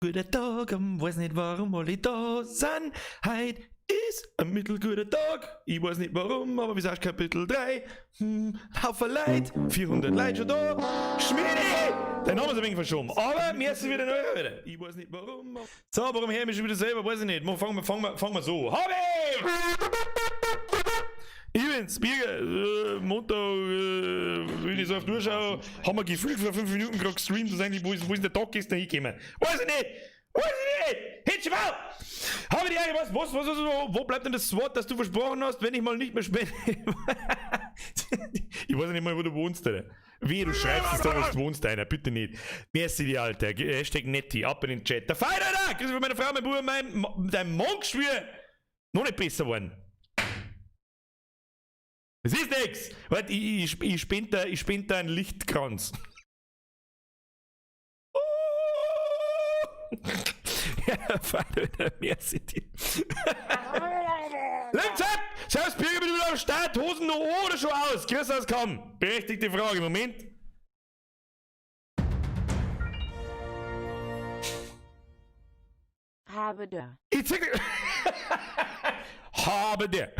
Guter Tag, weiß nicht warum alle da sind. Heut ist ein mittelguter Tag. Ich weiß nicht warum, aber wie sagst Kapitel 3? Haufen Leute, 400 Leute schon da. Schmidi! Dein Name ist ein wenig verschoben, aber mir ist wieder neu wieder. Ich weiß nicht warum. So, warum höre ich mich schon wieder selber? Weiß ich nicht. Fangen wir so. Hobby! Ich bin's, Birger, Montag, wenn ich so auf die Uhr schaue, haben wir gefühlt vor 5 Minuten gerade gestreamt und eigentlich, wo ist der Tag gestern hingekommen? Weiß ich nicht! Weiß ich nicht! Hitsch mal! Habe die Ehre, was, was, was, was, wo bleibt denn das Wort, das du versprochen hast, wenn ich mal nicht mehr spende? Ich weiß nicht mal, wo du wohnst, Alter. Wehe, du schreibst es da, wo du wohnst, einer, bitte nicht. Merci dir, Alter. Hashtag Netti, ab in den Chat. Der Feier, Alter! Grüße von meiner Frau, mein Bruder, dein Monk-Geschwür! Noch nicht besser geworden. Es ist nix! Warte, ich spend da einen Lichtkranz. Oh! Ja, Vater, merci dir. Links ab! Servus, Birger, bin wieder am Start. Hosen noch an oder schon aus? Grüß aus, komm. Berechtigte Frage. Moment. Habe der. Ich zeig dir. Habe der.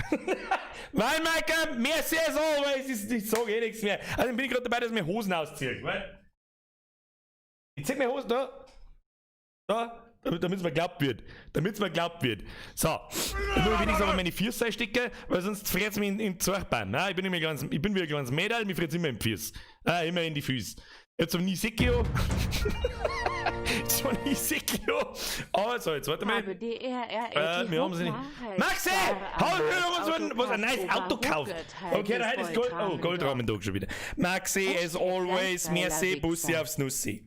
Mein Macker, merci as always. Ich sag eh nichts mehr. Also bin ich gerade dabei, dass ich mir Hosen ausziehe. Weil ich zieh mir Hosen da. Da. Damit's mir geglaubt wird. Damit's mir geglaubt wird. So. Ich muss wenigstens aber meine Füße einstecken, weil sonst frät's mich in die Zwerchbein. Nein, ich bin immer ganz, ich bin wieder ganz Mädel, mir frät's immer in die Füße. Ah, immer in die Füße. Jetzt hab ich nie Sekio. Jetzt hab ich nie Sekio. Aber so, jetzt warte mal. Habe D R R L T Wir haben sie nicht. Hochmar halt Maxi! Star Hau am mir was, Autokauf was ein nice Auto gekauft. Oberruckert Okay, da halt ist Gold. Oh, Goldrahmen Goldrahmen dort. da schon wieder. Maxi, as Hashtag always, Lifestyler merci, Bussi Wichser. aufs Nussi.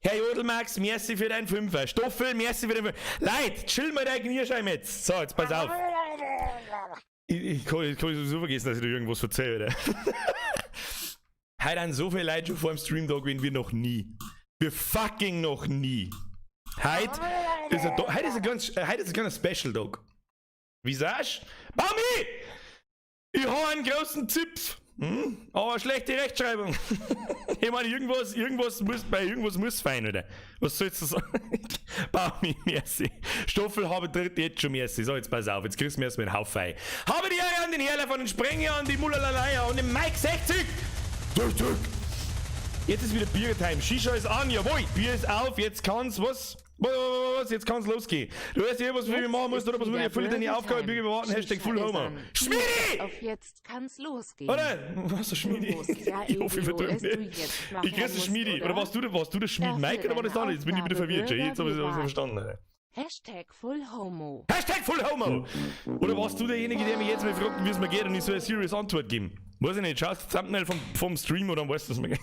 Herr Jodl, Max, merci für deinen Fünfer. Stoffel, merci für den Fünfer. Leute, chill mal dein Knierschein jetzt. So, jetzt pass auf. Ich kann sowieso vergessen, dass ich da irgendwas erzähle, oder? Heute haben so viele Leute schon vor dem Stream da gewesen wie noch nie. Wir fucking noch nie. Heute ist ein, heute ist ein ganz, heute ist ein kleiner Special Dog. Wie sagst du? Bami! Ich hab einen großen Zipf. Aber schlechte Rechtschreibung. Ich meine, irgendwas, irgendwas muss, bei irgendwas muss fein, oder? Was sollst du sagen? Baumi, merci. Stoffel habe dritt jetzt schon merci. So, jetzt pass auf, jetzt kriegst du mir erstmal einen Haufen. Habe die Ehre an den Herrler von den Sprenger, an die Mullalalaya und den Mike 60! Drück, drück! Jetzt ist wieder Biertime. Shisha ist an, jawohl! Bier ist auf, jetzt kann's, was? Was, was, was? Jetzt kann's losgehen. Du weißt ja, was du für mich machen musst, oder was muss ich erfüllen deine Aufgabe, Bürger bewahren, Hashtag Shisha Full ist Homo. an. Schmiedi! Auf jetzt kann's losgehen. Oder? Was, der Schmiedi? Du musst ja Ich hoffe, ich eh verdrück wo es nicht. du jetzt machen Ich grüße musst, Schmiedi. Oder oder? warst du der Schmied Erfüll Mike oder war das deine da nicht? Jetzt bin ich wieder Aufgabe, verwirrt. Jay. Jetzt hab ich's Bürger verstanden, Alter. Hashtag Full Homo. Hashtag Full Homo! Oder warst du derjenige, der mich jetzt mal fragt, wie es mir geht und ich soll eine serious Antwort geben? Weiß ich nicht, schaust du Thumbnail vom Stream oder weißt du es mir?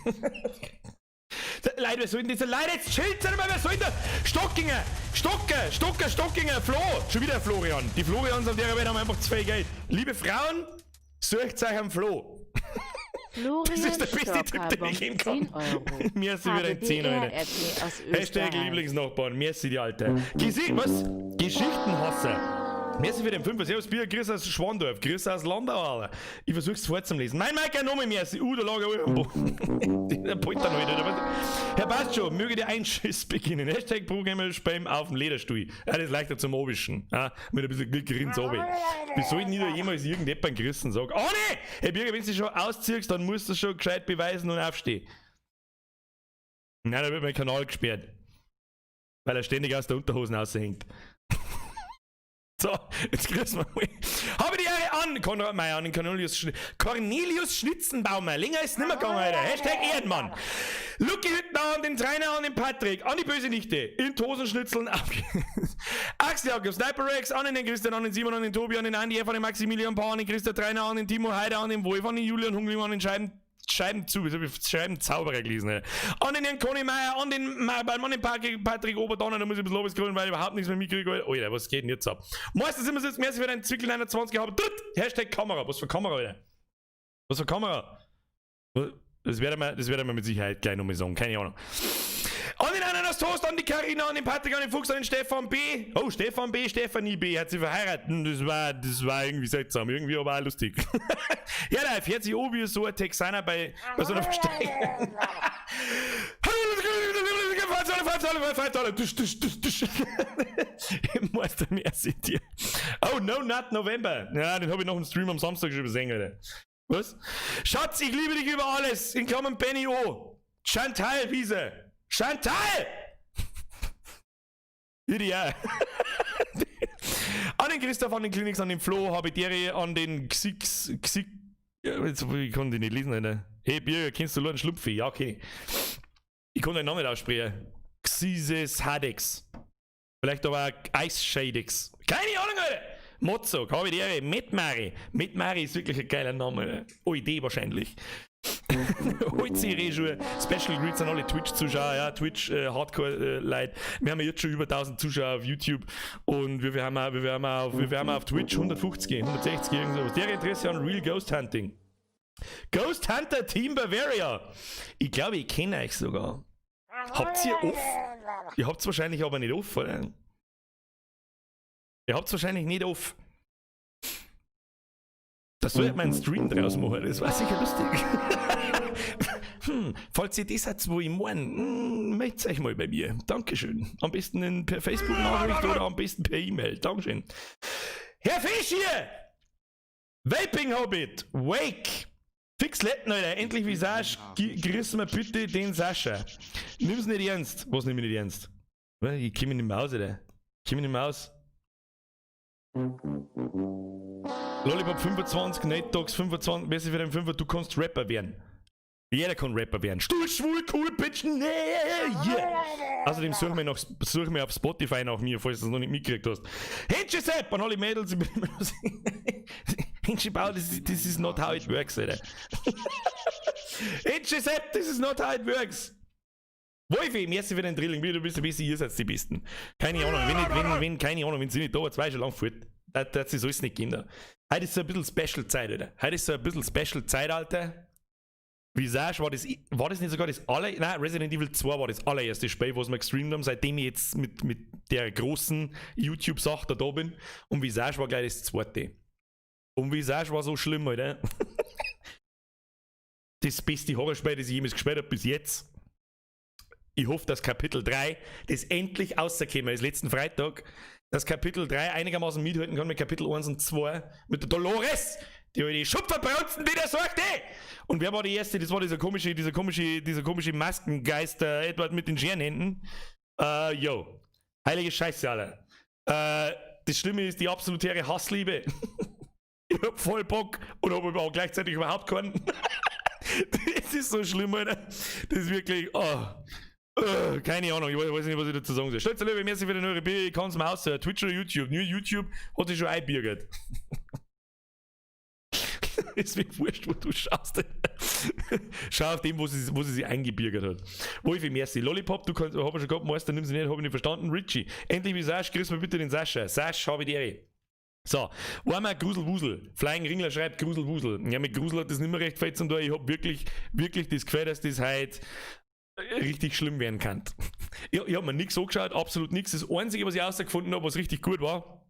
Leute, wer soll denn das? Leute, jetzt chillt mal, wer soll denn da? Stockinger! Stocker! Stocker, Stockinger! Flo! Schon wieder Florian. Die Florians auf der Welt haben einfach zu viel Geld. Liebe Frauen, sucht euch einen Flo. Florian Das ist der beste Stocker Tipp, den ich geben kann. 10 Euro. Mir ist wieder ein 10 Euro. HBDRRT aus Hashtag Österreich. Lieblingsnachbarn. Merci, die Alte. Gesicht, was? Geschichtenhasser. Merci für den 5. Servus, Bier. Grüß aus Schwandorf. Grüß aus Landau, Alter. Ich versuch's vorzulesen. Mein Mike, nochmal merci. Da lag er am Boden. Der Polter noch wieder, oder was? Herr passt schon. Möge der Einschiss beginnen. Hashtag Programme Spam auf dem Lederstuhl. Ja, das ist leichter zum Abwischen. Ja, mit ein bisschen Glück rinnt's runter. Wie soll denn da jemals irgendjemand gerissen sagen? Oh nee! Hey Birger, wenn du dich schon ausziehst, dann musst du schon gescheit beweisen und aufstehen. Nein, da wird mein Kanal gesperrt. Weil er ständig aus der Unterhosen raushängt. So, jetzt grüßen wir mal. Habe die Ehre an Konrad Meyer, an den Cornelius Schnitzenbaumer. Länger ist nimmer gegangen, Alter. Hashtag Ehrenmann. Lucky Hüttner an den Trainer, an den Patrick, an die böse Nichte. In Tosenschnitzeln auf. Axel Jakob, Sniper Rex, an den Christian, an den Simon, an den Tobi, an den Andi, F, an den Maximilian Paar, an den Christa Trainer, an den Timo Heider, an den Wolf, an den Julian Hungling, an den Scheiben. Scheiben zu, wieso hab ich Scheibenzauberer gelesen, ey. An den Herrn Conny Meier, an den beim an den Patrick Oberdonner, da muss ich ein bisschen losholen, weil ich überhaupt nichts mehr mitkriege. Alter, was geht denn jetzt ab? Meistens immer jetzt merci für deinen Zwickel 29 gehabt. Dritt! Hashtag Kamera. Was für Kamera, Alter? Was für Kamera? Das werde ich mir mit Sicherheit gleich nochmal sagen, keine Ahnung. An den Ananas Toast, an die Carina, an den Patrick, an den Fuchs, an den Stefan B. Oh, Stefan B, Stefanie B. hat sie verheiratet. Das war irgendwie seltsam, irgendwie aber auch lustig. Ja, da fährt sich an wie so ein Texaner bei so einer Versteigerung. $5, $5, $5. Tusch, tusch, tusch, tusch. Meister, merci dir. Oh, No Nut November. Ja, den habe ich noch im Stream am Samstag schon gesehen, Alter. Was? Schatz, ich liebe dich über alles. In Klammern Benny O. Chantal Wiese. Chantal! Ideal. An den Christoph, an den Kliniks, an den Flo, habe ich an den Xix, Xix, ja, jetzt, ich konnte ihn nicht lesen, Alter. Hey, Birger, kennst du Lord Schlumpfi? Ja, okay. Ich konnte den Namen nicht aussprechen. Xises Hadex. Vielleicht aber auch Ice Shadex. Keine Ahnung, Alter! Mozzo, habe die Ehre. Mit Mari. Mit Mari ist wirklich ein geiler Name. Alter. OID wahrscheinlich. Holzi Rejour. Special Greets an alle Twitch-Zuschauer, ja, Twitch Hardcore-Leute. Wir haben ja jetzt schon über 1000 Zuschauer auf YouTube und wie viel haben wir auf Twitch? 150, 160, irgend sowas. Der Interesse an Real Ghost Hunting. Ghost Hunter Team Bavaria. Ich glaube, ich kenne euch sogar. Habt ihr off? Ihr habt es wahrscheinlich aber nicht off, oder? Ihr habt es wahrscheinlich nicht off. Das soll ich mal einen Stream draus machen, das war sicher lustig. Falls ihr das seid, wo ich meine, meldet euch mal bei mir. Dankeschön. Am besten per Facebook-Nachricht oder am besten per E-Mail. Dankeschön. Herr Fisch hier! Vaping Hobbit! Wake! Fix Letten, Alter. Endlich Visage. Grüß mir bitte den Sascha. Nimm's nicht ernst. Was nimm ich nicht ernst? Ich komm nicht mehr aus, Alter. Ich komm nicht mehr aus. Lollipop 25, Nate Dogs 25, merci für den 5, du kannst Rapper werden. Jeder kann Rapper werden. Stuhl, schwul, cool, bitch, nee, yeah. Außerdem such mir auf Spotify nach mir, falls du es noch nicht mitgekriegt hast. Henschi Sepp an alle Mädels. Ich bin immer noch Henschi Bau, this is not how it works, Alter. Henschi Sepp, this is not how it works. Wolfi, merci für den Drilling, du bist ein bisschen, ihr seid die Besten. Keine Ahnung, wenn nicht, wenn, wenn, keine Ahnung, wenn sie nicht da war, 2 schon lang fort. Das ist alles nicht Kinder. Heute ist so ein bisschen Special-Zeit, Alter. Heute ist so ein bisschen Special-Zeit, Alter. Wie sagst du, war das nicht sogar das aller, nein, Resident Evil 2 war das allererste Spiel, was wir gestreamt haben, seitdem ich jetzt mit der großen YouTube-Sache da bin. Und Visage war gleich das zweite. Und Visage war so schlimm, Alter. Das beste Horrorspiel, das ich jemals gespielt habe bis jetzt. Ich hoffe, dass Kapitel 3, das endlich rausgekommen ist, letzten Freitag, dass Kapitel 3 einigermaßen mithalten kann mit Kapitel 1 und 2, mit der Dolores, die die Schupferbrunzen wieder sorgte. Und wer war die erste? Das war dieser komische Maskengeist, der Edward mit den Scherenhänden. Yo. Heilige Scheiße, Alter. Das Schlimme ist die absolute Hassliebe. Ich hab voll Bock und hab aber auch gleichzeitig überhaupt keinen. Das ist so schlimm, Alter. Das ist wirklich, oh. Keine Ahnung, ich weiß nicht, was ich dazu sagen soll. Stolzer Löwe, merci für den neue Bier, ich kann es mir aus, Twitch oder YouTube. Nur YouTube hat sich schon einbürgert. Ist mir wurscht, wo du schaust. Schau auf dem, wo sie sich eingebürgert hat. Wolfi, merci. Lollipop, du kannst, hab ich schon gehabt, Meister, nimm sie nicht, hab ich nicht verstanden. Richie, endlich wie Sasch, grüß mir bitte den Sascha. Sasch, habe ich die Ehre. So, einmal Gruselwusel. Flying Ringler schreibt Gruselwusel. Ja, mit Grusel hat das nicht mehr recht viel zu tun. Ich hab wirklich, wirklich das Gefühl, dass das heute richtig schlimm werden kann. Ich hab mir nichts angeschaut, absolut nichts. Das Einzige, was ich herausgefunden habe, was richtig gut war,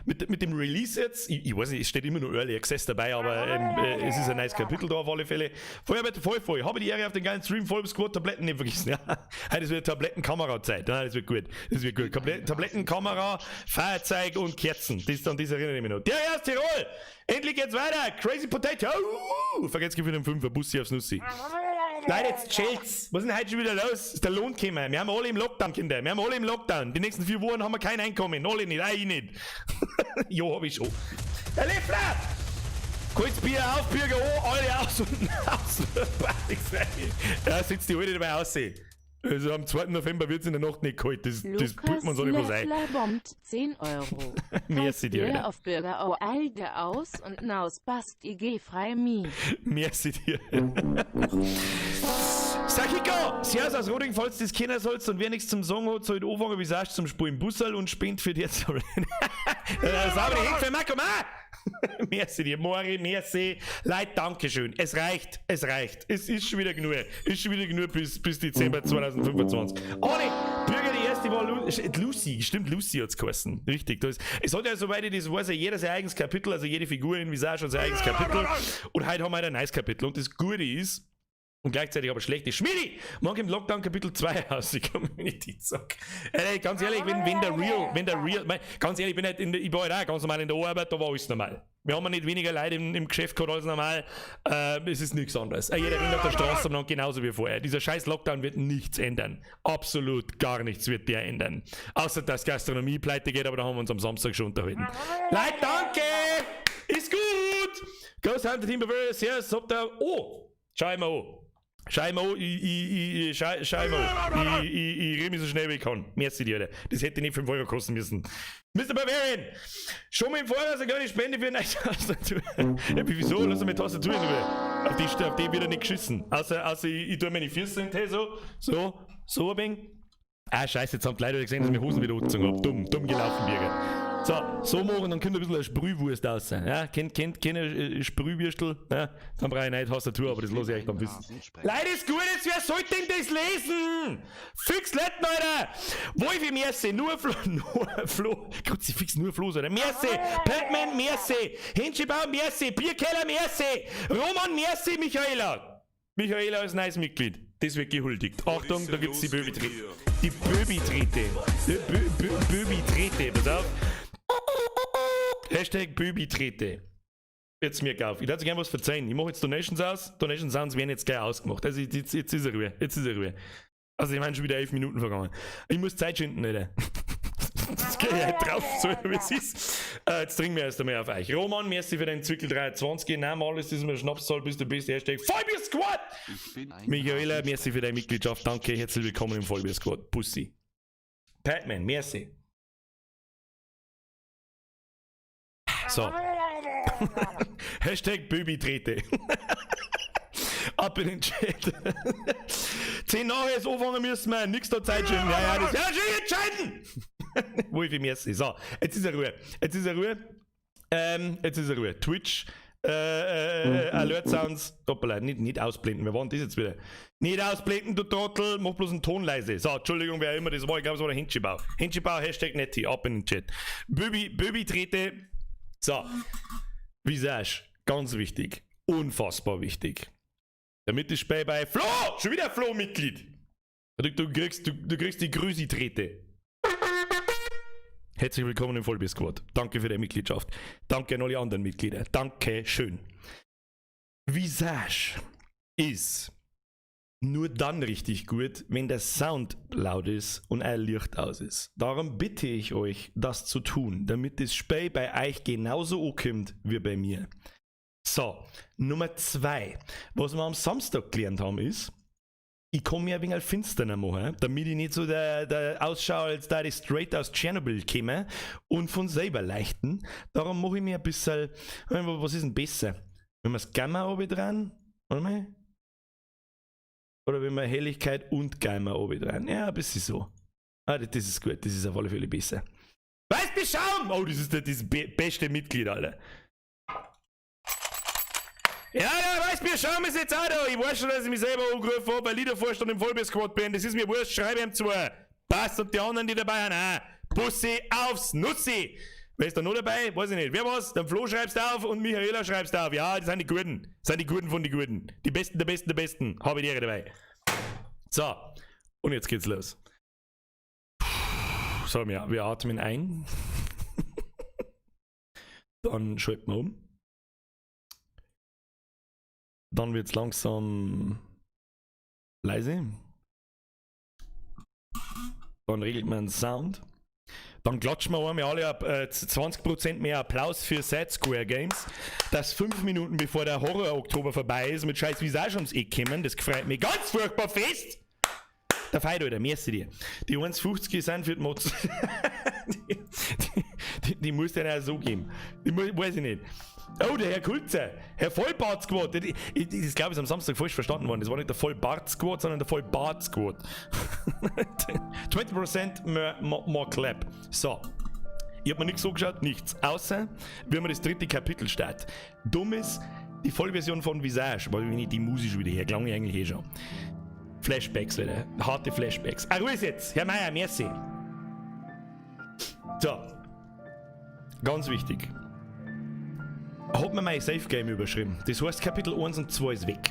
mit dem Release jetzt, ich weiß nicht, es steht immer nur Early Access dabei, aber es ist ein neues Kapitel da auf alle Fälle. Feuerwehr voll voll. Habe die Ehre auf den geilen Stream, voll Squad, Tabletten nicht vergessen. Ja. Heute ist wieder Tablettenkamerazeit. Ja, das wird gut. Das wird gut. Tablettenkamera, Feuerzeug und Kerzen. Das, an das erinnere ich mich noch. Der aus Tirol! Endlich geht's weiter! Crazy Potato! Vergesst für den 5er Bussi aufs Nussi. Leute, jetzt chillt's. Was ist denn heute schon wieder los? Ist der Lohn gekommen? Wir haben alle im Lockdown, Kinder. Wir haben alle im Lockdown. Die nächsten 4 Wochen haben wir kein Einkommen. Alle nicht, auch ich nicht. Jo, hab ich schon. Herr Leffler! Kaltes Bier auf, Bürger an, alle aus und aus. Ja, sitzt die Alte dabei aus. Also am 2. November wird es in der Nacht nicht kalt. Das pult man so nicht was ein. Leffler bombt 10 Euro. Merci dir, Bier Alter. auf Bürger au Alge aus und naus bast IG frei mi. Merci dir. Sakiko! Servus aus Roding, falls du das kennen sollst und wer nichts zum Sagen hat, soll anfangen, wie sagst zum Spielen Bussel und spend für die jetzt. Saubere Hände für Marco Ma! Merci dir, Mori, merci. Leute, Dankeschön. Es reicht, es reicht. Es ist schon wieder genug. Ist schon wieder genug bis Dezember 2025. Arne, Bürger, die erste war Lucy. Stimmt, Lucy hat's geheißen. Richtig. Das, es hat ja, soweit ich das weiß, ja jeder sein eigenes Kapitel, also jede Figur in Visage hat sein eigenes Kapitel. Und heute haben wir halt ein neues Kapitel. Und das Gute ist, Und gleichzeitig aber schlecht ist. Schmidi! Morgen im Lockdown Kapitel 2 aus, die Community sagt. Ey, ganz ehrlich, wenn der Real, mein, ganz ehrlich, ich bin halt in der, ich war halt auch ganz normal in der Arbeit, da war alles normal. Wir haben ja nicht weniger Leute im Geschäft gehabt als normal. Es ist nichts anderes. Jeder rennt auf der Straße umeinander genauso wie vorher. Dieser scheiß Lockdown wird nichts ändern. Absolut gar nichts wird der ändern. Außer dass Gastronomie pleite geht, aber da haben wir uns am Samstag schon unterhalten. Leute, danke! Ist gut! Ghost Hunter Team Bavaria, servus, habt ihr. Oh! Schau ich mir an. Schau ich mir an, ich schau ich mir an. Ich rede mich so schnell, wie ich kann. Merci dir, Alter. Das hätte nicht 5 € kosten müssen. Mr. Bavarian! Schon mal im Voraus eine kleine Spende für eine neue Tastatur. Ja, wieso? Lass mich Tastatur in Ruhe. Auf die wird er nicht geschissen. Außer ich tue meine Füße in den Tee so. So, so ein wenig. Ah, scheiße, jetzt haben die Leute gesehen, dass ich meine Hosen wieder angezogen habe. Dumm, dumm gelaufen, Birger. So, so machen, dann kommt ein bisschen eine Sprühwurst raus. Ja, kennt Sprühwürstel? Ja, dann brauche ich nicht Tastatur, aber das lasse ich euch dann wissen. Leute, ist gut, jetzt, wer sollte denn das lesen? Fix Letten, Alter! Wolfi, merci, nur Flo, nur Flo, Kruzifix, nur Flo, Alter. Merci, Batman, merci, Henschibau, merci, Bierkeller, merci, Roman, merci, Michaela. Michaela als neues Mitglied. Das wird gehuldigt. Achtung, da gibt's die Böbi-Trete. Die Böbi-Trete. Die Bö Bö Böbi-Trete. Pass auf. #Böbi-Trete. Jetzt mir auf. Ich darf gerne was verzeihen. Ich mache jetzt Donations aus. Donation Sounds werden jetzt gleich ausgemacht. Also jetzt ist er Ruhe. Jetzt ist er Ruhe. Also ich meine, schon wieder 11 Minuten vergangen. Ich muss Zeit schinden, Alter. Das geht ja drauf, so wie es ist. Jetzt trinken wir erst einmal auf euch. Roman, merci für den Zwickel 23. Nein, alles ist mir Schnapszahl, bist du bist. #Vollbier Squad! Michaela, merci für deine Mitgliedschaft. Danke, herzlich willkommen im Vollbier Squad. Pussy. Batman, merci. So. #Böbi-Trete. Ab in den Chat. 10 nach jetzt anfangen müssen wir. Nix da Zeit schinden. Ja, das ja schön entscheiden. Wolfi, merci. So, jetzt ist er Ruhe. Jetzt ist er Ruhe. Jetzt ist er Ruhe. Twitch. Alert Sounds. Hoppala, nicht ausblenden. Wir waren das jetzt wieder. Nicht ausblenden, du Trottel. Mach bloß einen Ton leise. So, Entschuldigung, wer immer das war. Ich glaube, es war der Hinschibau. Hinschibau, #Netti. Ab in den Chat. Böbi, Böbi Trete. So. Visage. Ganz wichtig. Unfassbar wichtig. Damit das Spiel bei Flo! Schon wieder Flo-Mitglied. Du kriegst die Grüsi-Trete. Herzlich willkommen im Vollbier Squad. Danke für deine Mitgliedschaft. Danke an alle anderen Mitglieder. Danke schön. Visage ist nur dann richtig gut, wenn der Sound laut ist und ein Licht aus ist. Darum bitte ich euch, das zu tun, damit das Spiel bei euch genauso ankommt wie bei mir. So, Nummer 2. Was wir am Samstag gelernt haben, ist, ich kann mir ein wenig finsterer machen, damit ich nicht so der ausschaue, als da ich straight aus Tschernobyl käme und von selber leichten. Darum mache ich mir ein bisschen, was ist denn besser? Wenn wir das Gamma oben dran, warte mal. Oder wenn wir Helligkeit und Gamma oben dran. Ja, ein bisschen so. Ah, das ist gut, das ist auf alle Fälle besser. Weißt du, Schaum! Oh, das ist das beste Mitglied, Alter. Ja, weißt du, Schaum ist jetzt auch da. Ich weiß schon, dass ich mich selber angerufen habe, weil ich der Vorstand im Vollbier-Squad bin. Das ist mir wurscht, schreibe ihm zwar. Passt und die anderen, die dabei sind, auch. Bussi aufs Nussi. Wer ist da noch dabei? Weiß ich nicht. Wer was? Dann Flo schreibst auf und Michaela schreibst auf. Ja, das sind die Guten. Das sind die Guten von die Guten. Die Besten der Besten der Besten. Habe ich die Ehre dabei. So. Und jetzt geht's los. So, wir atmen ein. Dann schalten wir um. Dann wird es langsam leise. Dann regelt man den Sound. Dann klatschen wir einmal alle ab, 20% mehr Applaus für Sad Square Games, dass 5 Minuten, bevor der Horror-Oktober vorbei ist, mit scheiß Visage ums Eck kommen. Das freut mich ganz furchtbar fest. Der Feit, Alter, merci dir. Die 1,50 sind für die Mods. Die muss dir auch so geben. Die muss, weiß ich nicht. Oh, der Herr Kulzer, Herr Vollbart Squad. Das, glaube ich, ist am Samstag falsch verstanden worden. Das war nicht der Vollbart Squad, sondern der Vollbart Squad. 20% more clap. So. Ich habe mir nichts so geschaut, nichts. Außer, wie man das dritte Kapitel startet. Dumm ist, die Vollversion von Visage, weil wenn ich die Musik schon wieder her, klang ich eigentlich eh schon. Flashbacks wieder. Harte Flashbacks. Ah, Ruhe jetzt. Herr Meier, merci. So. Ganz wichtig. Hat mir mein Save Game überschrieben. Das heißt, Kapitel 1 und 2 ist weg.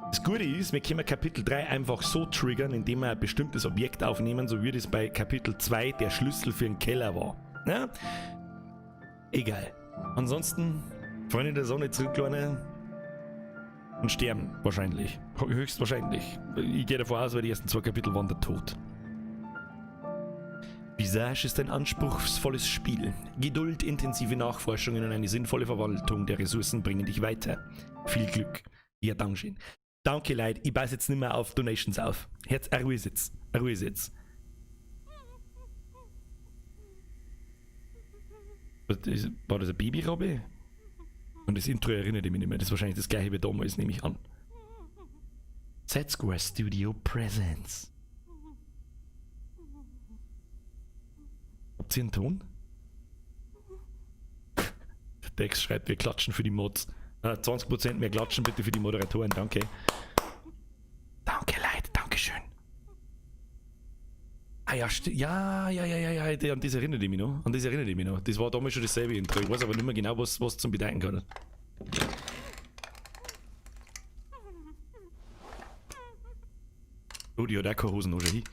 Das Gute ist, wir können Kapitel 3 einfach so triggern, indem wir ein bestimmtes Objekt aufnehmen, so wie das bei Kapitel 2 der Schlüssel für den Keller war. Ja? Egal. Ansonsten, Freunde der Sonne, zurücklehnen und sterben, wahrscheinlich. Höchstwahrscheinlich. Ich gehe davon aus, weil die ersten 2 Kapitel waren der Tod. Visage ist ein anspruchsvolles Spiel. Geduld, intensive Nachforschungen und eine sinnvolle Verwaltung der Ressourcen bringen dich weiter. Viel Glück. Ja, Dankeschön. Danke, Leute. Ich passe jetzt nicht mehr auf Donations auf. Herz, Ruhe jetzt. Ruhe jetzt. War das ein Babyrobbe? Und das Intro erinnert mich nicht mehr. Das ist wahrscheinlich das gleiche wie damals, nehme ich an. Z-Square Studio Presents. Habt ihr einen Ton? Der Dex schreibt, wir klatschen für die Mods. 20% mehr klatschen bitte für die Moderatoren, danke. Danke, Leute, dankeschön. Ah ja, ja, ja, ja, ja, ja, an das erinnere ich mich noch. An das erinnere ich mich noch. Das war damals schon dasselbe Intro. Ich weiß aber nicht mehr genau, was zum Bedeuten kann. Oh, die hat auch keine Hosen noch schon hin.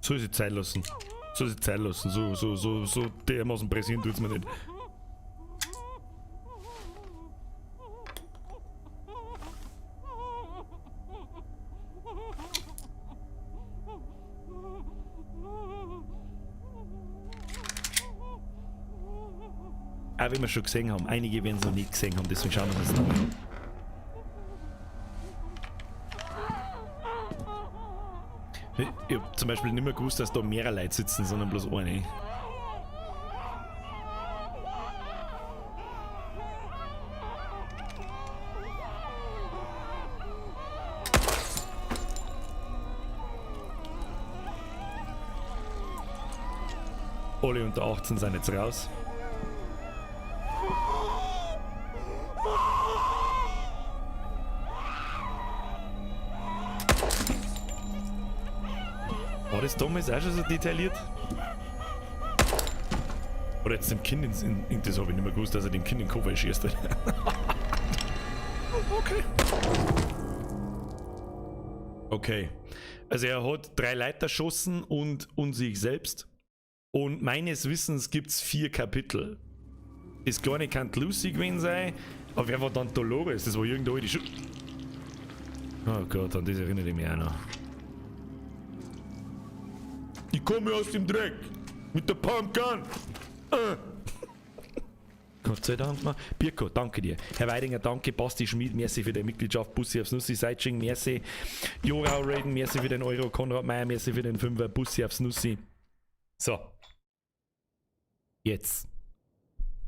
Soll sie Zeit lassen. Soll sie Zeit lassen. So dermaßen pressieren tut's mir nicht. Auch wenn wir schon gesehen haben, einige werden es noch nicht gesehen haben, deswegen schauen wir uns das nochmal an. Ich hab zum Beispiel nicht mehr gewusst, dass da mehrere Leute sitzen, sondern bloß eine. Alle unter 18 sind jetzt raus. War das damals auch schon so detailliert? Oder jetzt dem Kind ins, in, in, das hab ich nicht mehr gewusst, dass er dem Kind in den Koffer schießt. Okay. Okay. Also er hat 3 Leute erschossen und sich selbst. Und meines Wissens gibt's 4 Kapitel. Das kleine kann Lucy gewesen sein, aber wer war dann Dolores? Das war irgendeine alte Schu-, Oh Gott, an das erinnere ich mich auch noch. Ich komme aus dem Dreck! Mit der Pumpgun! Gott sei Dank, Mann. Birko, danke dir. Herr Weidinger, danke. Basti Schmid, merci für deine Mitgliedschaft. Bussi aufs Nussi, Seitsching, merci. Jorau Raiden, merci für den Euro. Konrad Meier, merci für den Fünfer. Bussi aufs Nussi. So. Jetzt.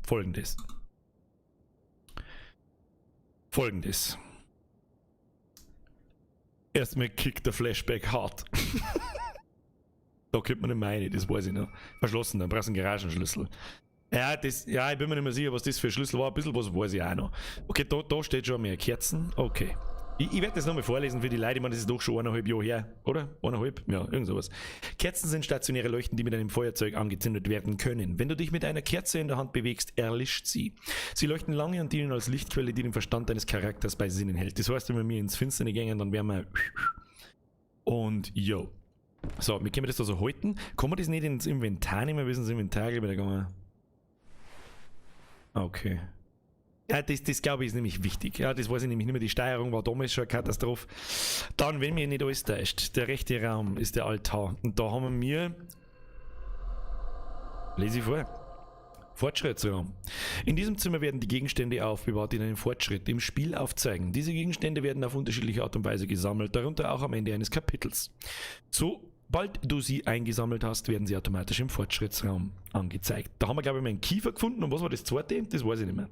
Folgendes. Folgendes. Erstmal kickt der Flashback hart. Da kommt man nicht mehr rein, das weiß ich noch. Verschlossen, dann brauchst du einen Garagenschlüssel. Ja, das, ja, ich bin mir nicht mehr sicher, was das für ein Schlüssel war. Ein bisschen was weiß ich auch noch. Okay, da steht schon mehr Kerzen. Okay. Ich werde das nochmal vorlesen für die Leute. Ich meine, das ist doch schon 1,5 Jahre her, oder? 1,5? Ja, irgend sowas. Kerzen sind stationäre Leuchten, die mit einem Feuerzeug angezündet werden können. Wenn du dich mit einer Kerze in der Hand bewegst, erlischt sie. Sie leuchten lange und dienen als Lichtquelle, die den Verstand deines Charakters bei Sinnen hält. Das heißt, wenn wir mir ins Finsterne gehen, dann werden wir... Und yo. So, wie können wir das da so halten? Kann man das nicht ins Inventar nehmen? Wir sind ins Inventar wieder gegangen. Okay. Ja, das glaube ich ist nämlich wichtig. Ja, das weiß ich nämlich nicht mehr. Die Steuerung war damals schon eine Katastrophe. Dann, wenn mir nicht alles täuscht, der rechte Raum ist der Altar. Und da haben wir... Lese ich vor. Fortschrittsraum. In diesem Zimmer werden die Gegenstände aufbewahrt, die einen Fortschritt im Spiel aufzeigen. Diese Gegenstände werden auf unterschiedliche Art und Weise gesammelt, darunter auch am Ende eines Kapitels. So Sobald du sie eingesammelt hast, werden sie automatisch im Fortschrittsraum angezeigt. Da haben wir, glaube ich, mal einen Kiefer gefunden. Und was war das zweite? Das weiß ich nicht mehr.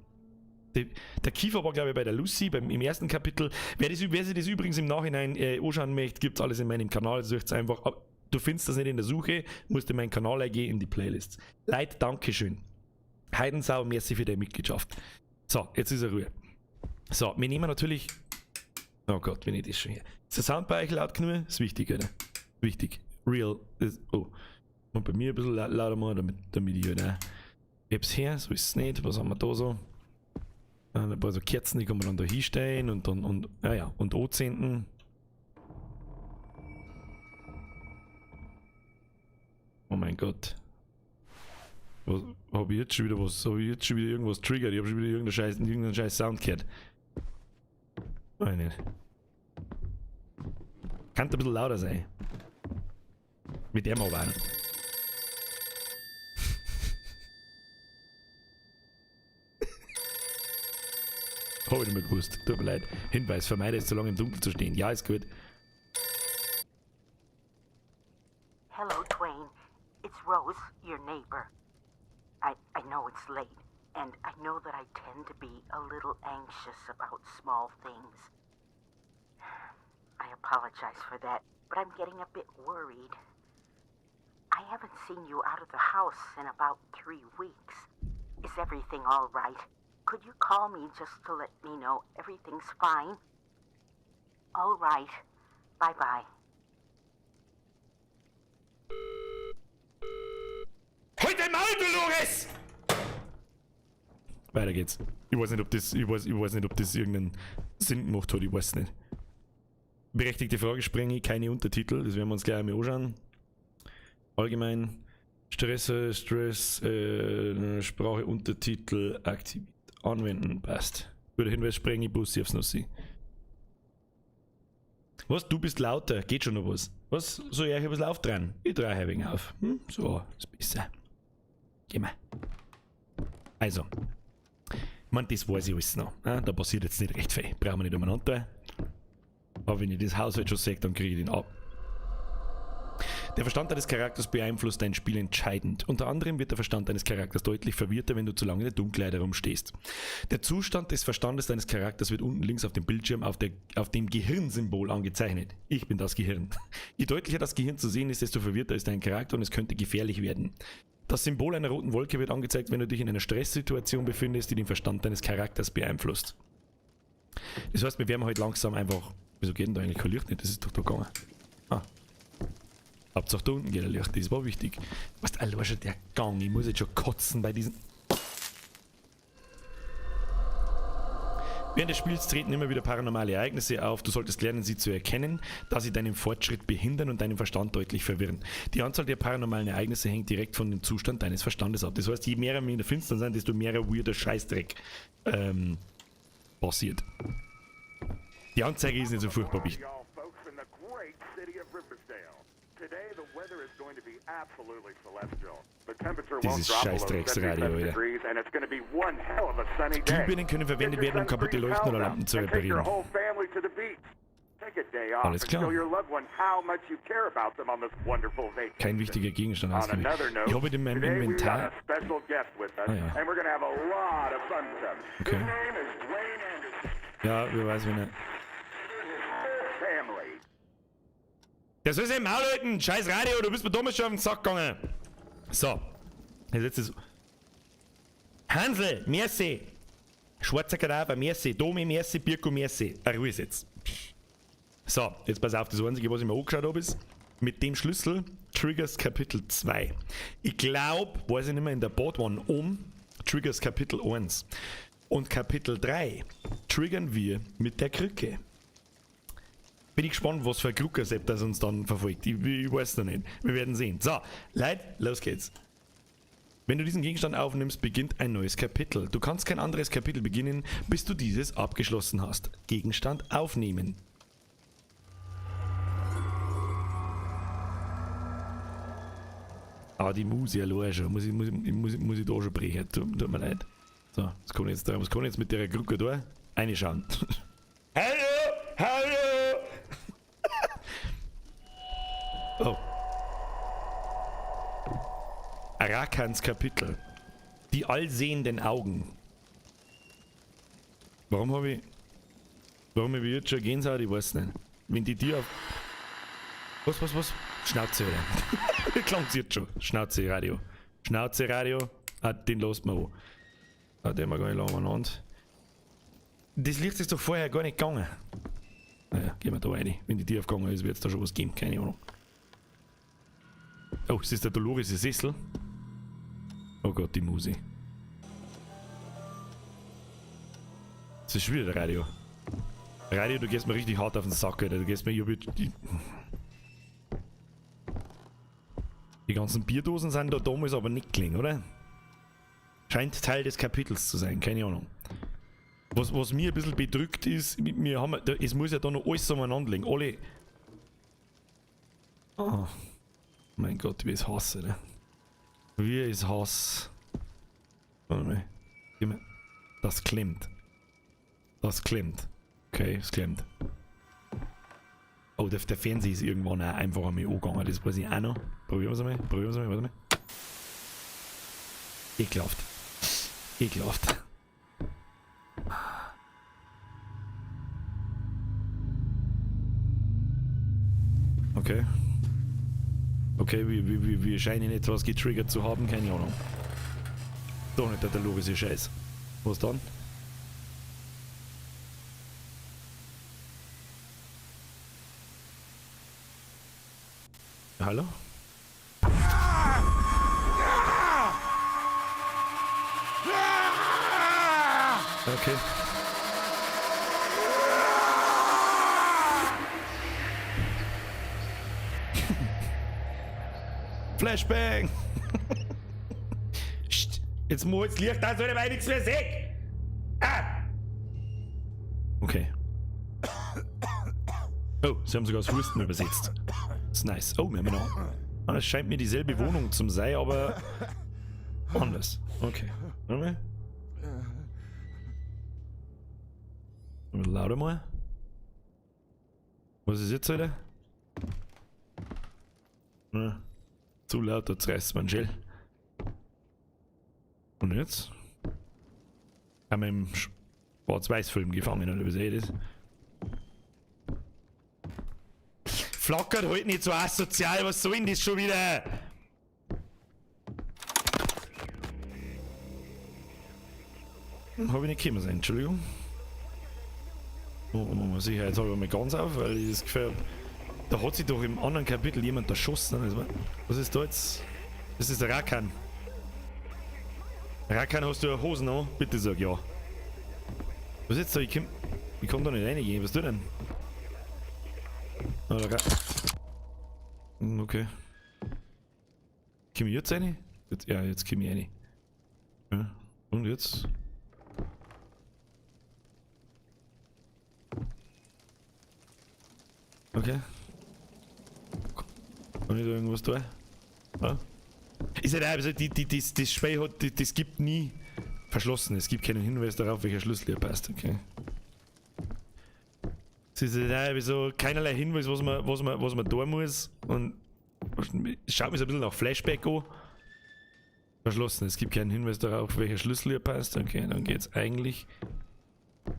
Der Kiefer war, glaube ich, bei der Lucy im ersten Kapitel. Wer sich das übrigens im Nachhinein anschauen möchte, gibt's alles in meinem Kanal. Sucht's einfach ab. Du findest das nicht in der Suche, musst in meinen Kanal eingehen, in die Playlists. Leute, Dankeschön. Heidensau, merci für deine Mitgliedschaft. So, jetzt ist er Ruhe. So, wir nehmen natürlich... Oh Gott, wenn ich das schon hier... Ist der Sound bei euch laut genug? Ist wichtig, oder? Wichtig. Real. Ist, oh. Und bei mir ein bisschen lauter machen, damit ich halt auch... Ich hab's her, so ist es nicht. Was haben wir da so? Ein paar so Kerzen, die kann man dann da hinstellen und dann... Und, ja, und anzünden. Oh mein Gott. Was, hab ich jetzt schon wieder was? Hab ich jetzt schon wieder irgendwas triggert? Ich hab schon wieder irgendeinen scheiß Sound gehört. Nein, nicht. Kann ein bisschen lauter sein. Mit dem aber auch. Hab ich nicht mehr gewusst. Tut mir leid. Hinweis, vermeide es, zu lange im Dunkeln zu stehen. Ja, ist gut. Hello, Dwayne. It's Rose, your neighbor. I know it's late, and I know that I tend to be a little anxious about small things. I apologize for that, but I'm getting a bit worried. I haven't seen you out of the house in about 3 weeks. Is everything all right? Could you call me just to let me know everything's fine? All right. Bye-bye. Halt dein Maul, Dolores! Weiter geht's. Ich weiß nicht, ob das, ich weiß, ich weiß nicht, ob das irgendeinen Sinn gemacht hat, ich weiß nicht. Berechtigte Frage, sprenge, keine Untertitel, das werden wir uns gleich einmal anschauen. Allgemein, Stress, Sprache, Untertitel aktiviert. Anwenden, passt. Guter Hinweis, sprenge, Bussi aufs Nussi. Was, du bist lauter, geht schon noch was. Was, soll ich euch ein bisschen aufdrehen? Ich drehe ein wenig auf. Hm? So, ist besser. Geh mal. Also. Ich mein, das weiß ich alles noch. Ja, da passiert jetzt nicht recht viel. Brauchen wir nicht umeinander. Aber wenn ich das Haus halt schon sehe, dann kriege ich den ab. Der Verstand deines Charakters beeinflusst dein Spiel entscheidend. Unter anderem wird der Verstand deines Charakters deutlich verwirrter, wenn du zu lange in der Dunkelheit herumstehst. Der Zustand des Verstandes deines Charakters wird unten links auf dem Bildschirm auf dem Gehirnsymbol angezeichnet. Ich bin das Gehirn. Je deutlicher das Gehirn zu sehen ist, desto verwirrter ist dein Charakter und es könnte gefährlich werden. Das Symbol einer roten Wolke wird angezeigt, wenn du dich in einer Stresssituation befindest, die den Verstand deines Charakters beeinflusst. Das heißt, wir werden heute langsam einfach... Wieso geht denn da eigentlich kein Licht nicht? Das ist doch da gegangen. Ah. Hauptsache da unten geht ein Licht, das war wichtig. Weißt du, allein schon der Gang, ich muss jetzt schon kotzen bei diesen... Während des Spiels treten immer wieder paranormale Ereignisse auf. Du solltest lernen, sie zu erkennen, da sie deinen Fortschritt behindern und deinen Verstand deutlich verwirren. Die Anzahl der paranormalen Ereignisse hängt direkt von dem Zustand deines Verstandes ab. Das heißt, je mehr wir in der Finsternis sind, desto mehr weirder Scheißdreck passiert. Die Anzeige ist nicht so furchtbar wichtig. Dieses Scheißdrecksradio, Alter. Glühbirnen können verwendet werden, um kaputte Leuchten oder Lampen zu reparieren. Alles klar. Kein wichtiger Gegenstand. Ich habe in meinem Inventar... Ah ja. Okay. Ja, wer weiß, wenn er... Der soll sich im Maul halten! Scheiß Radio, du bist mir damals schon auf den Sack gegangen! So. Jetzt ist Hansel, merci! Schwarzer Kadaver, merci! Domi, merci! Birko, merci! Ruhe ist jetzt. So, jetzt pass auf, das Einzige, was ich mir angeschaut habe, ist, mit dem Schlüssel triggers Kapitel 2. Ich glaube, weiß ich nicht mehr, in der Bot One um, triggers Kapitel 1. Und Kapitel 3 triggern wir mit der Krücke. Bin ich gespannt, was für ein Krückersepp das uns dann verfolgt. Ich weiß noch nicht. Wir werden sehen. So, Leute, los geht's. Wenn du diesen Gegenstand aufnimmst, beginnt ein neues Kapitel. Du kannst kein anderes Kapitel beginnen, bis du dieses abgeschlossen hast. Gegenstand aufnehmen. Ah, die Muse allein schon. Muss ich da schon brechen. Tut mir leid. So, was kann ich jetzt da? Was kann ich jetzt mit der Krücke da? Reinschauen. Hallo! Hallo! Oh. Rakans Kapitel. Die allsehenden Augen. Warum habe ich... Warum habe ich jetzt schon Gänsehaut? Ich weiß nicht. Wenn die Tür auf... Was, was, was? Schnauze, oder? Klang's jetzt schon. Schnauze, Radio. Schnauze, Radio. Ah, den lassen wir an. Ah, den haben wir gar nicht lange aneinander. Das Licht ist doch vorher gar nicht gegangen. Naja, gehen wir da rein. Wenn die Tür aufgegangen ist, wird's da schon was geben. Keine Ahnung. Oh, es ist der Dolores Sessel. Oh Gott, die Musik. Das ist schon wieder der Radio. Radio, du gehst mir richtig hart auf den Sack, Alter. Du gehst mir... Die ganzen Bierdosen sind da damals aber nicht gelegen, oder? Scheint Teil des Kapitels zu sein, keine Ahnung. Was mir ein bisschen bedrückt ist, wir haben, da, es muss ja da noch alles umeinander liegen. Alle... Oh. Mein Gott, wie ich es hasse, ne? Wie ich es hasse. Warte mal. Gib mir. Das klemmt. Das klemmt. Okay, es klemmt. Oh, der Fernseher ist irgendwann auch einfach einmal angegangen. Das weiß ich auch noch. Probieren wir es einmal. Probieren wir es einmal. Warte mal. Ekelhaft. Ekelhaft. Okay. Okay, wir scheinen etwas getriggert zu haben, keine Ahnung. Doch nicht der logische Scheiß. Was dann? Hallo? Okay. Flashbang! Psst, jetzt mach das Licht aus, weil ich nichts mehr sehe! Ah! Okay. Oh, sie haben sogar das Husten übersetzt. Das ist nice. Oh, wir haben noch. Ah, es scheint mir dieselbe Wohnung zu sein, aber anders. Okay. Warte mal. Ein bisschen lauter mal. Was ist jetzt, Alter? Na, zu laut, da zerreißt man Schell. Und jetzt? Haben wir im Schwarz-Weiß-Film gefangen, oder wie sehe ich das? Flackert halt nicht so asozial, was soll denn das schon wieder? Hab ich nicht kommen sehen, Entschuldigung. Oh, oh, sicherheitshalber mal ganz auf, weil ich das Gefühl hab, da hat sich doch im anderen Kapitel jemand erschossen. Also, was ist da jetzt? Das ist der Rakan. Rakan, hast du eine Hosen an? Bitte sag ja. Was ist jetzt da? Ich komm da nicht reingehen. Was tut denn? Ah, der okay. Komm ich jetzt rein? Jetzt, ja, jetzt komm ich rein. Ja. Und jetzt? Okay. Kann ich da irgendwas tun? Ja. Ist ja also das Spiel hat, das gibt nie verschlossen. Es gibt keinen Hinweis darauf, welcher Schlüssel hier passt. Okay. Es ist ja so keinerlei Hinweis, was man tun muss. Und es schaut mir so ein bisschen nach Flashback an. Verschlossen. Es gibt keinen Hinweis darauf, welcher Schlüssel hier passt. Okay, dann geht's eigentlich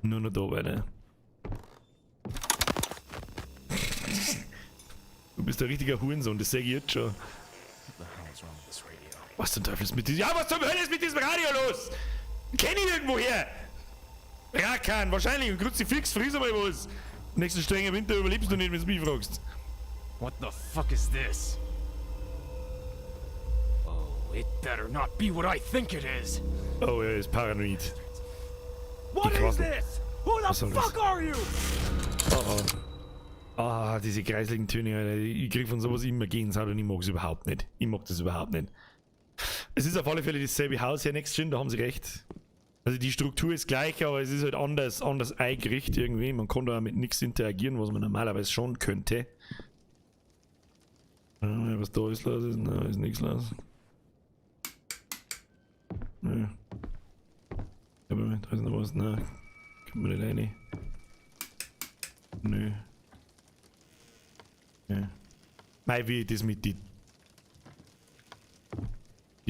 nur noch da weiter. Du bist ein richtiger Hurensohn, das sag ich jetzt schon. Was zum Teufel ist mit diesem... Ja, was zum Hölle ist mit diesem Radio los? Kenn ich irgendwoher? Rakan, wahrscheinlich. Und Kruzifix, friss einmal was. Nächsten strengen Winter überlebst du nicht, wenn du mich fragst. What the fuck is this? Oh, it better not be what I think it is. Oh, er ist paranoid. What is this? Who the fuck are you? Oh, oh. Ah, diese kreisligen Töne, Alter. Ich krieg von sowas immer Gänsehaut und ich mag's überhaupt nicht. Ich mag das überhaupt nicht. Es ist auf alle Fälle dasselbe Haus hier next gen, da haben sie recht. Also die Struktur ist gleich, aber es ist halt anders eingerichtet irgendwie. Man kann da mit nichts interagieren, was man normalerweise schon könnte. Was da ist los ist, nein, ist nichts los. Nö. Aber da ist noch was, nein. Kommt man nicht rein. Nö. Ja. Mei, wie ich das mit die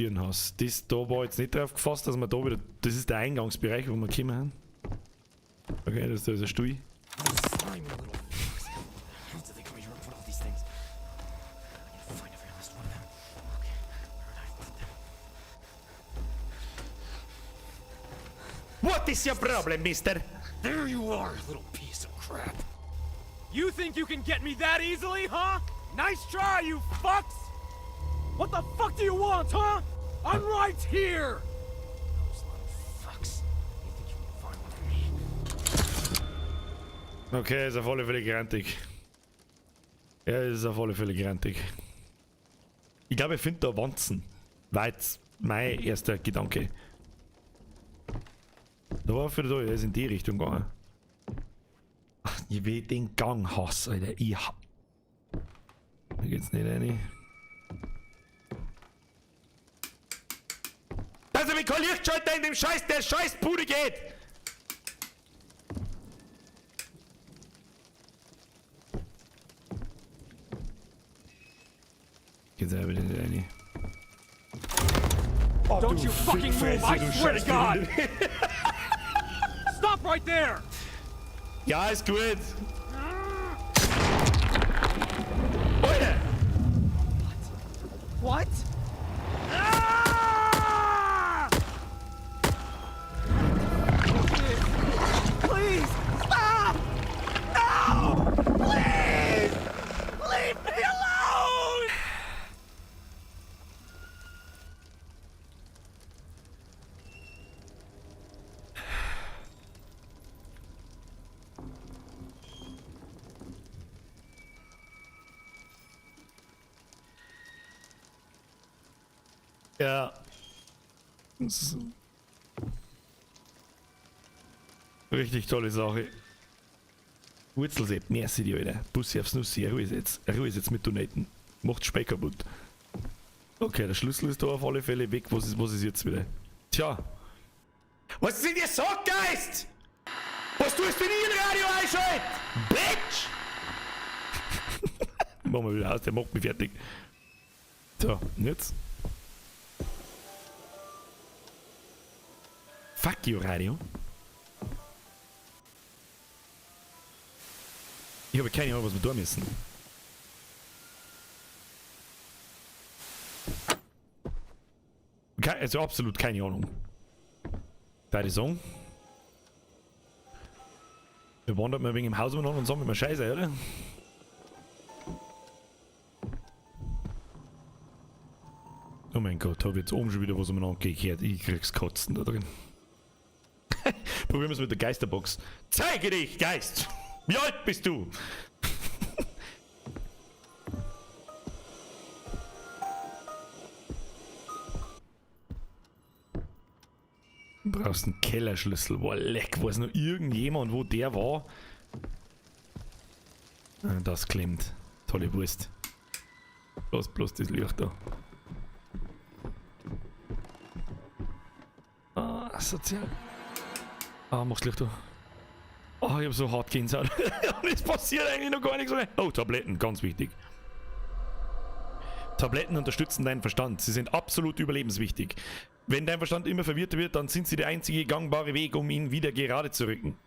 Irrenhaus. Das da war jetzt nicht drauf gefasst, dass wir da wieder. Das ist der Eingangsbereich, wo wir gekommen haben. Okay, das da ist ein Stuhl. Slimy little fucks. How did they come here and put all these things? I need to find every last one of them. Okay, where did I put them? What is your problem, mister? There you are, little piece of crap. You think you can get me that easily, huh? Nice try, you fucks! What the fuck do you want, huh? I'm right here! Those little fucks. You think you can find one of me? Okay, ist auf alle Fälle grantig. Er ist auf alle Fälle grantig. Ich glaube, ich finde da Wanzen. War jetzt mein erster Gedanke. Da war für da, er ist in die Richtung gegangen. Ach, ich will den Gang hassen, Alter. Ich ha. Da geht's nicht rein. Dass er mit kein Lichtschalter in dem Scheiß, der Scheißbude geht! Geht's aber wieder nicht rein. Oh, Don't you fucking move, I du swear to God! Scheißbehinderte. Stop right there! Ja, ist gut. Alter! What? Ah! Please, stop! No! Please! Leave me alone! Ja. Das ist richtig tolle Sache. Wurzelsepp, merci dir, Alter. Bussi aufs Nussi, Ruhe ist jetzt. Ruhe ist jetzt mit Donaten. Macht Speck kaputt. Okay, der Schlüssel ist da auf alle Fälle weg. Was ist jetzt wieder? Tja. Was ist denn dir Sackgeist? Was tust du denn hier im Radio einschalten? Bitch! Machen wir wieder aus, der macht mich fertig. So, und jetzt? Fuck you, Radio. Ich habe keine Ahnung, was wir tun müssen. Also absolut keine Ahnung. Deine Song. Wir wandern mal wegen im Haus umeinander und sagen immer Scheiße, oder? Oh mein Gott, hab ich jetzt oben schon wieder was umeinander gekehrt. Ich krieg's Kotzen da drin. Probieren wir's mit der Geisterbox. Zeige dich, Geist! Wie alt bist du? Du brauchst einen Kellerschlüssel. Boah, leck, weiß noch irgendjemand, wo der war? Ah, das klemmt. Tolle Wurst. Bloß das Licht da. Ah, sozial. Ah, mach's Licht da. Ah, ich hab so hart Gänsehaut. Und es passiert eigentlich noch gar nichts mehr. Oh, Tabletten, ganz wichtig. Tabletten unterstützen deinen Verstand. Sie sind absolut überlebenswichtig. Wenn dein Verstand immer verwirrt wird, dann sind sie der einzige gangbare Weg, um ihn wieder gerade zu rücken.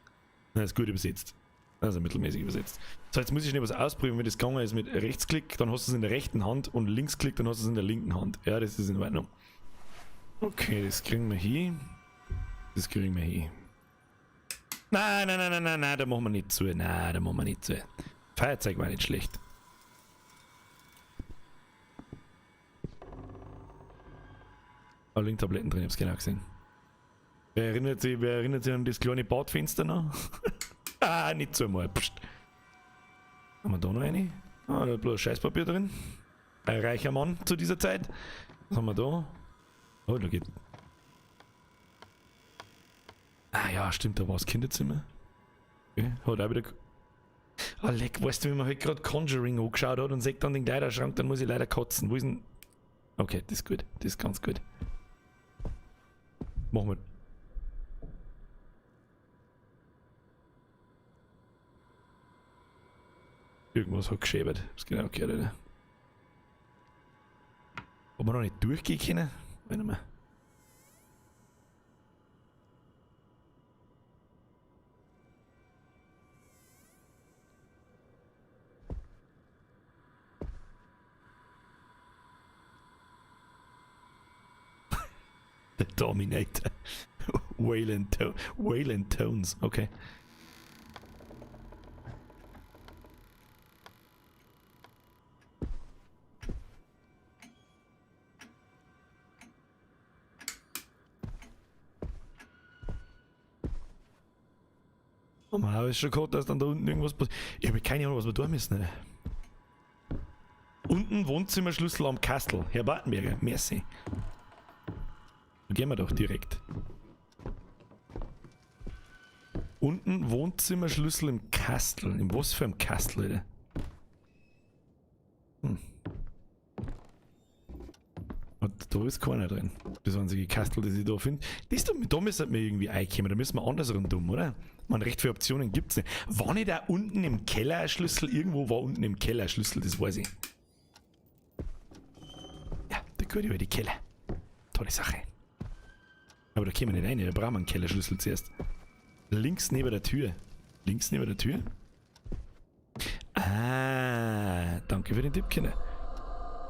Das ist gut übersetzt. Also mittelmäßig übersetzt. So, jetzt muss ich schnell was ausprobieren, wenn das gegangen ist mit Rechtsklick, dann hast du es in der rechten Hand und Linksklick, dann hast du es in der linken Hand. Ja, das ist in Ordnung. Okay, das kriegen wir hin. Das kriegen wir hin. Nein, nein, nein, nein, nein, nein, da machen wir nicht zu. Nein, da machen wir nicht zu. Feuerzeug war nicht schlecht. Da liegen Tabletten drin, ich hab's genau gesehen. Wer erinnert sich an das kleine Badfenster noch? Ah, nicht so mal. Psst. Haben wir da noch eine? Ah, da ist bloß Scheißpapier drin. Ein reicher Mann zu dieser Zeit. Was haben wir da? Oh, da geht. Ah ja, stimmt, da war das Kinderzimmer. Okay, hat auch wieder Ah, leck, weißt du, wie man halt gerade Conjuring angeschaut hat und sieht dann den Kleiderschrank, dann muss ich leider kotzen. Wo ist denn. Okay, das ist gut. Das ist ganz gut. Machen wir. Irgendwas hat geschäbert. Hab's genau gehört, Alter. Ob wir noch nicht durchgehen können? Warte mal. The Dominator. Wayland Tones, okay. Oh man, ist schon gehabt, dass dann da unten irgendwas passiert. Ich habe keine Ahnung, was wir da müssen. Ne? Unten Wohnzimmerschlüssel am Kastel. Herr Bartenberger, merci. Da gehen wir doch direkt. Unten Wohnzimmerschlüssel im Kastel. Im was für einem Kastel, Alter? Hm. Und da ist keiner drin. Das einzige Kastel, das ich da finde. Das da, da müssen wir irgendwie reinkommen. Da müssen wir anders rundum, oder? Man, recht viele Optionen gibt's nicht. War nicht da unten im Keller ein Schlüssel? Irgendwo war unten im Keller ein Schlüssel, das weiß ich. Ja, der gehört über die Keller. Tolle Sache. Aber da kämen wir nicht rein, da brauchen wir einen Kellerschlüssel zuerst. Links neben der Tür. Links neben der Tür? Ah, danke für den Tipp, Kinder.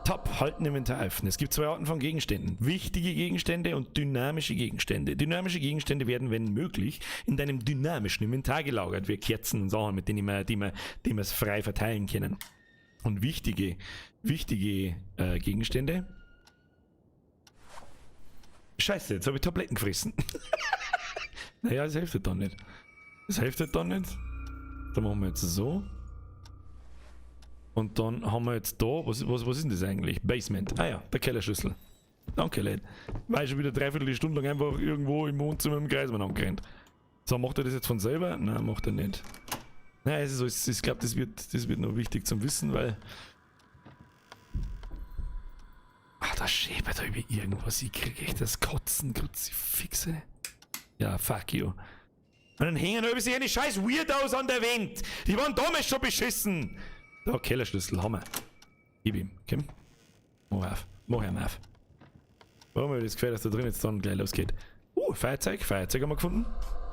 Top, halten Inventar öffnen. Es gibt zwei Arten von Gegenständen. Wichtige Gegenstände und dynamische Gegenstände. Dynamische Gegenstände werden, wenn möglich, in deinem dynamischen Inventar gelagert, wie Kerzen und Sachen, mit denen wir, die wir es frei verteilen können. Und wichtige Gegenstände. Scheiße, jetzt habe ich Tabletten gefressen. Naja, das hilft dann nicht. Das hilft dann nicht. Da machen wir jetzt so. Und dann haben wir jetzt da, was ist denn das eigentlich? Basement. Ah ja, der Kellerschlüssel. Danke, Leute. Weil schon wieder dreiviertel Stunde lang einfach irgendwo im Wohnzimmer im Kreis angerannt. So, macht er das jetzt von selber? Nein, macht er nicht. Nein, es ist so, ich glaube, das wird noch wichtig zum Wissen, weil... Ach, da schäbert da über irgendwas. Ich krieg echt das Kotzen, Kruzifixe. Ja, fuck you. Und dann hängen über sich eine scheiß Weirdos an der Wand. Die waren damals schon beschissen. Da, Kellerschlüssel haben wir. Gib ihm, komm. Mach auf. Mach ihm auf. Warum mir das gefällt, dass da drin jetzt dann gleich losgeht. Feuerzeug. Feuerzeug haben wir gefunden.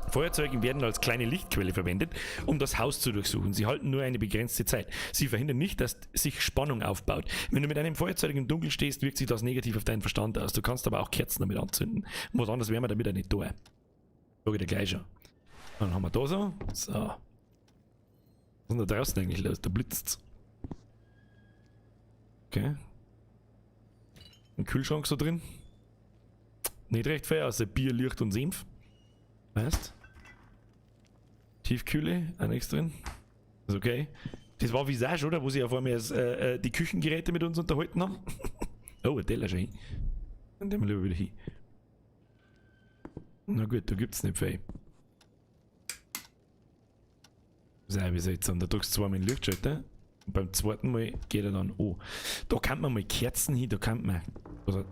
Feuerzeuge werden als kleine Lichtquelle verwendet, um das Haus zu durchsuchen. Sie halten nur eine begrenzte Zeit. Sie verhindern nicht, dass sich Spannung aufbaut. Wenn du mit einem Feuerzeug im Dunkeln stehst, wirkt sich das negativ auf deinen Verstand aus. Du kannst aber auch Kerzen damit anzünden. Was anderes wären wir damit auch nicht da. Sag ich dir gleich schon. Dann haben wir da so. So. Was ist denn da draußen eigentlich los? Da blitzt's. Okay. Ein Kühlschrank so drin. Nicht recht fair, außer Bier, Licht und Senf. Weißt? Tiefkühle, auch nichts drin. Ist okay. Das war Visage, oder? Wo sie auf einmal die Küchengeräte mit uns unterhalten haben. Oh, ein Teller schon hin. Dann nehmen wir lieber wieder hin. Na gut, da gibt's nicht viel. Sehr wie seltsam. Da drückst du zweimal den Lichtschalter und beim zweiten Mal geht er dann an. Da kann man mal Kerzen hin, da kann man. Also,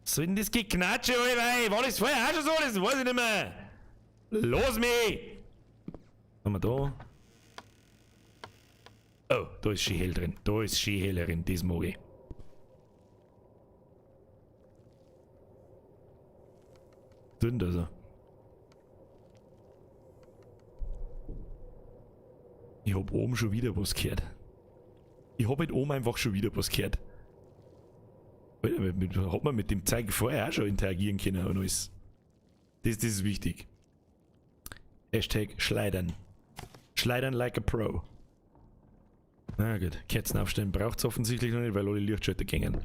soll denn das Geknatsche, Alter? War das vorher auch schon so? Das weiß ich nicht mehr. Los mich! Was haben wir da? Oh, da ist schön hell drin. Da ist schön hell drin, das mag ich. Dünn da so. Ich hab oben schon wieder was gehört. Ich hab halt oben einfach schon wieder was gehört. Alter, hat man mit dem Zeug vorher auch schon interagieren können und alles. Das ist wichtig. Hashtag Schleidern. Schleidern like a pro. Na gut, Kerzen aufstellen braucht's offensichtlich noch nicht, weil alle Lichtschalter gängen.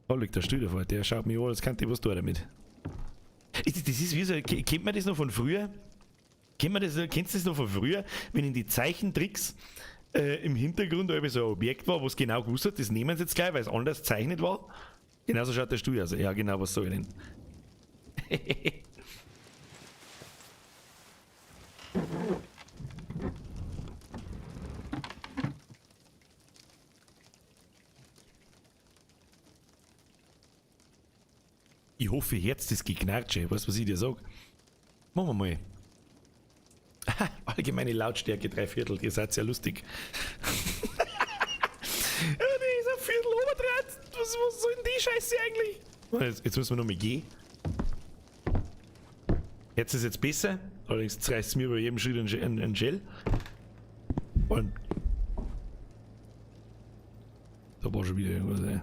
Da liegt der Stuhl davor, der schaut mich an, als könnte ich was tun damit. Das ist wie so, kennt man das noch von früher? Kennt man das, kennst du das noch von früher, wenn in die Zeichentricks im Hintergrund so ein Objekt war, wo es genau gewusst hat, das nehmen sie jetzt gleich, weil es anders gezeichnet war? Genauso schaut der Stuhl aus. Ja, genau, was soll ich denn? Ich hoffe jetzt, das Geknatsche. Weißt du, was ich dir sag? Machen wir mal. Allgemeine Lautstärke 3/4, ihr seid ja lustig. Ja, die ist ein Viertel Was soll denn die Scheiße eigentlich? Jetzt müssen wir noch mal gehen. Jetzt ist es jetzt besser. Allerdings reißt es mir bei jedem Schritt ein Gel. Und da war schon wieder irgendwas, ey.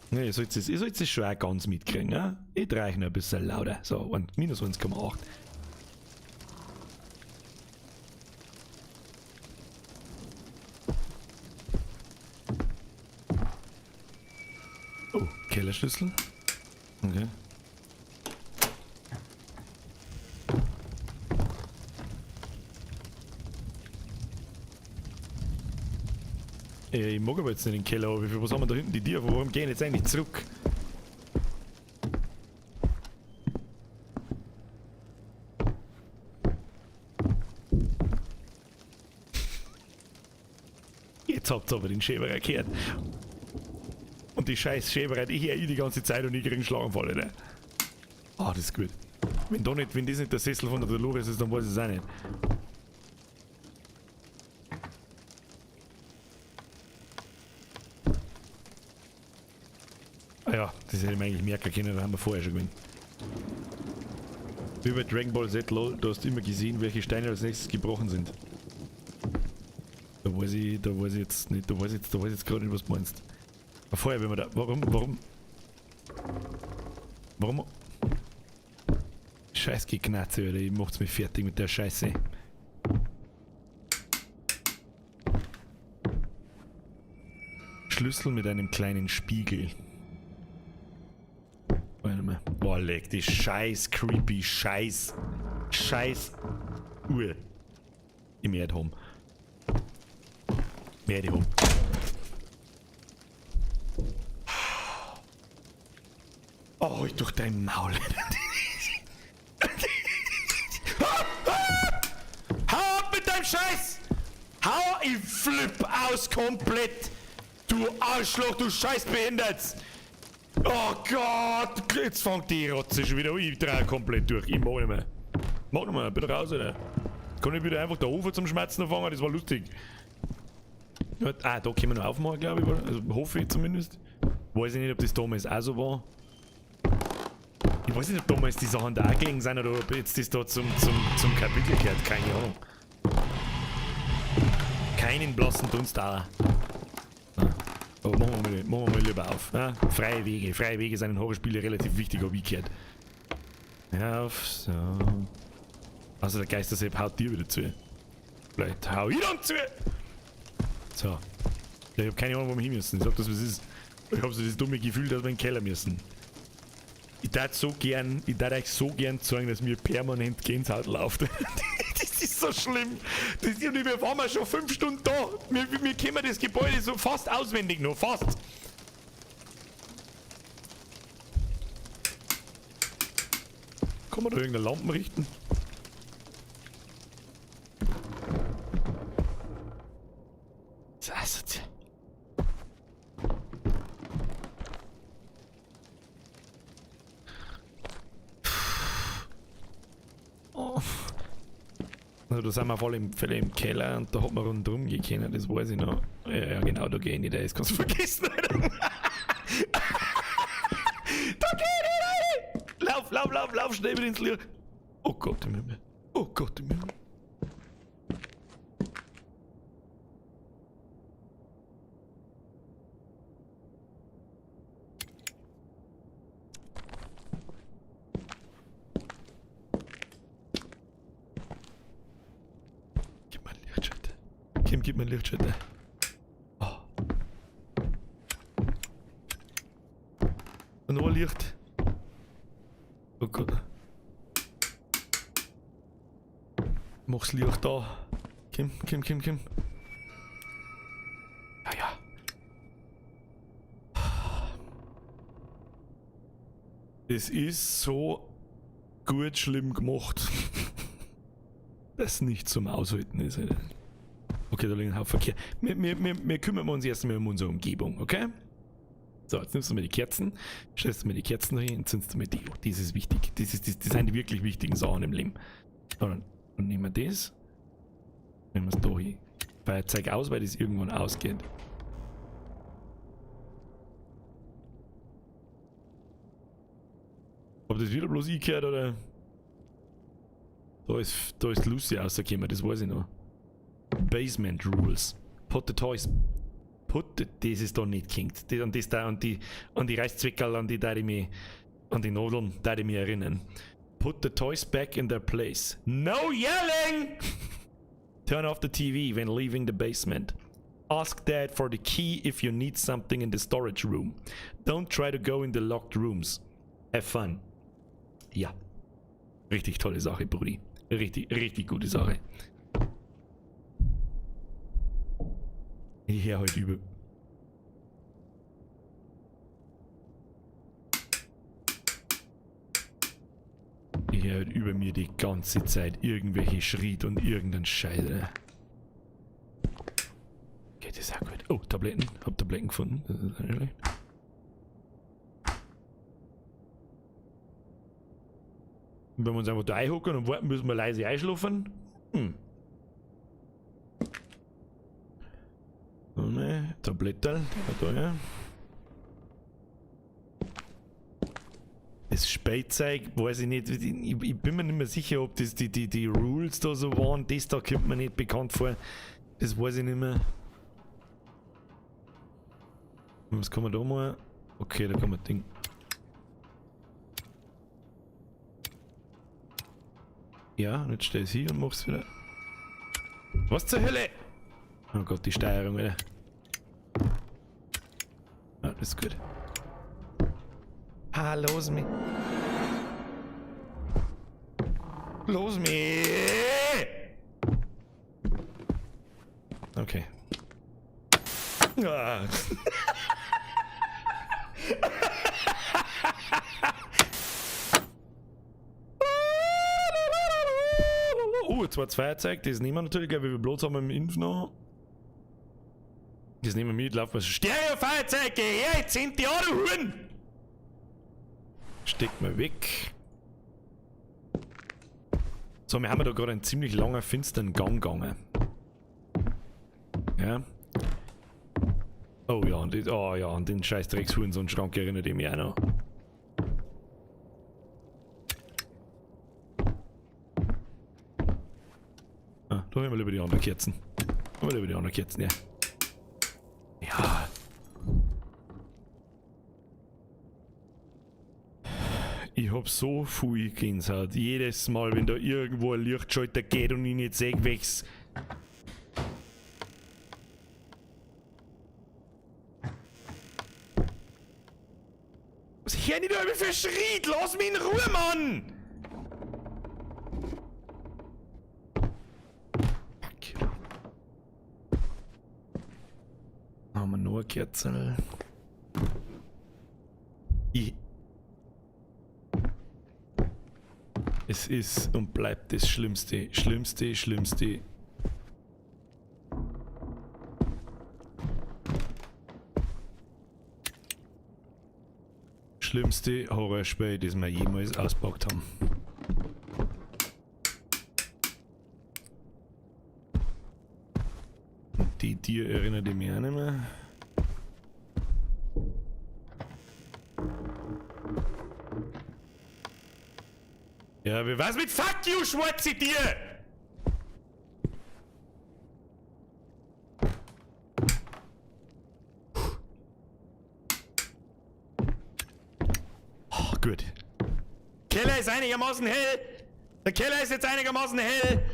Ne, ihr sollt es schon auch ganz mitkriegen, ne? Ich drehe noch ein bisschen lauter. So, und minus 1,8. Oh, Kellerschlüssel. Okay. Ich mag aber jetzt nicht den Keller, aber was haben wir da hinten die Tür? Warum gehen jetzt eigentlich zurück? Jetzt habt ihr aber den Schäberer gehört. Und die scheiß Schäberei, die höre ich die ganze Zeit und ich krieg einen Schlaganfall, ne? Ah, das ist gut. Wenn das nicht der Sessel von der Dolores ist, dann weiß ich es auch nicht. Ah ja, das hätte ich mir eigentlich merken können, da haben wir vorher schon gewinnt. Wie bei Dragon Ball Z, lol, du hast immer gesehen, welche Steine als nächstes gebrochen sind. Da weiß ich jetzt nicht, da weiß ich jetzt gerade nicht, was du meinst. Aber vorher, wenn wir da, warum? Scheiß Geknatze, Alter, ich macht's mich fertig mit der Scheiße. Schlüssel mit einem kleinen Spiegel. Warte mal. Boah, leck, die scheiß creepy scheiß Uhr. Im Erdhome. Erdhome. Oh, ich durch dein Maul. Hau ab mit deinem Scheiß! Hau, ich flipp aus komplett! Du Arschloch, du Scheißbehindert! Oh Gott! Jetzt fängt die Rotze schon wieder an. Ich drehe komplett durch. Ich mach nicht mehr. Mach nicht mehr, bitte raus, Alter. Kann ich wieder einfach der Ofen zum Schmerzen anfangen? Das war lustig. Ah, da können wir noch aufmachen, glaube ich. Also hoffe ich zumindest. Weiß ich nicht, ob das damals auch so war. Ich weiß nicht, ob damals die Sachen da auch gelegen sind oder ob jetzt das da zum Kapitel gehört. Keine Ahnung. Keinen blassen Dunst da. Aber machen wir mal lieber auf. Ja? Freie Wege. Freie Wege sind in Horrorspielen relativ wichtig, habe ich gehört. Ja, auf, so. Also der Geistersepp haut dir wieder zu. Vielleicht hau ich dann zu! So. Ja, ich habe keine Ahnung, wo wir hin müssen. Ich sag das, was ist. Ich habe so das dumme Gefühl, dass wir in den Keller müssen. Ich darf so gern, ich darf euch so gern zeigen, dass mir permanent Gänsehaut läuft. Das ist so schlimm. Das ist, wir waren ja schon 5 Stunden da. Wir kennen das Gebäude so fast auswendig noch, fast. Kann man da irgendeine Lampe richten? Das ist oh. Also da sind wir voll im Keller und da hat man rundherum gekannt, das weiß ich noch. Ja, ja genau, da geh ich nicht, das kannst du vergessen, Alter. Da geh ich nicht, Alter! Lauf, lauf, lauf, lauf, schnell wieder ins Licht. Oh Gott im Himmel. Oh Gott im Himmel. Gib mir ein Lichtschalter. Kim, gib mir ein Lichtschalter. Oh. Und noch ein Licht. Oh Gott. Mach's Licht da. Kim, Kim, Kim, Kim. Ja, ja. Es ist so gut schlimm gemacht. Das nicht zum Aushalten ist. Alter. Okay, da liegt ein Haufen Verkehr. Wir kümmern uns erstmal um unsere Umgebung, okay? So, jetzt nimmst du mir die Kerzen, stellst du mir die Kerzen hin und zündest du mir die. Oh, das ist wichtig. Das sind die wirklich wichtigen Sachen im Leben. So, dann nehmen wir das. Nehmen wir es da hin. Feuerzeug aus, weil das irgendwann ausgeht. Ob das wieder bloß ich gehört oder... Da ist Lucy rausgekommen, das weiß ich noch. Basement Rules. Put the toys... Put the, das ist da nicht kinkt. Das, und das da, und die, und die Reißzwickerl, an die da ich mich, an die Nadeln, da ich mich erinnern. Put the toys back in their place. No yelling! Turn off the TV when leaving the basement. Ask Dad for the key if you need something in the storage room. Don't try to go in the locked rooms. Have fun. Ja. Richtig tolle Sache, Brudi. Richtig, richtig gute Sache. Ich hör halt über. Ich hör halt über mir die ganze Zeit irgendwelche Schritt und irgendeinen Scheiße. Okay, das ist auch gut. Oh, Tabletten. Hab Tabletten gefunden. Das ist nicht schlecht. Und wenn wir uns einfach da einhocken und warten, müssen wir leise einschlafen. Ne, Tablettel, da, ja. Das Spielzeug, weiß ich nicht, ich bin mir nicht mehr sicher, ob das die Rules da so waren, das da kommt mir nicht bekannt vor. Das weiß ich nicht mehr. Was kann man da mal? Okay, da kann man Ding. Ja, und jetzt steh ich hier und mach's wieder. Was zur Hölle? Oh Gott, die Steuerung wieder. Ah, das ist gut. Ah, los mich. Los mich! Okay. Ah. Oh, jetzt war zwei Feuerzeug, das nehmen wir natürlich, wie viel Platz haben wir im Inf noch? Das nehmen wir mit, laufen wir so. Stereo-Feuerzeug, geh her, jetzt sind die Huren! Steck mal weg. So, wir haben da gerade einen ziemlich langen, finsteren Gang gegangen. Ja. Oh ja, und, oh ja, und den scheiß Dreckshurensohn-Schrank erinnert ich mich auch noch. Ah, da haben wir lieber die anderen Kerzen. Da haben wir lieber die anderen Kerzen, ja. Ja. Ich hab so viel Gänsehaut. Jedes Mal, wenn da irgendwo ein Lichtschalter geht und ich nicht seh, welches. Was hör ich da immer für Schritt? Lass mich in Ruhe, Mann! Fuck. Haben wir noch eine Kerze? Ich. Es ist und bleibt das Schlimmste, Schlimmste, Schlimmste. Schlimmste Horrorspiel, das wir jemals auspackt haben. Und die Tier erinnert mich auch nicht mehr. Ja, wie war's mit Fuck you, schwarze Tier? Oh, gut. Keller ist einigermaßen hell. Der Keller ist jetzt einigermaßen hell.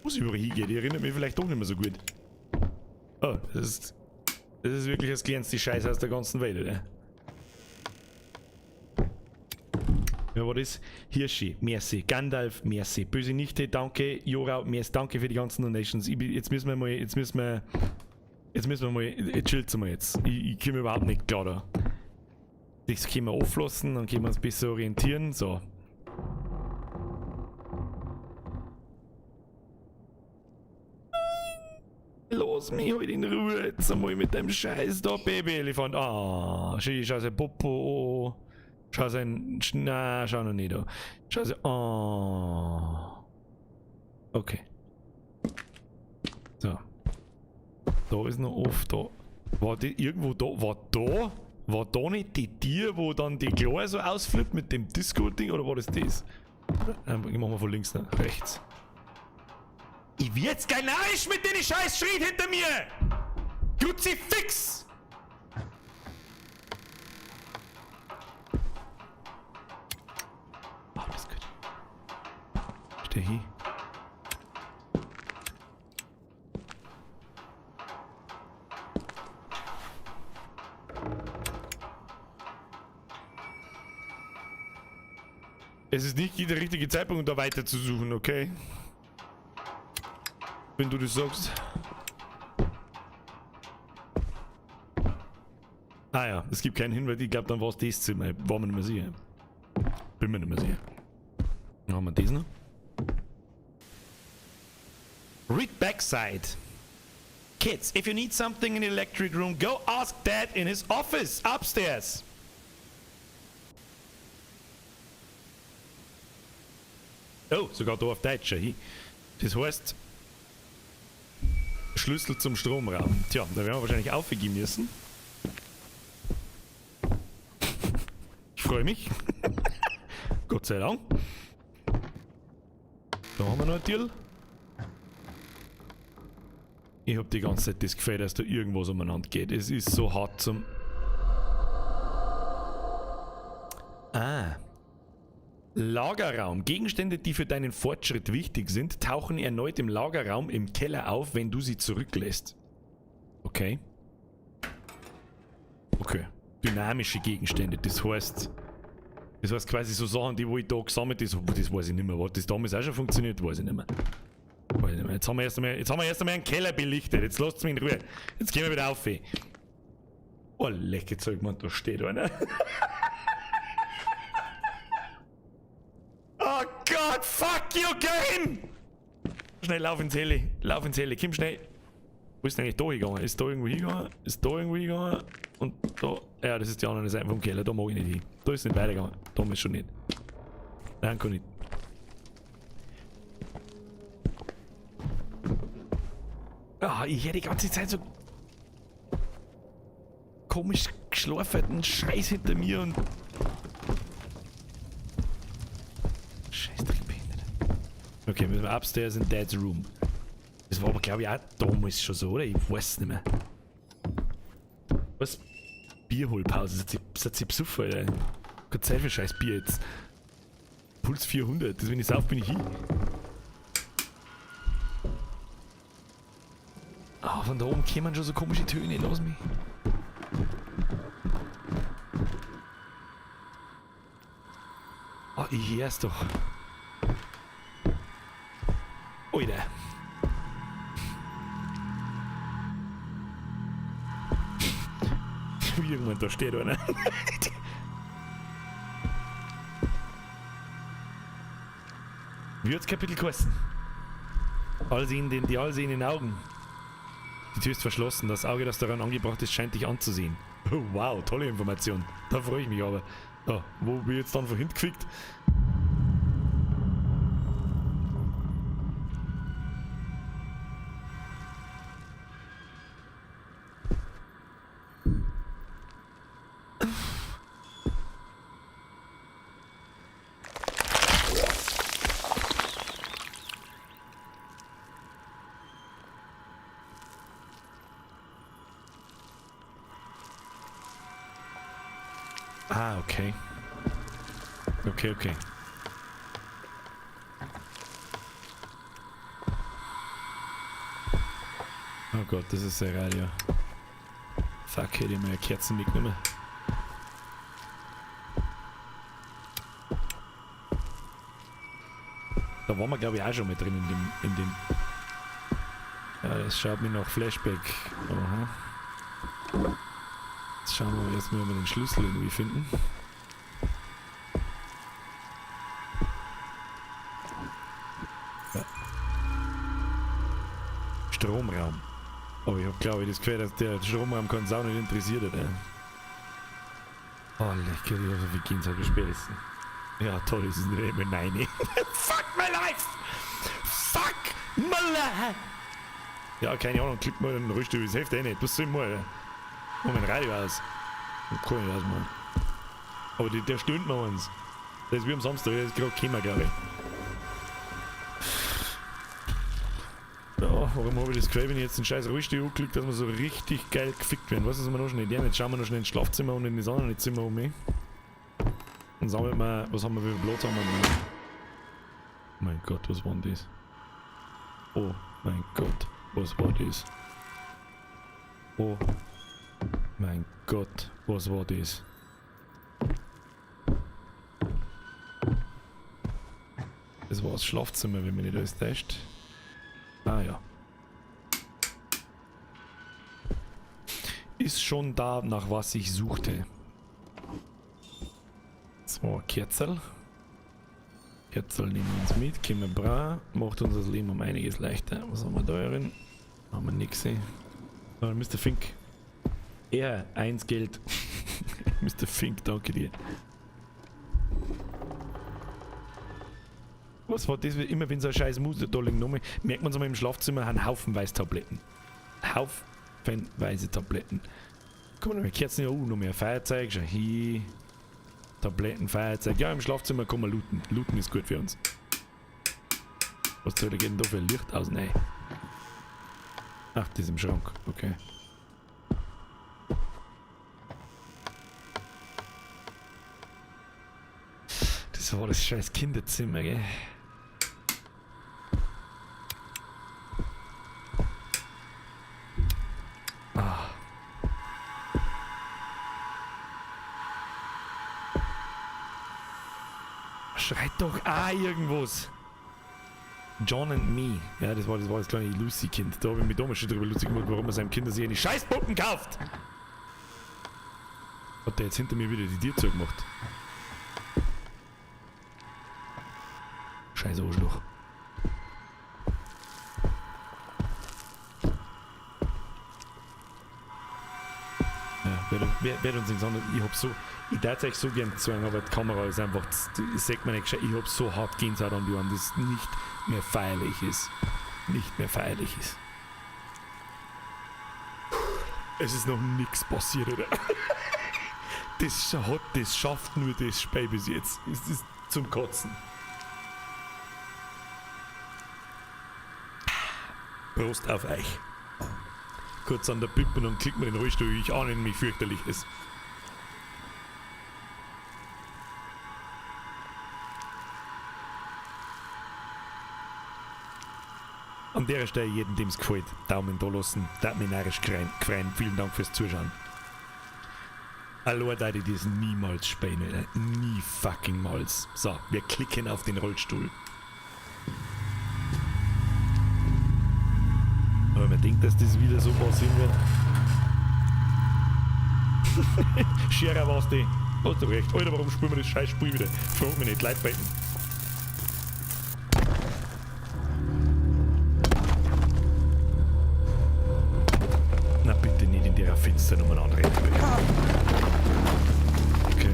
Wo es überall hingeht, ich erinnere mich vielleicht doch nicht mehr so gut. Oh, das ist wirklich das kleinste Scheiß aus der ganzen Welt, oder? Ja, was ist? Hirschi, merci. Gandalf, merci. Böse Nichte, danke. Jorau, merci. Danke für die ganzen Donations. Ich, jetzt müssen wir mal, jetzt müssen wir, jetzt müssen wir mal, jetzt chillt's mal jetzt. Ich komme überhaupt nicht klar da. Das können wir auflassen, dann können wir uns besser orientieren. So. Lass mich halt in Ruhe jetzt einmal mit dem Scheiß da, Baby-Elefant. Ah, schau sein Popo. Oh. Schau sein. Na, schau noch nicht da. Schau sein. Oh. Okay. So. Da ist noch off, da. War die irgendwo da? War da? War da nicht die Tür, wo dann die Klo so ausflippt mit dem Disco-Ding, oder war das das? Ich mach mal von links nach rechts. Ich werd jetzt gleich narrisch mit den scheiß Schritt hinter mir! Kruzifix! Oh, das ist gut. Steh hier. Es ist nicht der richtige Zeitpunkt, um da weiter zu suchen, okay? Wenn du das sagst. Ah ja, es gibt keinen Hinweis. Ich glaub, dann war's das Zimmer. Ich war mir nicht mehr sicher. Bin mir nicht mehr sicher. Dann haben wir das noch. Read backside. Kids, if you need something in the electric room, go ask Dad in his office upstairs. Oh, sogar da auf Deutsch. Hey. Das heißt, Schlüssel zum Stromraum. Tja, da werden wir wahrscheinlich aufgeben müssen. Ich freue mich. Gott sei Dank. Da haben wir noch ein Deal. Ich hab die ganze Zeit das Gefühl, dass da irgendwas umeinander geht. Es ist so hart zum... Ah. Lagerraum. Gegenstände, die für deinen Fortschritt wichtig sind, tauchen erneut im Lagerraum im Keller auf, wenn du sie zurücklässt. Okay. Okay. Dynamische Gegenstände, das heißt quasi so Sachen, die wo ich da gesammelt habe, das weiß ich nicht mehr. Was das damals auch schon funktioniert, weiß ich nicht mehr. Weiß ich nicht mehr. Jetzt haben wir erst einmal, jetzt haben wir erst einmal einen Keller belichtet. Jetzt lasst mich in Ruhe. Jetzt gehen wir wieder auf. Oh, lecke Zeug, Mann, da steht einer. Oh Gott, fuck you, game! Schnell, lauf ins Heli. Lauf ins Heli, komm schnell. Wo ist denn eigentlich da hingegangen? Ist da irgendwo hingegangen? Ist da irgendwo hingegangen? Und da. Ja, das ist die andere Seite vom Keller, da mag ich nicht hin. Da ist nicht weitergegangen. Da ist schon nicht. Nein, kann nicht. Ah, ich höre die ganze Zeit so komisch geschlafen, Scheiß hinter mir und. Scheiß Dreckbehindert. Okay, müssen wir upstairs in Dad's Room. Das war aber, glaub ich, auch damals schon so, oder? Ich weiß nicht mehr. Was? Bierholpause? Seid ihr besoffen, Alter? Keine Zeit für scheiß Bier jetzt. Puls 400, das, wenn ich sauf, bin ich hin. Ah, von da oben kämen schon so komische Töne, lass mich. Ah, ich hör's doch. Alter. Irgendwann da steht einer. Wie hat's Kapitel geheißen? All sehen den, die all sehen in den Augen. Die Tür ist verschlossen. Das Auge, das daran angebracht ist, scheint dich anzusehen. Oh, wow, tolle Information. Da freue ich mich aber. Da, wo bin ich jetzt dann von hinten gefickt? Ah, okay. Okay, okay. Oh Gott, das ist sehr Radio. Fuck, hätte ich mir Kerzen mitgenommen. Da waren wir, glaub ich, auch schon mal drin in dem. Ja, das schaut mir nach Flashback. Aha. Jetzt schauen wir erstmal, ob wir den Schlüssel irgendwie finden. Ja. Stromraum. Oh, ich hab, glaub ich, das Gefühl, dass der Stromraum keinen Sau nicht interessiert hat. Ey. Oh, lecker, ich hab so viel Gänsehaut spätestens. Ja, toll, es ist nicht mehr 9. Fuck my life! Fuck! Mala! Ja, keine Ahnung, klick mal in den Rollstuhl, das hilft eh nicht. Was soll ich mal? Mach mein Radio aus. Kann ich ausmachen. Aber der stöhnt mir uns. Der ist wie am Samstag, der ist gerade gekommen, glaube ich. Ja, warum habe ich das Gefühl, wenn ich jetzt einen scheiß Rollstuhl anklicke, dass wir so richtig geil gefickt werden? Weißt du, was wir noch schnell lernen? Jetzt schauen wir noch schnell ins Schlafzimmer und in das andere Zimmer um mich. Und sammeln wir, was haben wir für Platz haben wir noch? Mein Gott, was war denn das? Oh mein Gott, was war das? Oh mein Gott, was war das? Das war das Schlafzimmer, wenn mich nicht alles täuscht. Ah ja. Ist schon da, nach was ich suchte. So, Kerzel. Kerzel nehmen wir uns mit, können wir bra. Macht uns das Leben um einiges leichter. Was haben wir da drin? Haben wir nix. Oh, Mr. Fink. Er, 1 Geld. Mr. Fink, danke dir. Was war das? Immer wenn so ein scheiß Mustertolling genommen, merkt man es mal im Schlafzimmer, haben haufenweise Tabletten. Haufenweise Tabletten. Guck mal, noch mehr Kerzen, ja, noch mehr Feuerzeug, schau hier. Tabletten, Feuerzeug. Ja, im Schlafzimmer kann man looten. Looten ist gut für uns. Was soll da geht denn da für Licht aus? Nein. Ach, das ist im Schrank. Okay. Das war das scheiß Kinderzimmer, gell? Ah. Schreit doch auch irgendwas. John and Me. Ja, das war das kleine Lucy-Kind. Da habe ich mich damals schon drüber lustig gemacht, warum er seinem Kind sich eine Scheißpuppen kauft. Hat der jetzt hinter mir wieder die Tür zugemacht? Scheiß Arschloch. Ja, wer uns nichts anderes. Ich hab so. Ich darf euch so gern zeigen, aber die Kamera ist einfach. Das sagt man nicht gescheit. Ich hab so hart Gänsehaut an die Ohren, dass es nicht mehr feierlich ist. Nicht mehr feierlich ist. Es ist noch nichts passiert, oder? Das schafft nur das Spiel bis jetzt. Es ist zum Kotzen. Prost auf euch. Kurz an der Pippe und klickt mir den Rollstuhl, ich ahne mich fürchterlich ist. An der Stelle jedem, dem es gefällt, Daumen da lassen, da mich narrisch gefreut. Vielen Dank fürs Zuschauen. Allein da ich das niemals spielen, Alter. Nie fucking mals. So, wir klicken auf den Rollstuhl. Aber man denkt, dass das wieder so passieren wird. Scherer war's die. Hast du recht. Alter, warum spielen wir das scheiß Spiel wieder? Frag mich nicht, Leute beten. Na bitte nicht in der Finstern umeinander rennen. Okay.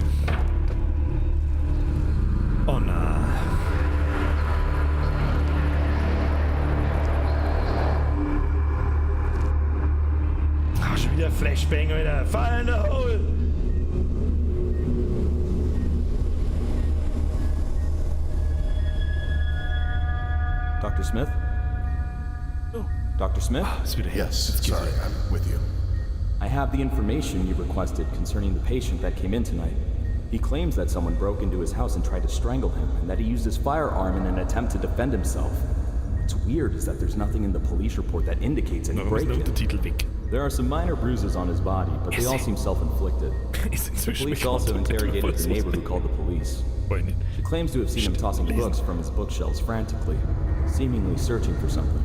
Oh nein. Ah, schon wieder Flashbang, Alter. Fire in the hole! Dr. Smith? Oh. Dr. Smith? Ah, ist wieder her. Yes, Jetzt geht's sorry, wieder. I'm with you. I have the information you requested concerning the patient that came in tonight. He claims that someone broke into his house and tried to strangle him, and that he used his firearm in an attempt to defend himself. What's weird is that there's nothing in the police report that indicates any Warum ist der break-in. Untertitel weg? There are some minor bruises on his body, but they all seem self-inflicted. Ist inzwischen Police bekannt, also ob der interrogated the was neighbor who called the police. Weiß nicht. She claims to have seen him tossing Lesen. books from his bookshelves frantically, seemingly searching for something.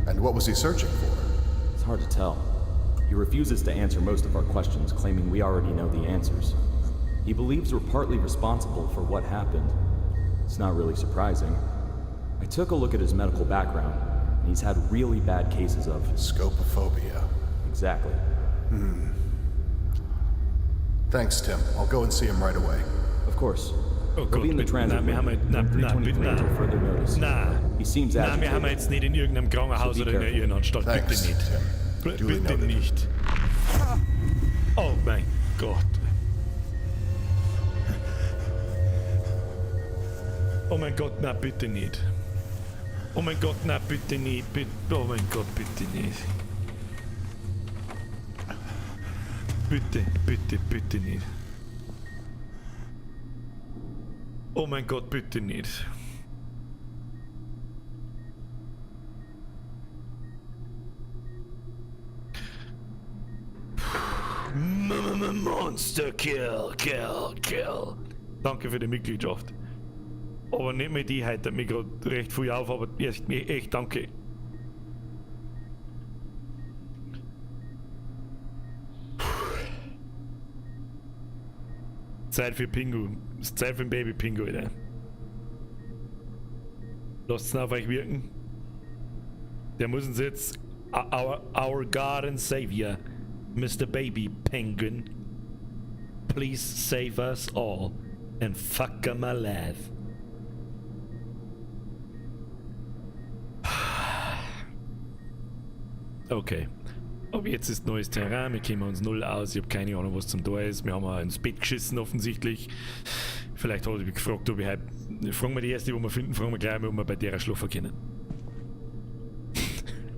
And what was he searching for? It's hard to tell. He refuses to answer most of our questions, claiming we already know the answers. He believes we're partly responsible for what happened. It's not really surprising. I took a look at his medical background, and he's had really bad cases of... Scopophobia. Exactly. Thanks, Tim. I'll go and see him right away. Of course. Oh He'll Gott, be in the bitte, transit nein, wir room, haben halt, nein, room nein, bitte, 323 until nein. further notice. Nein. He seems Nein, wir haben agitated. jetzt nicht in irgendeinem Krankenhaus So be oder in der careful. Irrenanstalt. Bitte Thanks, nicht. Tim. Duly Bitte noted. nicht. Oh mein Gott. Oh mein Gott, na bitte nicht. Oh mein Gott, na bitte nicht. Bitte, oh mein Gott, bitte nicht. Bitte, bitte, bitte nicht. Oh mein Gott, bitte nicht. Monster Kill, Kill, Kill. Danke für die Mitgliedschaft. Aber nicht mehr die heitert mich gerade recht viel auf, aber echt, echt danke. Zeit für Pingu. Es ist Zeit für ein Baby Pingu, Alter. Lasst es auf euch wirken. Der muss uns jetzt our God and Savior, Mr. Baby Penguin, please save us all and fuck 'em alive. Okay. Aber jetzt ist neues Terrain, wir kennen uns null aus, ich hab keine Ahnung, was zum Tor ist. Wir haben auch ins Bett geschissen offensichtlich. Vielleicht habe ich mich gefragt, ob ich halt. Fragen wir die erste, wo wir finden, fragen wir gleich mal, ob wir bei der schlafen können.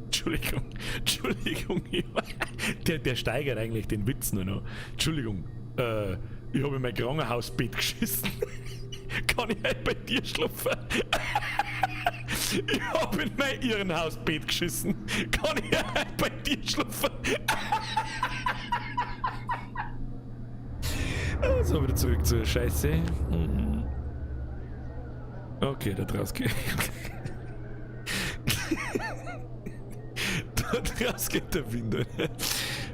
Entschuldigung, Entschuldigung, der steigert eigentlich den Witz nur noch. Entschuldigung, ich habe in mein Krankenhausbett geschissen. Kann ich halt bei dir schlafen? Ich hab in mein Irrenhausbett geschissen. Kann ich halt bei dir schlafen? So, wieder zurück zur Scheiße. Okay, da draußen geht. Da draußen geht der Wind.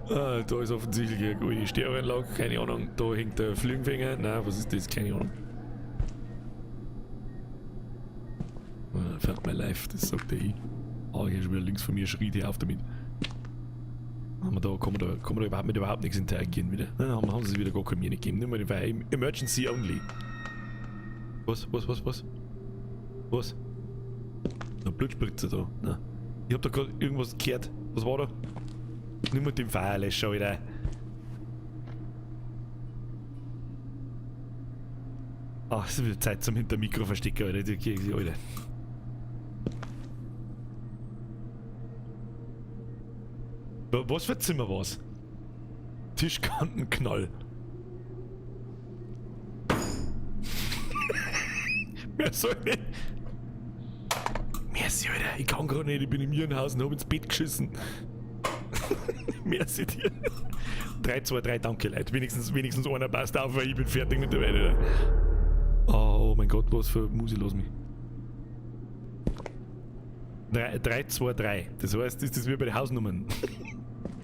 Ah, da ist offensichtlich eine gute Stereoanlage, keine Ahnung. Da hängt der Flügenfänger. Nein, was ist das? Keine Ahnung. Ah, fuck my life, das sagt der ich. Ah, hier ist wieder links von mir, schreit hier auf damit. Haben wir da, kann man da, kann man da überhaupt mit überhaupt nichts interagieren wieder? Nein, haben sie wieder gar keine Mühe gegeben. Nur mal den Fire. Emergency only. Was, was, was, was? Was? Eine Blutspritze da. Nein. Ich hab da grad irgendwas gehört. Was war da? Nimm mit dem Feuerlöscher, Alter. Ach, es ist wieder Zeit zum hinter Mikro verstecken, Alter. Alter. Was für Zimmer war's? Tischkantenknall. Mehr soll nicht. Merci, Alter. Ich kann grad nicht, ich bin im Irrenhaus und hab ins Bett geschissen. Merci dir. 3, 2, 3, danke, Leute. Wenigstens einer passt auf, weil ich bin fertig mit der Welt, Alter. Oh mein Gott, was für Musik, lass mich. 3, 3, 2, 3. Das heißt, ist das wie bei den Hausnummern?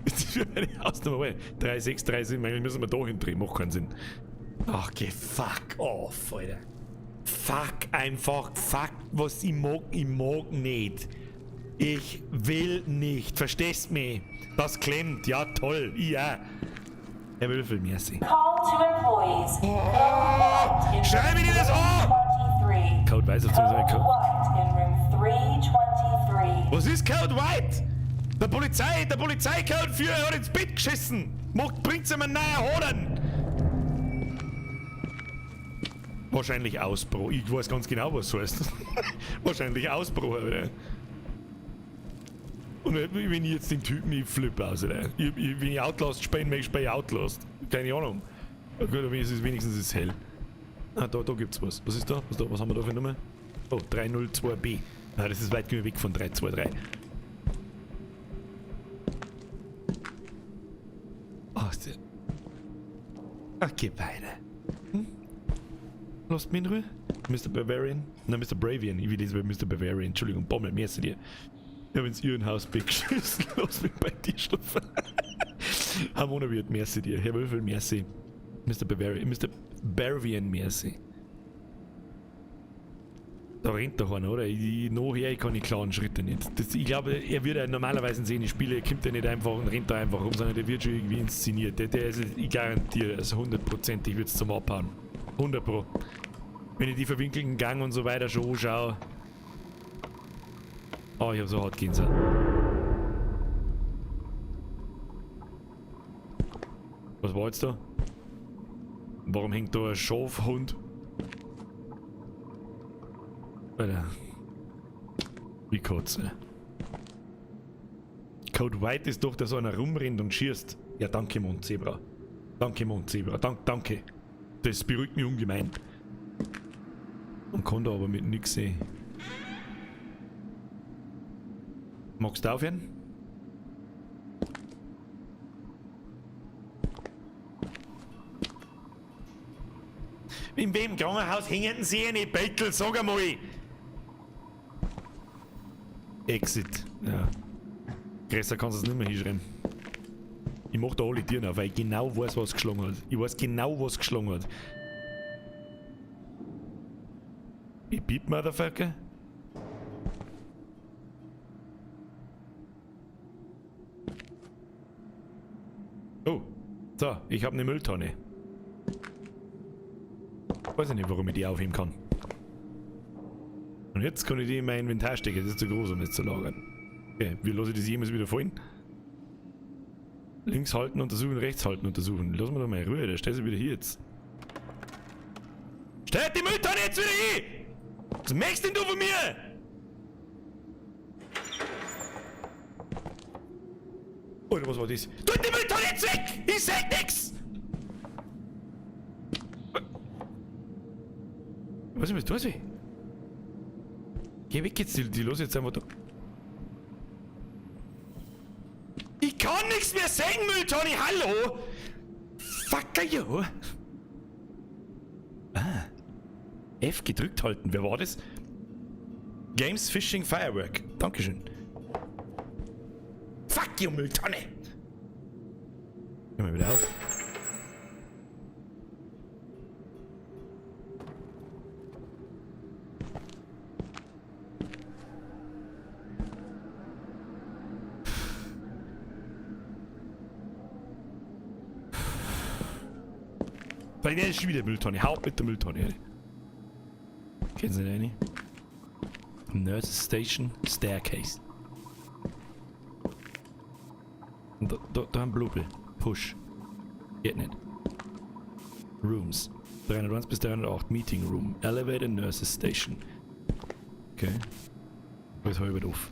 Ist das wie bei den Hausnummern? 3, 6, 3, 7. Eigentlich müssen wir da hindrehen, macht keinen Sinn. Ach, geh fuck off, Alter. Fuck einfach, fuck, was ich mag, ich mag nicht. Ich will nicht, verstehst mich? Das klemmt, ja toll, ich auch. Herr Wölfel, merci. Call to employees. Code white in Schrei mir das an! 323. Code weiß auf zum Code Code. white in room 323. Was ist Code White? Der Polizeicode für hat ins Bett geschissen. Macht, bringt's ihm einen neuen Hoden. Wahrscheinlich Ausbruch. Ich weiß ganz genau, was das heißt. Wahrscheinlich Ausbruch, Alter. Und wenn ich jetzt den Typen, ich flippe aus, Alter. Wenn ich Outlast spielen möchte, spiele ich Outlast. Keine Ahnung. Ja, gut, aber wenigstens ist es hell. Ah, da gibt's was. Was ist da? Was, da? Was haben wir da für eine Nummer? Oh, 302B. Ah, das ist weit genug weg von 323. Oh, ist der. Ach, geh weiter. Lasst mich in Ruhe. Mister Bavarian. Nein, Mister Bravian. Ich will das bei Mister Bavarian. Entschuldigung, Bommel, merci dir. Ich hab ins Irrenhaus geschissen. Lass mich bei dir schlafen. Harmona wird, merci dir. Herr Wölfel, merci. Mister Bavarian, Mister Barvian, merci. Da rennt doch einer, oder? Nachher, ich kann die klaren Schritte nicht. Ich glaube, er wird ja normalerweise sehen, die Spiele kommt er nicht einfach und rennt da einfach rum, sondern der wird schon irgendwie inszeniert. Ich garantiere, also hundertprozentig wird's zum Abhauen. 100 Pro. Wenn ich die verwinkelten Gang und so weiter schon anschaue. Oh, ich hab so hart Gänsehaut. Was war jetzt da? Warum hängt da ein Schafhund? Alter. Wie Kotze. Code White ist doch, dass einer rumrennt und schießt. Ja, danke, Mondzebra. Danke, Mondzebra. Danke. Das beruhigt mich ungemein. Und kann da aber mit nix sehen. Magst du aufhören? In wem Krankenhaus hängen sie eine Bettel, sag einmal! Exit. Ja. Größer kannst du es nicht mehr hinschreiben. Ich mach da alle Türen auf, weil ich genau weiß, was geschlagen hat. Ich weiß genau, was geschlagen hat. Ich piep, Motherfucker. Oh. So, ich hab eine Mülltonne. Weiß ich nicht, warum ich die aufheben kann. Und jetzt kann ich die in mein Inventar stecken. Das ist zu groß, um das zu lagern. Okay, wie lasse ich das jemals wieder fallen? Links halten, untersuchen, rechts halten, untersuchen. Lass mir doch mal in Ruhe, der stellt sich wieder hier jetzt. Stell die Mülltonne jetzt wieder hin! Was möchtest denn du von mir? Alter, was war das? Tut die Mülltonne jetzt weg! Ich seh nix! Was ist das? Geh weg jetzt, die los jetzt einfach da. Ich kann nichts mehr sehen, Mülltonne, hallo! Fucker you! Ah. F gedrückt halten, wer war das? Games Fishing Firework. Dankeschön. Fuck you, Mülltonne! Hör mal wieder auf. Weil der ist schon wieder Mülltonne. Hau mit der Mülltonne. Kennen Sie nicht? Nurses Station, Staircase. Und da ein Blubel. Push. Geht nicht. Rooms. 301 bis 308. Meeting Room. Elevator Nurses Station. Okay. Alles halb doof.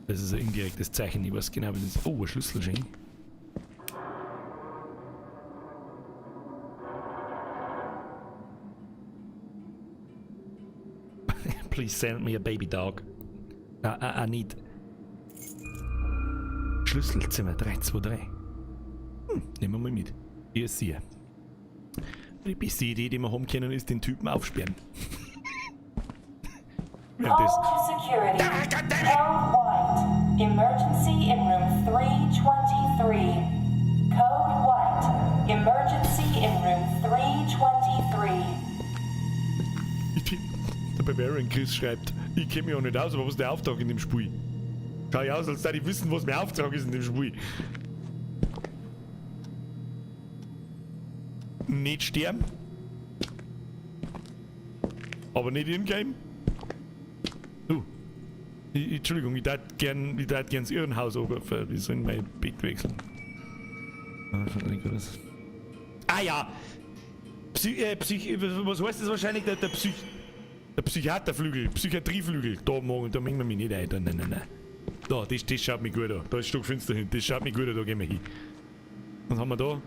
Das ist ein indirektes Zeichen. Ich weiß genau, was das ist. Oh, ein Schlüsselschein. Please send me a baby dog. I need Schlüsselzimmer 323. Nehmen wir mal mit. Hier ist sie. Die beste Idee, die wir haben können, ist den Typen aufsperren. Ja, das. Call to security. Ah, goddammit! Code White. Emergency in room 323. Code White. Emergency in room 323. Der Barbarian Chris schreibt, ich kenn mich auch nicht aus, aber was ist der Auftrag in dem Spiel? Schau ich aus, als würde ich wissen, was mein Auftrag ist in dem Spiel. Nicht sterben. Aber nicht in-game. Du. Entschuldigung, ich tät gern, ich tät gern das Irrenhaus oben, wir sollen mein Bett wechseln. Ah ja! Was heißt das wahrscheinlich? Der Psychiaterflügel, Psychiatrieflügel. Da morgen, da mengen wir mich nicht ein. Da, nein, nein, nein. Da, das schaut mich gut an. Da ist stockfinster hin. Das schaut mich gut an, da gehen wir hin. Was haben wir da?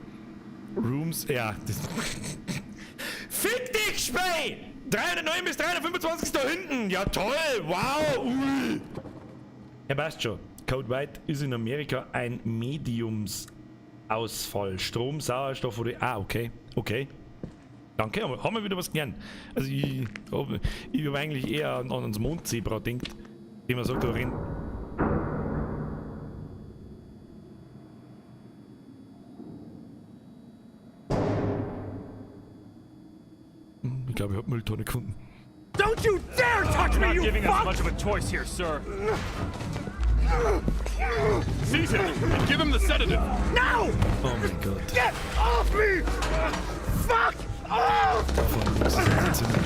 Rooms, ja. Das Fick dich, Spey! 309 bis 325 ist da hinten. Ja toll, wow, ui. Ja, passt schon. Code White ist in Amerika ein Mediumsausfall. Strom, Sauerstoff oder... Ah, okay, okay. Danke, aber haben wir wieder was gelernt. Also ich hab eigentlich eher an ans Mondzebra denkt, dem man sagt, da rennt. Ich glaube, ich hab Mülltonne gefunden. Don't you dare touch me, Not you giving us fuck! much of a choice here, sir. Seize him and give him the sedative. No! Oh mein Gott. Get off me! Fuck off! Da vorne links ist ein Zimmer.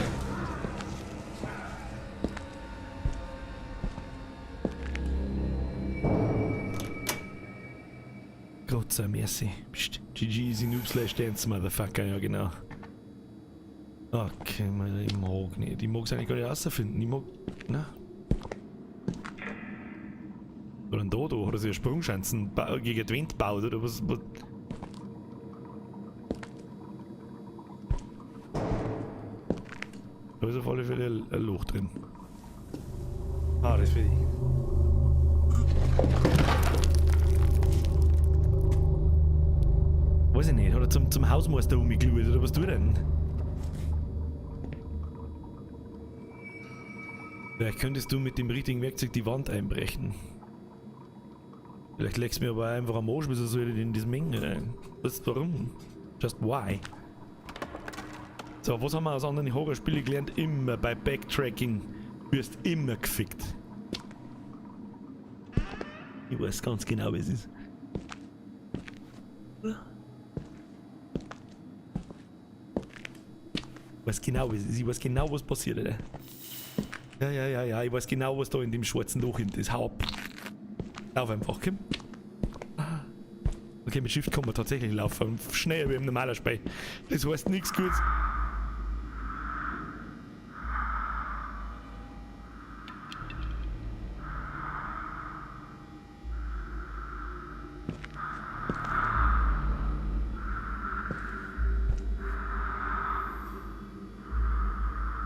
So, merci. Psst. GG, easy noob slash dance, motherfucker, ja genau. Okay, meine, ich mag nicht. Ich mag's eigentlich gar nicht rausfinden. Ich mag. Na? Oder ein Dodo hat er sich eine Sprungschanzen gegen die Wand gebaut oder was? Was? Da ist auf alle Fälle ein Loch drin. Ah, das will ich. Weiß ich nicht, hat er zum Hausmeister umgeschaut oder was tut er denn? Vielleicht könntest du mit dem richtigen Werkzeug die Wand einbrechen. Vielleicht legst du mir aber einfach am Arsch, wieso soll ich denn in das Mengen rein? Was, warum? Just why? So, was haben wir aus anderen Horrorspielen gelernt? Immer bei Backtracking wirst immer gefickt. Ich weiß ganz genau, wie es ist. Ich weiß genau, wie es ist. Ich weiß genau, was passiert, Alter. Ja, ja, ja, ja. Ich weiß genau, was da in dem schwarzen Loch ist. Hau ab. Lauf einfach, komm. Okay, mit Shift kann man tatsächlich laufen. Schneller wie im normalen Spiel. Das heißt nichts Gutes.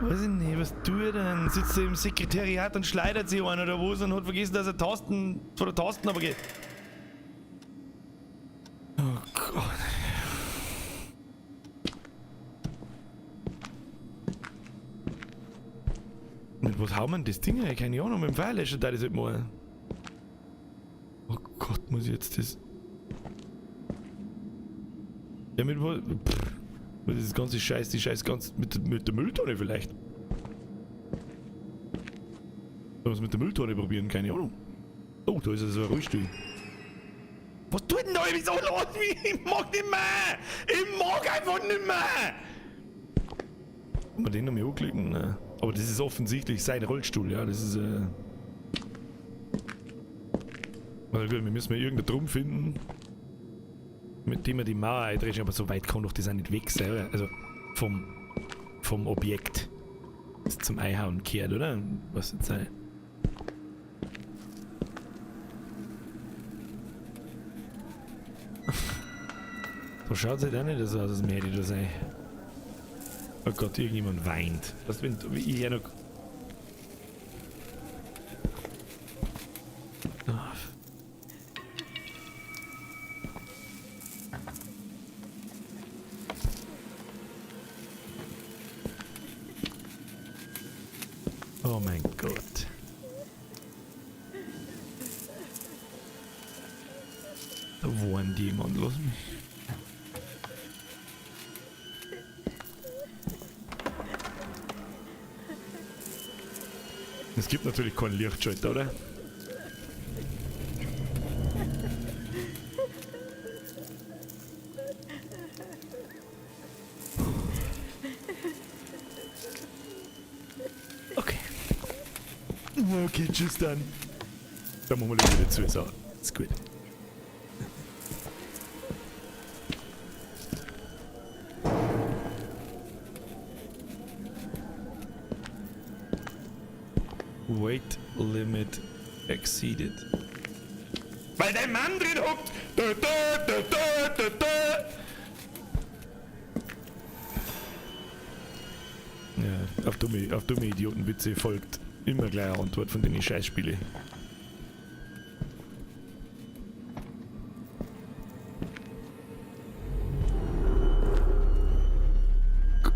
Weiß ich nicht, was tut er denn? Sitzt er im Sekretariat und schleudert sich einen oder was und hat vergessen, dass er Tasten von der Tasten aber geht. Oh Gott. Mit was hauen wir denn das Ding rein? Keine Ahnung, mit dem Feuerlöscher da das halt mal. Oh Gott, muss ich jetzt das. Ja, mit was. Pff. Das ganze Scheiß, die Scheiß ganz mit der Mülltonne vielleicht. Sollen wir es mit der Mülltonne probieren? Keine Ahnung. Oh, da ist also ein Rollstuhl. Was tut denn da? Wieso los mich? Ich mag nicht mehr! Ich mag einfach nicht mehr! Kann man den noch mal anklicken? Ne? Aber das ist offensichtlich sein Rollstuhl, ja. Das ist. Also gut, wir müssen mal irgendeinen Drum finden, mit dem wir die Mauer eindreschen, aber so weit kann doch das auch nicht weg sein, oder? Also vom Objekt, das zum Einhauen kehrt, oder? Was jetzt sein? So schaut es halt auch nicht so aus, als hätte ich das ein. Oh Gott, irgendjemand weint. Was, wenn ich hier noch. Oh mein Gott. Da wohnt jemand, lass mich. Es gibt natürlich keinen Lichtschalter, oder? Okay. Okay, tschüss dann. Dann machen wir wieder zu. So, ist gut. Weight limit exceeded. Weil der Mann drin hockt! Da, da, da, da, da, da. Ja, auf dumme Idiotenwitze folgt immer gleich eine Antwort von den Scheißspielen.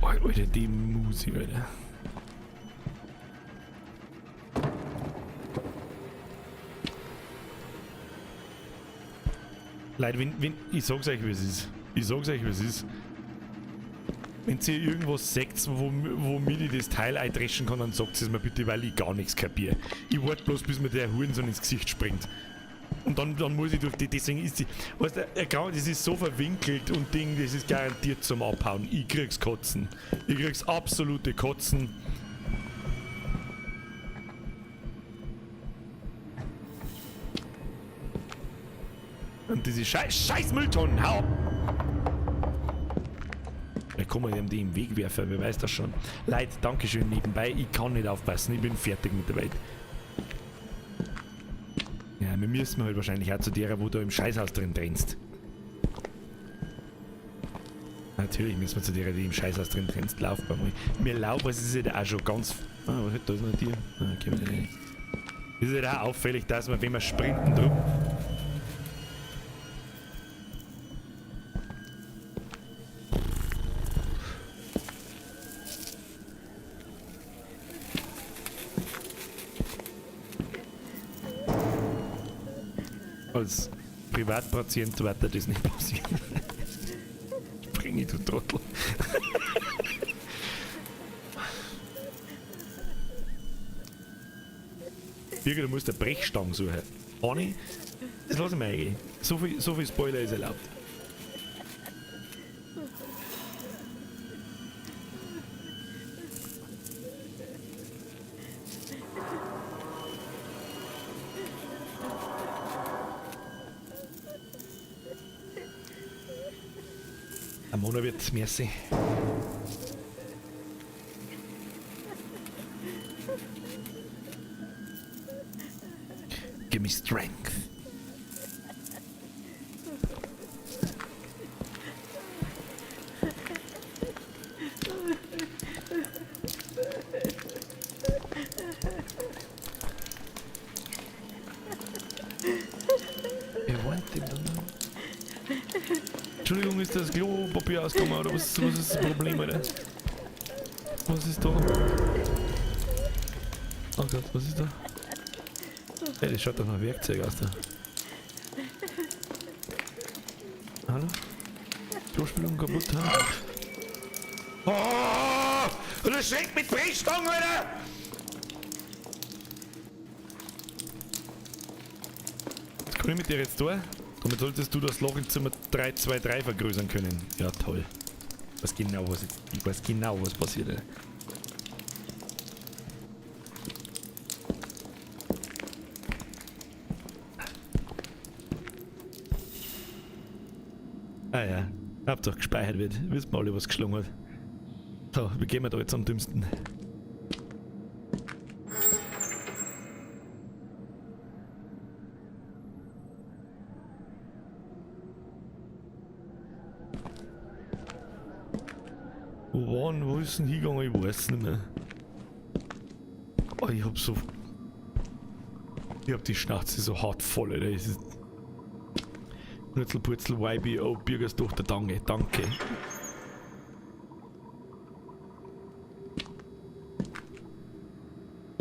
Alter, die Musik, Alter. Leute, ich sag's euch, wie es ist. Ich sag's euch, wie es ist. Wenn ihr irgendwas seht, womit ich das Teil eindreschen kann, dann sagt es mir bitte, weil ich gar nichts kapiere. Ich warte bloß, bis mir der Hurensohn ins Gesicht springt. Und dann muss ich durch die, deswegen ist die, weißt du, das ist so verwinkelt und Ding, das ist garantiert zum Abhauen. Ich krieg's Kotzen. Ich krieg's absolute Kotzen. Und Und diese scheiß Mülltonnen, hau ab! Da kann man die im Weg werfen, wer weiß das schon. Leute, Dankeschön nebenbei, ich kann nicht aufpassen, ich bin fertig mit der Welt. Ja, wir müssen halt wahrscheinlich auch zu der, wo du im Scheißhaus drin trennst. Natürlich müssen wir zu der, die im Scheißhaus drin trennst, laufen. Wir laufen, es ist ja auch schon ganz... Ah, was da ist noch ein Tier. Ah, okay, wir nicht. Es ist ja auch auffällig, dass man, wenn man sprinten drückt... Als Privatpatient wird das nicht passieren. Spring ich, du Trottel. Birgit, du musst eine Brechstange suchen. Anni, das lass ich mir eingehen. So viel Spoiler ist erlaubt. Amona wird merci. Give me strength. Wer weint denn da noch? Entschuldigung, ist das Klopapier ausgekommen oder was ist das Problem, Alter? Was ist da? Oh Gott, was ist da? Ey, das schaut doch nach Werkzeug aus da. Hallo? Klospülung kaputt, ha? Oh! Und das schreckt mit Brechstangen, Alter! Was kann ich mit dir jetzt tun? Damit solltest du das Loch im Zimmer 323 vergrößern können. Ja, toll. Ich weiß genau, was jetzt, ich weiß genau, was passiert. Alter. Ah ja, Hauptsache gespeichert wird. Wissen wir alle, was geschlagen hat. So, wie gehen wir da jetzt am dümmsten? Wo waren, wo ist denn hingegangen? Ich weiß nicht mehr. Oh, ich hab so... Ich hab die Schnauze so hart voll, Alter. Es ist Nutzelpurzel, YBO, Bürgerstochter, danke, danke.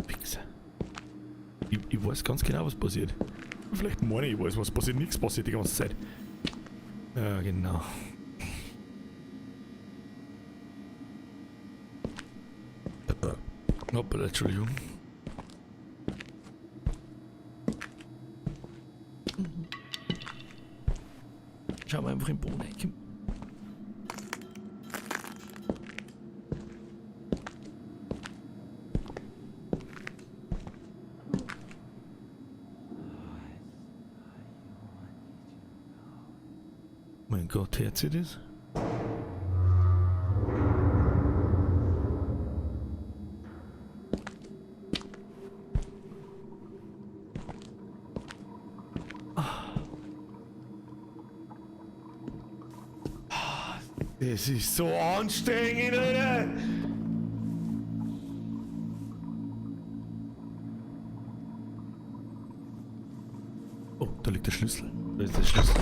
Wichser. Ich weiß ganz genau, was passiert. Vielleicht meine ich weiß, was passiert. Nichts passiert die ganze Zeit. Ja, genau. Hoppala, Entschuldigung. Schauen wir einfach im Boden rein. Mein Gott, hört sie das? Es ist so anstrengend, Alter! Oh, da liegt der Schlüssel. Da ist der Schlüssel.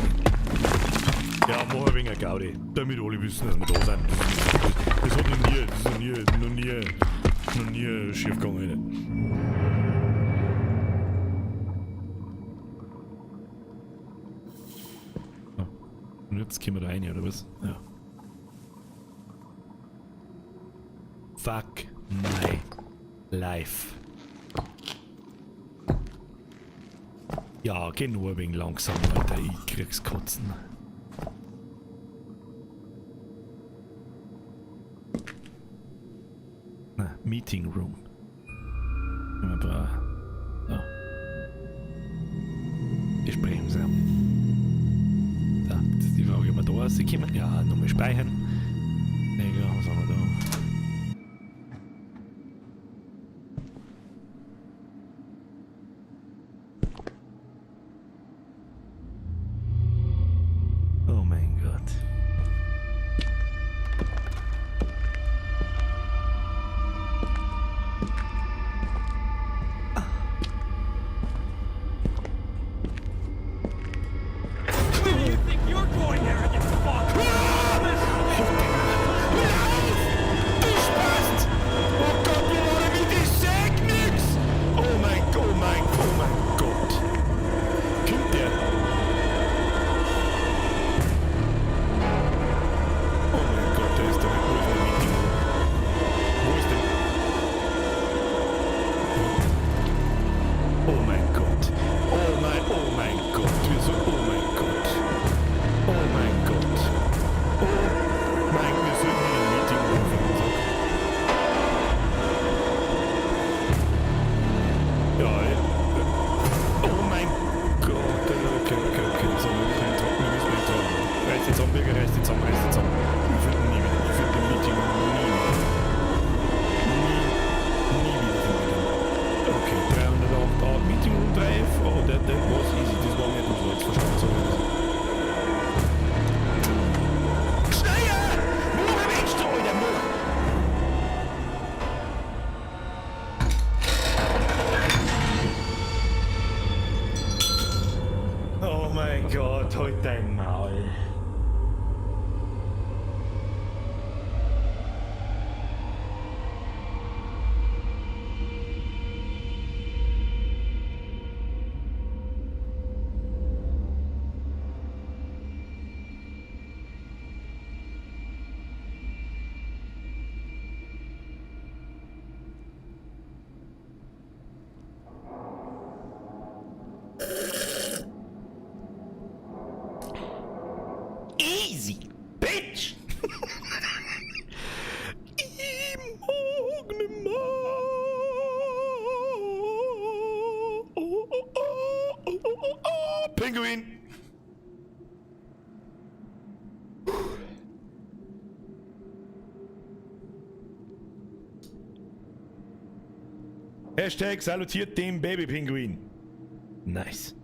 Ja, mach ein wenig Gaudi. Damit alle wissen, dass wir da sind. Das hat noch nie, das ist noch nie schief gegangen, Alter. Oh. Und jetzt gehen wir da rein, oder was? Ja. Fuck my life. Ja, geh nur ein wenig langsam, Alter. Ich krieg's Kotzen. Na, Meeting Room. Immer bra. So. Gespräch zusammen. Frage, ob wir da rauskommen. Ja, nochmal speichern. Ja, was haben wir da? Oh mein Gott. Where do you think you're going, arrogant fuck? Du Spast! Oh Gott, wo war der mit? Ich seh nix! Oh mein Gott, oh mein, oh mein Gott. Kommt der? Oh mein Gott, der ist da. Wo ist der Meeting? Wo ist der? Oh mein Gott. Oh mein Gott. Wir so, oh mein Gott. Oh mein Gott. Oh mein, wir sollten in ein Meeting rufen. Sag. Ja, ja. Oh mein Gott. Okay. So, wir müssen ihn trocken, wir müssen ihn trocken. Reiß dich zusammen, Birger, reiß dich zusammen, reiß dich zusammen. Ich finde nie wieder. Ich finde den Meeting nie wieder. Nie, nie wieder finde ich den. Okay, 308 A, Meeting Room 3F. Oh, that was easy. Das war nicht so jetzt verstanden. So. Schneller! Mach, Mensch, du alter mach! Oh mein Gott, halt dein Maul. Easy, bitch! Ich mag nimmer. Oh, oh, oh, oh, oh, oh, oh. Pinguin! Hashtag salutiert dem Babypinguin. Nice.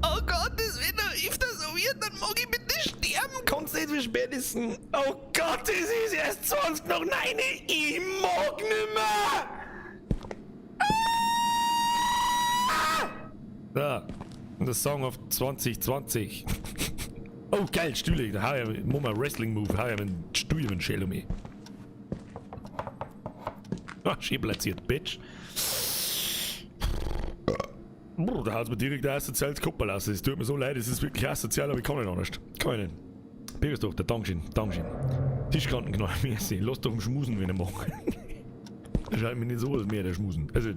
Oh Gott, das wird noch öfter so wird, dann mag ich bitte sterben. Kannst nicht, wie spät ist denn? Oh Gott, es ist erst 20 nach 9. Ich mag nimmer. Ah! So, the Song of 2020. Oh geil, Stühle. Da hau ich, mach mal Wrestling Move, hau ich einen Stuhl über den Schädel um mich. Ah, schön platziert, Bitch. Brr, da haut's mir direkt ein asoziales Koppel raus. Es tut mir so leid, es ist wirklich asozial, aber ich kann nicht anders. Kann ich nicht. Birgerstochter, Dankeschön, Dankeschön. Tischkantenknall, merci. Lass doch im Schmusen, wenn er mag. Da schaut mir nicht so aus, mehr der Schmusen. Also.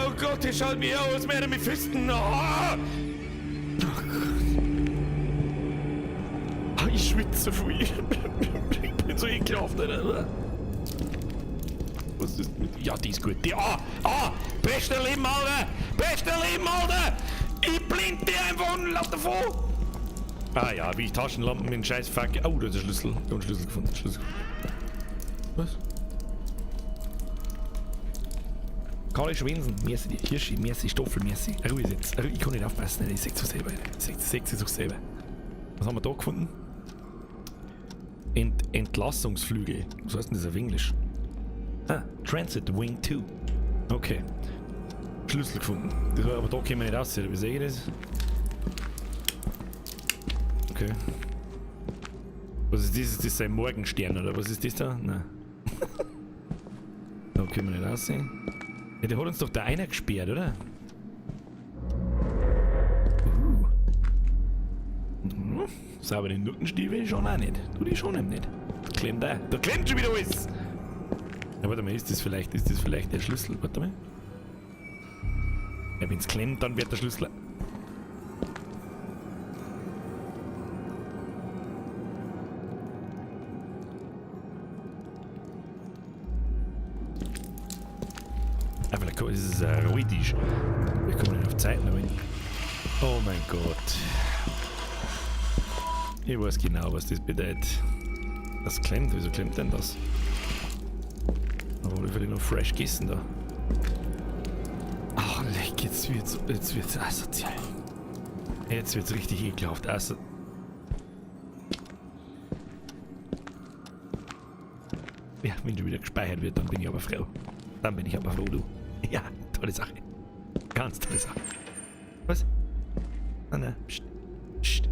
Oh Gott, der schaut mir aus, mehr mit Fisten. Oh. Oh Gott. Ah, ich schwitze so viel. Ich bin so ekelhaft, Alter. Was ist mit. Ja, die ist gut. Die. Ah! Ah! Beste Leben, Alter! Beste Leben, Alter! Ich blind dir einfach und lauf davon! Ah ja, wie ich Taschenlampen mit scheiß Fuck. Oh, da ist der Schlüssel. Da hab einen Schlüssel gefunden. Schlüssel. Was? Karl Schwensen, merci dir. Hirschi, merci, Stoffel, merci. Ruhe jetzt. Ich kann nicht aufpassen, ich seh's doch selber. Ich seh's doch selber. Was haben wir da gefunden? Entlassungsflügel. Was heißt denn das auf Englisch? Ah, Transit Wing 2. Okay. Schlüssel gefunden. Das war, aber da können wir nicht raus, wie sehe ich das? Okay. Was ist das? Ist das sein Morgenstern oder was ist das da? Nein. Da können wir nicht raussehen. Ja, der hat uns doch da einer gesperrt, oder? Sauber, den Nuttenstiefel schon auch nicht. Du, die schon eben nicht. Da klemmt da. Da klemmt schon wieder alles! Ja, warte mal, ist das vielleicht der Schlüssel? Warte mal. Ja, wenn's klemmt, dann wird der Schlüssel. Das ist ein Rolltisch. Ich komme nicht auf Zeiten, aber. Oh mein Gott. Ich weiß genau, was das bedeutet. Das klemmt. Wieso klemmt denn das? Aber ich will noch fresh gegessen da. Ach, leck, jetzt wird's asozial. Jetzt wird's richtig ekelhaft. Also. Ja, wenn schon wieder gespeichert wird, dann bin ich aber froh. Dann bin ich aber froh, du. Ja, tolle Sache. Ganz tolle Sache. Was? Nein, nein. Psst. Psst.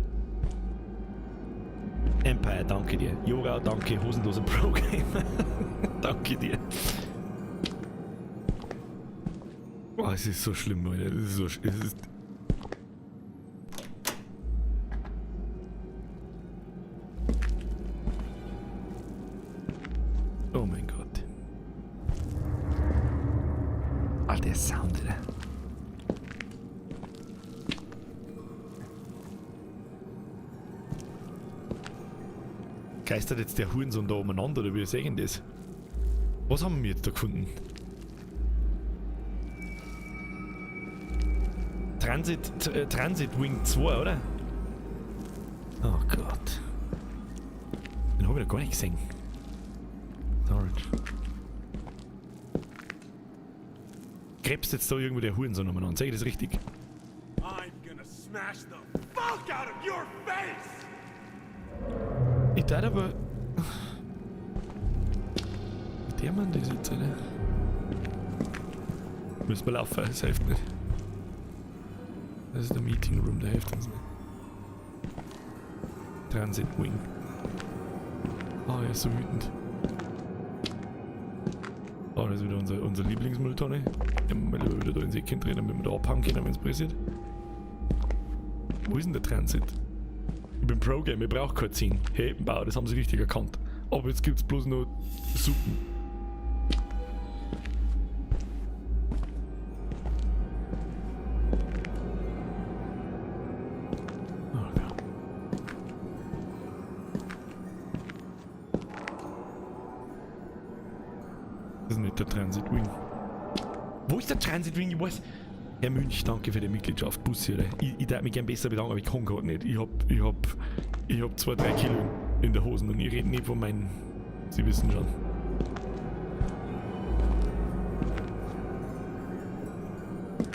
Empire, danke dir. Jora, danke. Hosenloser Pro-Gamer. Danke dir. Boah, es ist so schlimm, Leute. Es ist so, es ist. Oh mein Gott. Alter, der Sound, Alter. Geistert jetzt der Hurensohn da umeinander, oder wie sehen das? Was haben wir jetzt da gefunden? Transit Wing 2, oder? Oh Gott. Den hab ich noch gar nicht gesehen. Storage. Krebst jetzt da irgendwo der Hurensohn umeinander? Sag ich das richtig? I'm gonna smash the fuck out of your face! Ich darf aber. Der Mann, der sitzt, ne? Müssen wir laufen, das hilft nicht. Das ist der Meeting Room, der hilft uns nicht. Transit Wing. Oh, er ist so wütend. Oh, das ist wieder unser Lieblingsmülltonne. Ja, mal lieber wieder da ins Ecken drehen, damit wir da abhauen können, wenn's passiert. Wo ist denn der Transit? Ich bin Pro-Gamer, ich brauch kein 10. Hey, Bau, das haben sie richtig erkannt. Aber jetzt gibt's bloß noch Suppen. Oh Gott. Das ist nicht der Transit Wing. Wo ist der Transit Wing? Ich weiß. Herr Münch, danke für die Mitgliedschaft. Bussi, oder? Ich darf mich gern besser bedanken, aber ich kann grad nicht. Ich hab 2, 3 Kilo in der Hosen und ich rede nicht von meinen. Sie wissen schon.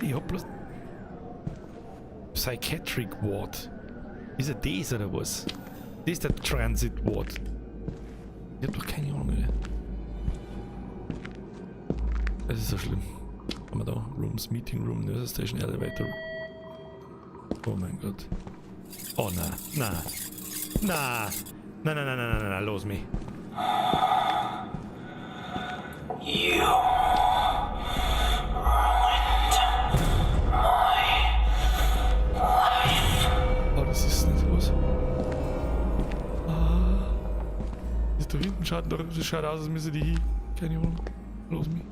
Ich hab bloß. Psychiatric Ward. Ist er das oder was? Das ist der Transit Ward. Ich hab doch keine Ahnung, Alter. Es ist so schlimm. Haben wir da? Rooms, Meeting Room, Nurse Station, Elevator. Oh mein Gott. Oh na, na. Na. Na, na, na, na, na, na, na, los mich. You ruined my life. Oh, das ist nicht was. Ah. Ist da hinten schaut, das schaut aus, als müsse die hin. Keine Ahnung. Los mich.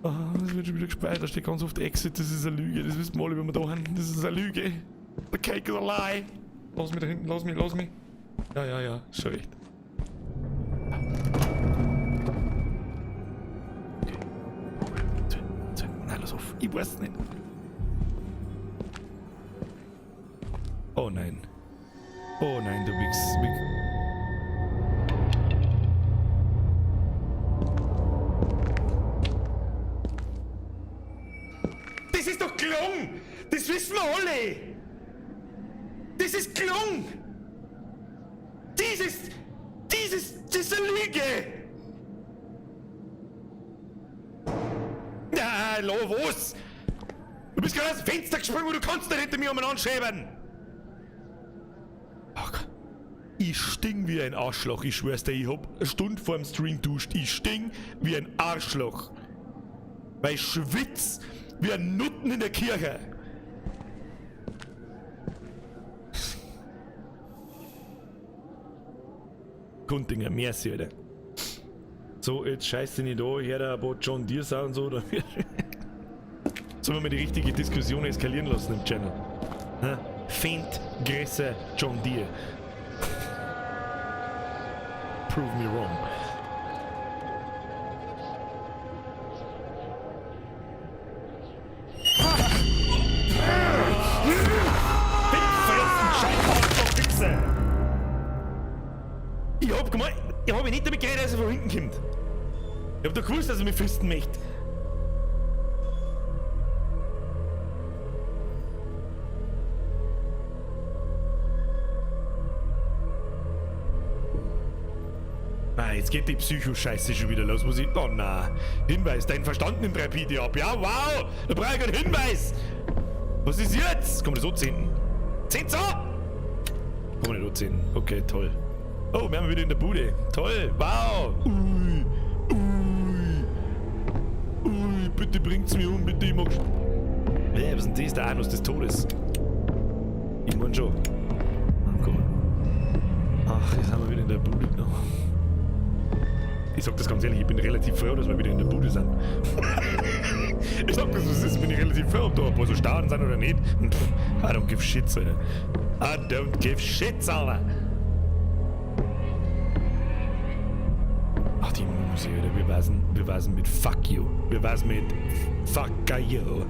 Ah, das wird schon wieder gespeichert. Da steht ganz oft Exit. Das ist eine Lüge. Das wissen wir alle, wenn wir da haben. Das ist eine Lüge. The cake is a lie. Lass mich da hinten, lass mich, lass mich. Ja, ja, ja, ist schon recht. Okay. Zu, zu. Nein, lass auf. Ich weiß nicht. Oh nein. Oh nein, du Wichs. Das ist doch gelungen! Das wissen wir alle! Das ist gelungen! Das ist eine Lüge! Na, lo, was? Du bist gerade aus dem Fenster gesprungen und du kannst nicht hinter mir umeinander schreiben! Ach Gott. Ich stink wie ein Arschloch, ich schwör's dir, ich hab eine Stunde vorm Stream duscht. Ich stink wie ein Arschloch. Weil ich schwitz wie ein Nutten in der Kirche. Kundinger, merci, Alter. So, jetzt scheiß dich nicht an, ich hör da ein paar John Deere Sound und so. Dann sollen wir mal die richtige Diskussion eskalieren lassen im Channel? Hä? Fendt, Gresse, John Deere. Prove me wrong. Ich hab nicht damit geredet, dass er von hinten kommt. Ich hab doch gewusst, dass er mich fisten möchte. Nein, jetzt geht die Psycho-Scheiße schon wieder los. Muss ich. Oh na. Hinweis, dein Verstand nimmt rapide ab. Ja, wow! Da brauche ich einen Hinweis! Was ist jetzt? Kann man das so zehn? 10 so! Kann man nicht so zehn. Okay, toll. Oh, wir haben wieder in der Bude. Toll, wow! Ui, ui, ui, bitte bringt's mir um, bitte, ich mag. Was ist denn das? Der Anus des Todes. Ich mein schon. Oh, komm. Ach, jetzt haben wir wieder in der Bude. Oh. Ich sag das ganz ehrlich, ich bin relativ froh, dass wir wieder in der Bude sind. Ich sag das, was ist, bin ich relativ froh, ob da ein paar so Stauden sind oder nicht. Pff, I don't give shit, Alter. I don't give shit, Alter. Ach, die Musik, Alter. Wir weisen mit Fuck you. Wir weisen mit Fuck you.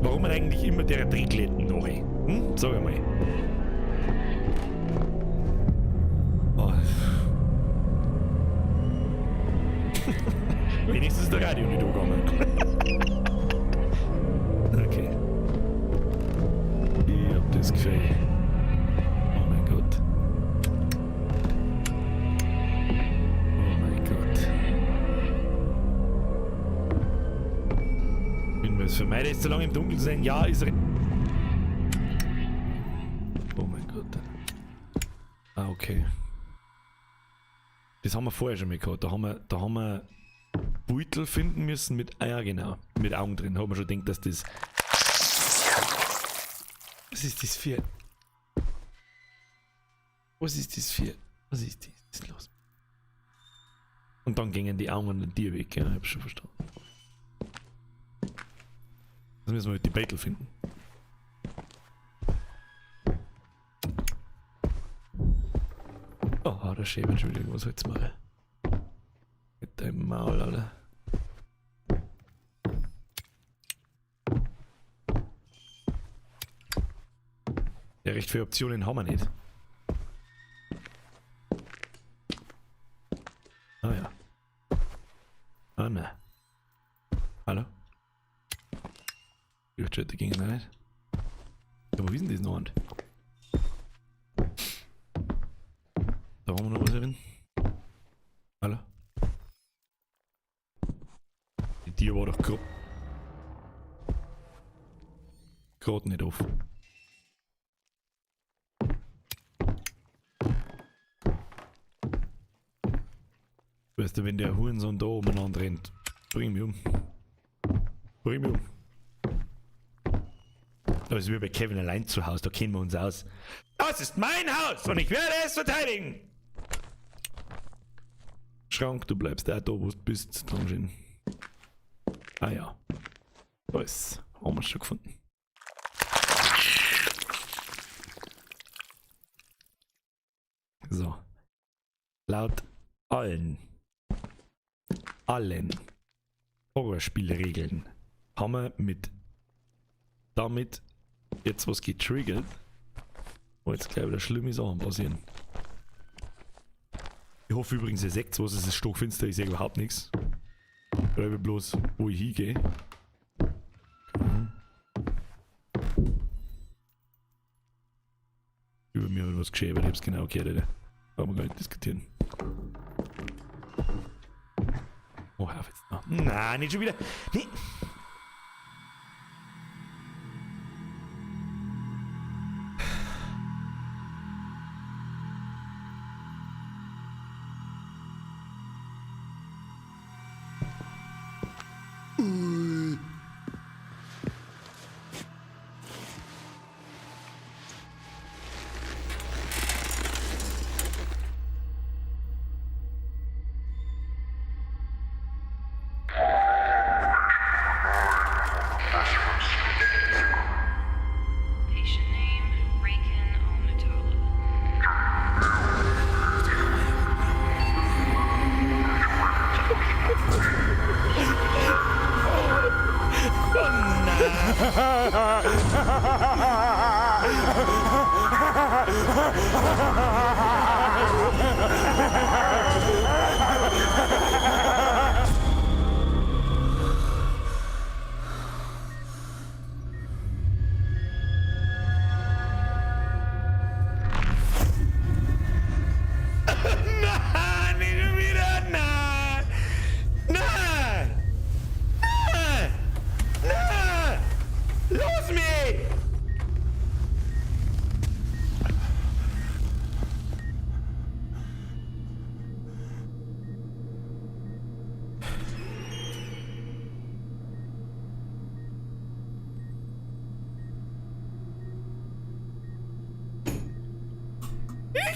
Warum eigentlich immer der Drehkletten noch? Hm? Sag einmal. Oh. Wenigstens ist der Radio nicht angegangen. Okay. Ich hab das Gefühl. Oh mein Gott. Oh mein Gott. Hinweis für mich, ist zu lange im Dunkeln sein. Ja, ist er. Oh mein Gott. Ah, okay. Das haben wir vorher schon mal gehabt. Da haben wir Beutel finden müssen mit, ah ja genau, mit Augen drin. Hat man schon gedacht, dass das... Was ist das für... Was ist das für... Was ist das? Was ist los? Und dann gingen die Augen an den Tier weg, ja, ich hab's schon verstanden. Das müssen wir mit die Beutel finden. Oh, da schäbert schon wieder irgendwas jetzt mal. Mit deinem Maul, Alter. Ja, recht viele Optionen haben wir nicht. Ah ja. Ah ne. Hallo? Lichtschalter gingen auch nicht. Ja, wo ist denn das noch? Da haben wir noch was drin. Hallo? Die Tür war doch grad nicht offen. Weißt du, wenn der Hurensohn da umeinander rennt, bring mich um. Bring mich um. Das ist wie bei Kevin allein zu Hause, da kennen wir uns aus. Das ist mein Haus und ich werde es verteidigen! Schrank, du bleibst auch da, wo du bist. Dankeschön. Ah ja. Das haben wir schon gefunden. So. Laut allen Horrorspielregeln haben wir damit jetzt was getriggert, wo jetzt gleich wieder schlimme Sachen passieren. Ich hoffe übrigens, ihr seht was, es ist stockfinster, ich sehe überhaupt nichts. Ich bleibe bloß, wo ich hingehe. Über mir hat was geschehen, aber ich hab's genau gehört, Alter. Brauchen wir gar nicht diskutieren. Oh, hör auf jetzt. Oh, nein, nicht schon wieder. Nee.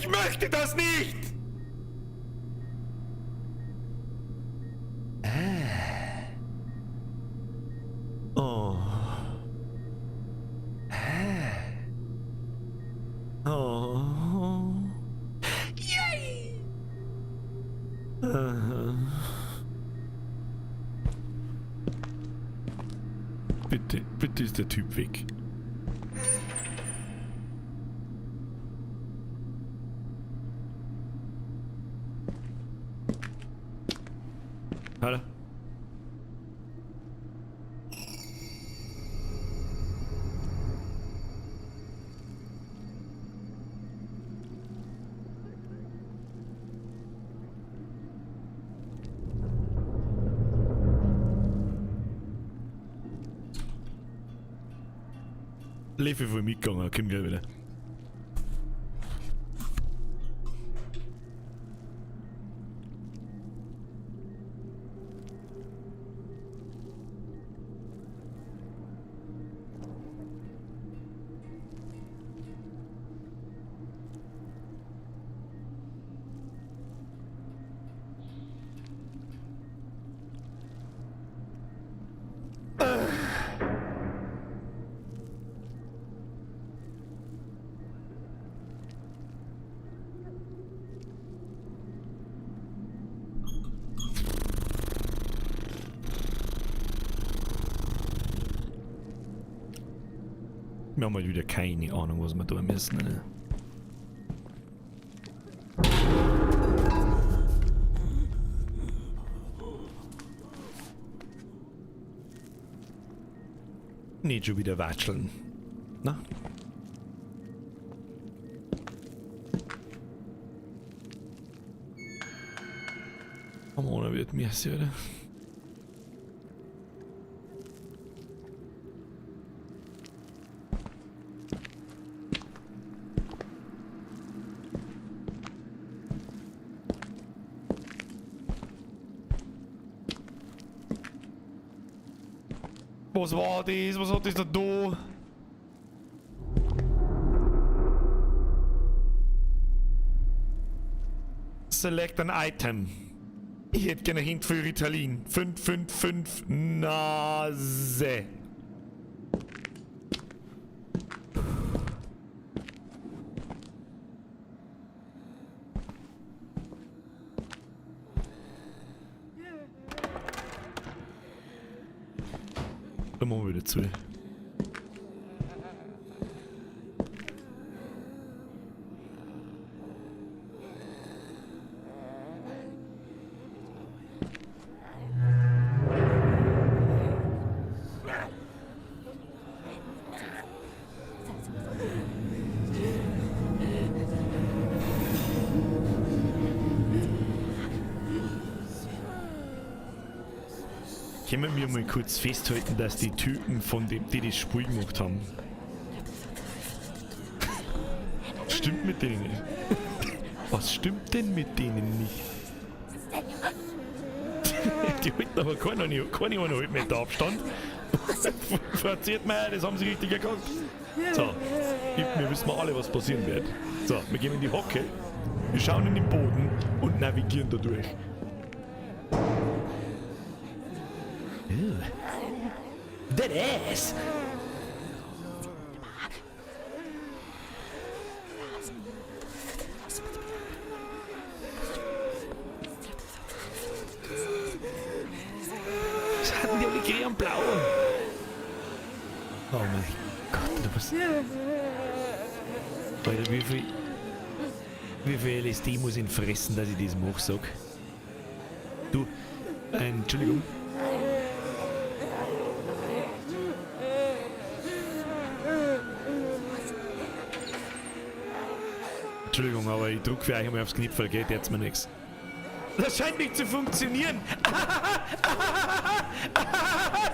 Ich möchte das nicht! Oh. Oh. Yay! Bitte, bitte ist der Typ weg. Hallo? Lefe voll mitgegangen, komm gleich wieder. Wir haben halt wieder keine Ahnung, was wir tun müssen. Ne? Nicht schon wieder watscheln. Na? Am ohne wird mir oder? Was war das? Was hat das da da? Select an item. Ich hätte gerne Hint für Ritalin. 5, 5, 5, Nase. Dann machen wir wieder zu. Können wir mal kurz festhalten, dass die Typen, von dem, die das Spiel gemacht haben, stimmt mit denen nicht? Was stimmt denn mit denen nicht? Die halten aber keine 1,5 Meter Abstand. Verzehrt mir, das haben sie richtig erkannt. So, wir wissen mal alle, was passieren wird. So, wir gehen in die Hocke, wir schauen in den Boden und navigieren da durch. That ass! Was hatten die alle grün und blau? Oh mein Gott, du bist. Alter, wie viel LSD muss ich fressen, dass ich das mache, sag? Du, Entschuldigung. Entschuldigung, aber ich drück für euch einmal aufs Knopf, geht jetzt mir nichts. Das scheint nicht zu funktionieren.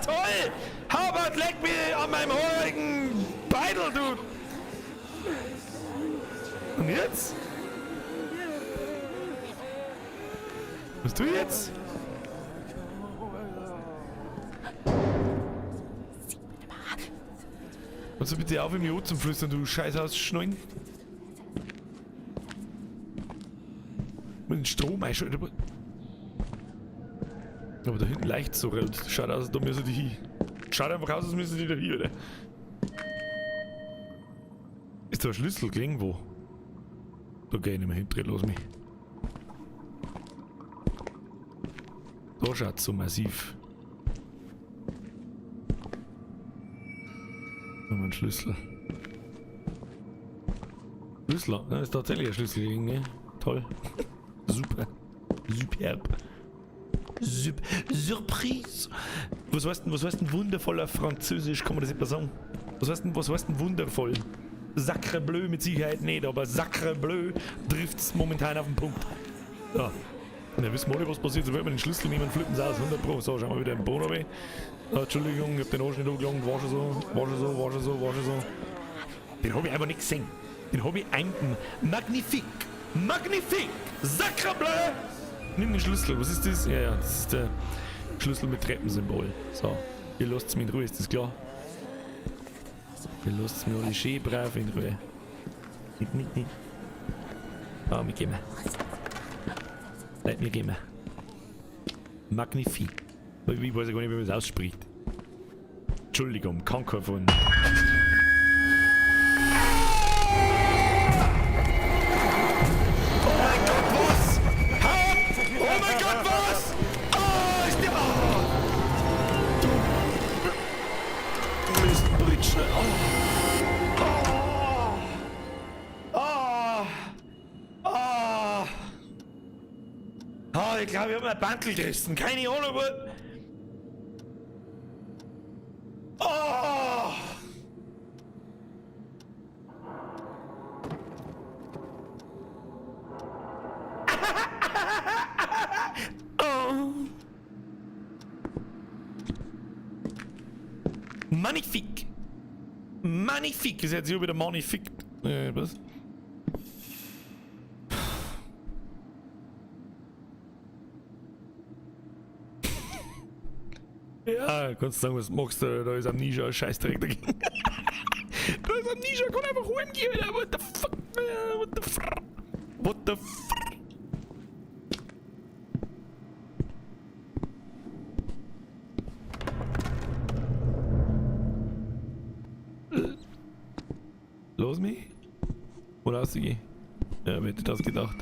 Toll! Howard, leck mir an meinem heurigen Beidel, du! Und jetzt? Was tu ich jetzt? Kannst du bitte auf, im Jo zum Flüstern, du Scheiß ausschneiden? den Strom einschalten. Aber da hinten leicht so rot. Schaut aus, da müssen die hin. Schaut einfach aus, als müssen die da hin, oder? Ist da ein Schlüssel gelegen wo? Da geh ich nicht mehr hin, dreh los mich. Da schaut's so massiv. Da haben wir einen Schlüssel. Schlüssel, da ist tatsächlich ein Schlüssel gelegen, ne? Toll. Super. Superb. Surprise! Was heißt denn wundervoller Französisch? Kann man das etwa sagen? Was heißt denn wundervoll? Sacre bleu mit Sicherheit nicht, aber Sacre bleu trifft's momentan auf den Punkt. So. Und dann wissen wir alle, was passiert. Sobald wir den Schlüssel nehmen, flippen sie aus. 100 Pro. So, schauen wir wieder im Boden runter. Oh, Entschuldigung, ich hab den Arsch nicht angelangt. War schon so, war schon so, war schon so, war schon so. Den hab ich einfach nicht gesehen. Den hab ich einen. Magnifique! Magnifique! Sacre bleu! Nimm den Schlüssel. Was ist das? Ja, ja, das ist der Schlüssel mit Treppensymbol. So, ihr lasst mich in Ruhe, ist das klar? Ihr lasst mich alle schön brav in Ruhe. Nicht, nicht, nicht. Ah, wir gehen. Leid, wir gehen. Magnifique. Ich weiß ja gar nicht, wie man das ausspricht. Entschuldigung, kann kein von. Oh mein Gott, was? Hau ab! Oh mein Gott, was? Oh, ist der... Oh. Du... Mistbritsche. Oh. Oh. Oh. Oh. Oh, ich glaube, ich habe mir ein Bandel gerissen. Keine Ahnung, aber... Oh! Oh! Magnifique! Magnifique! Ist jetzt hier wieder magnifique. Was? Ja, kannst du sagen, was machst du? Da ist Amnesia ein Scheißdreck dagegen. Da ist Amnesia, kann einfach heimgehen. What the fuck? What the fuck? What the fuck? Los mich? Oder rausgehen? Ja, wer hätte das gedacht?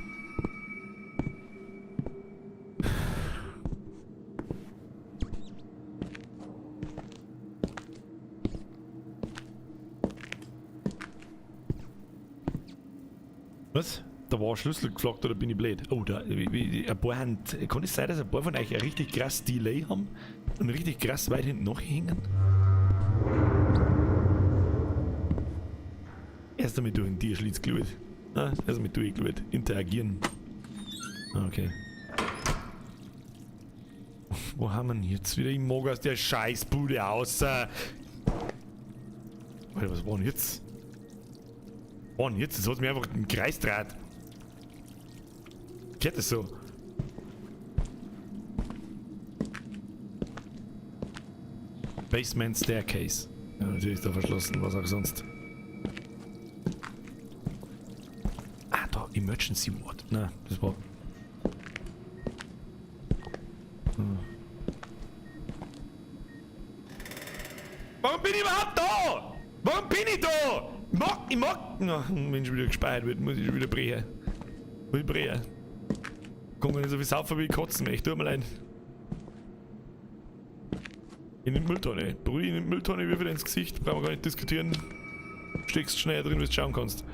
Was? Da war ein Schlüssel geflaggt oder bin ich blöd? Oh, da, ein paar haben, kann es sein, dass ein paar von euch ein richtig krass Delay haben und richtig krass weit hinten nachhängen? Erst einmal durch den Tierschlitz geschaut. Ah, erst einmal durchgeschaut. Interagieren. Okay. Wo haben wir denn jetzt wieder? Ich mag aus der Scheißbude raus. Alter, was war denn jetzt? Was war denn jetzt? Das hat mir einfach im Kreis gedreht. Geht das so? Basement Staircase. Ja, natürlich ist da verschlossen, was auch sonst. Ah, da, Emergency Ward. Na, das war... Hm. Warum bin ich überhaupt da? Warum bin ich da? Ich mag... Na, wenn schon wieder gespeichert wird, muss ich schon wieder brechen. Muss ich brechen. Kann gar nicht so viel saufen, wie ich kotzen möchte. Tut mir leid. In die Mülltonne. Brudi, in die Mülltonne, wirf dir ins Gesicht. Brauchen wir gar nicht diskutieren. Steckst schneller drin, wie du schauen kannst.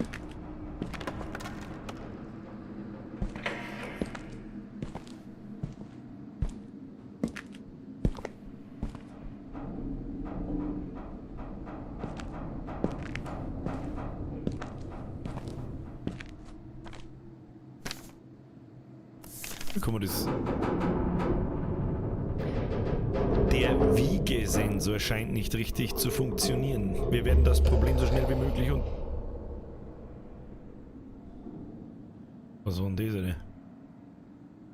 Wie kann man das? Der Wiegesensor scheint nicht richtig zu funktionieren. Wir werden das Problem so schnell wie möglich und... Was war denn das, Alter?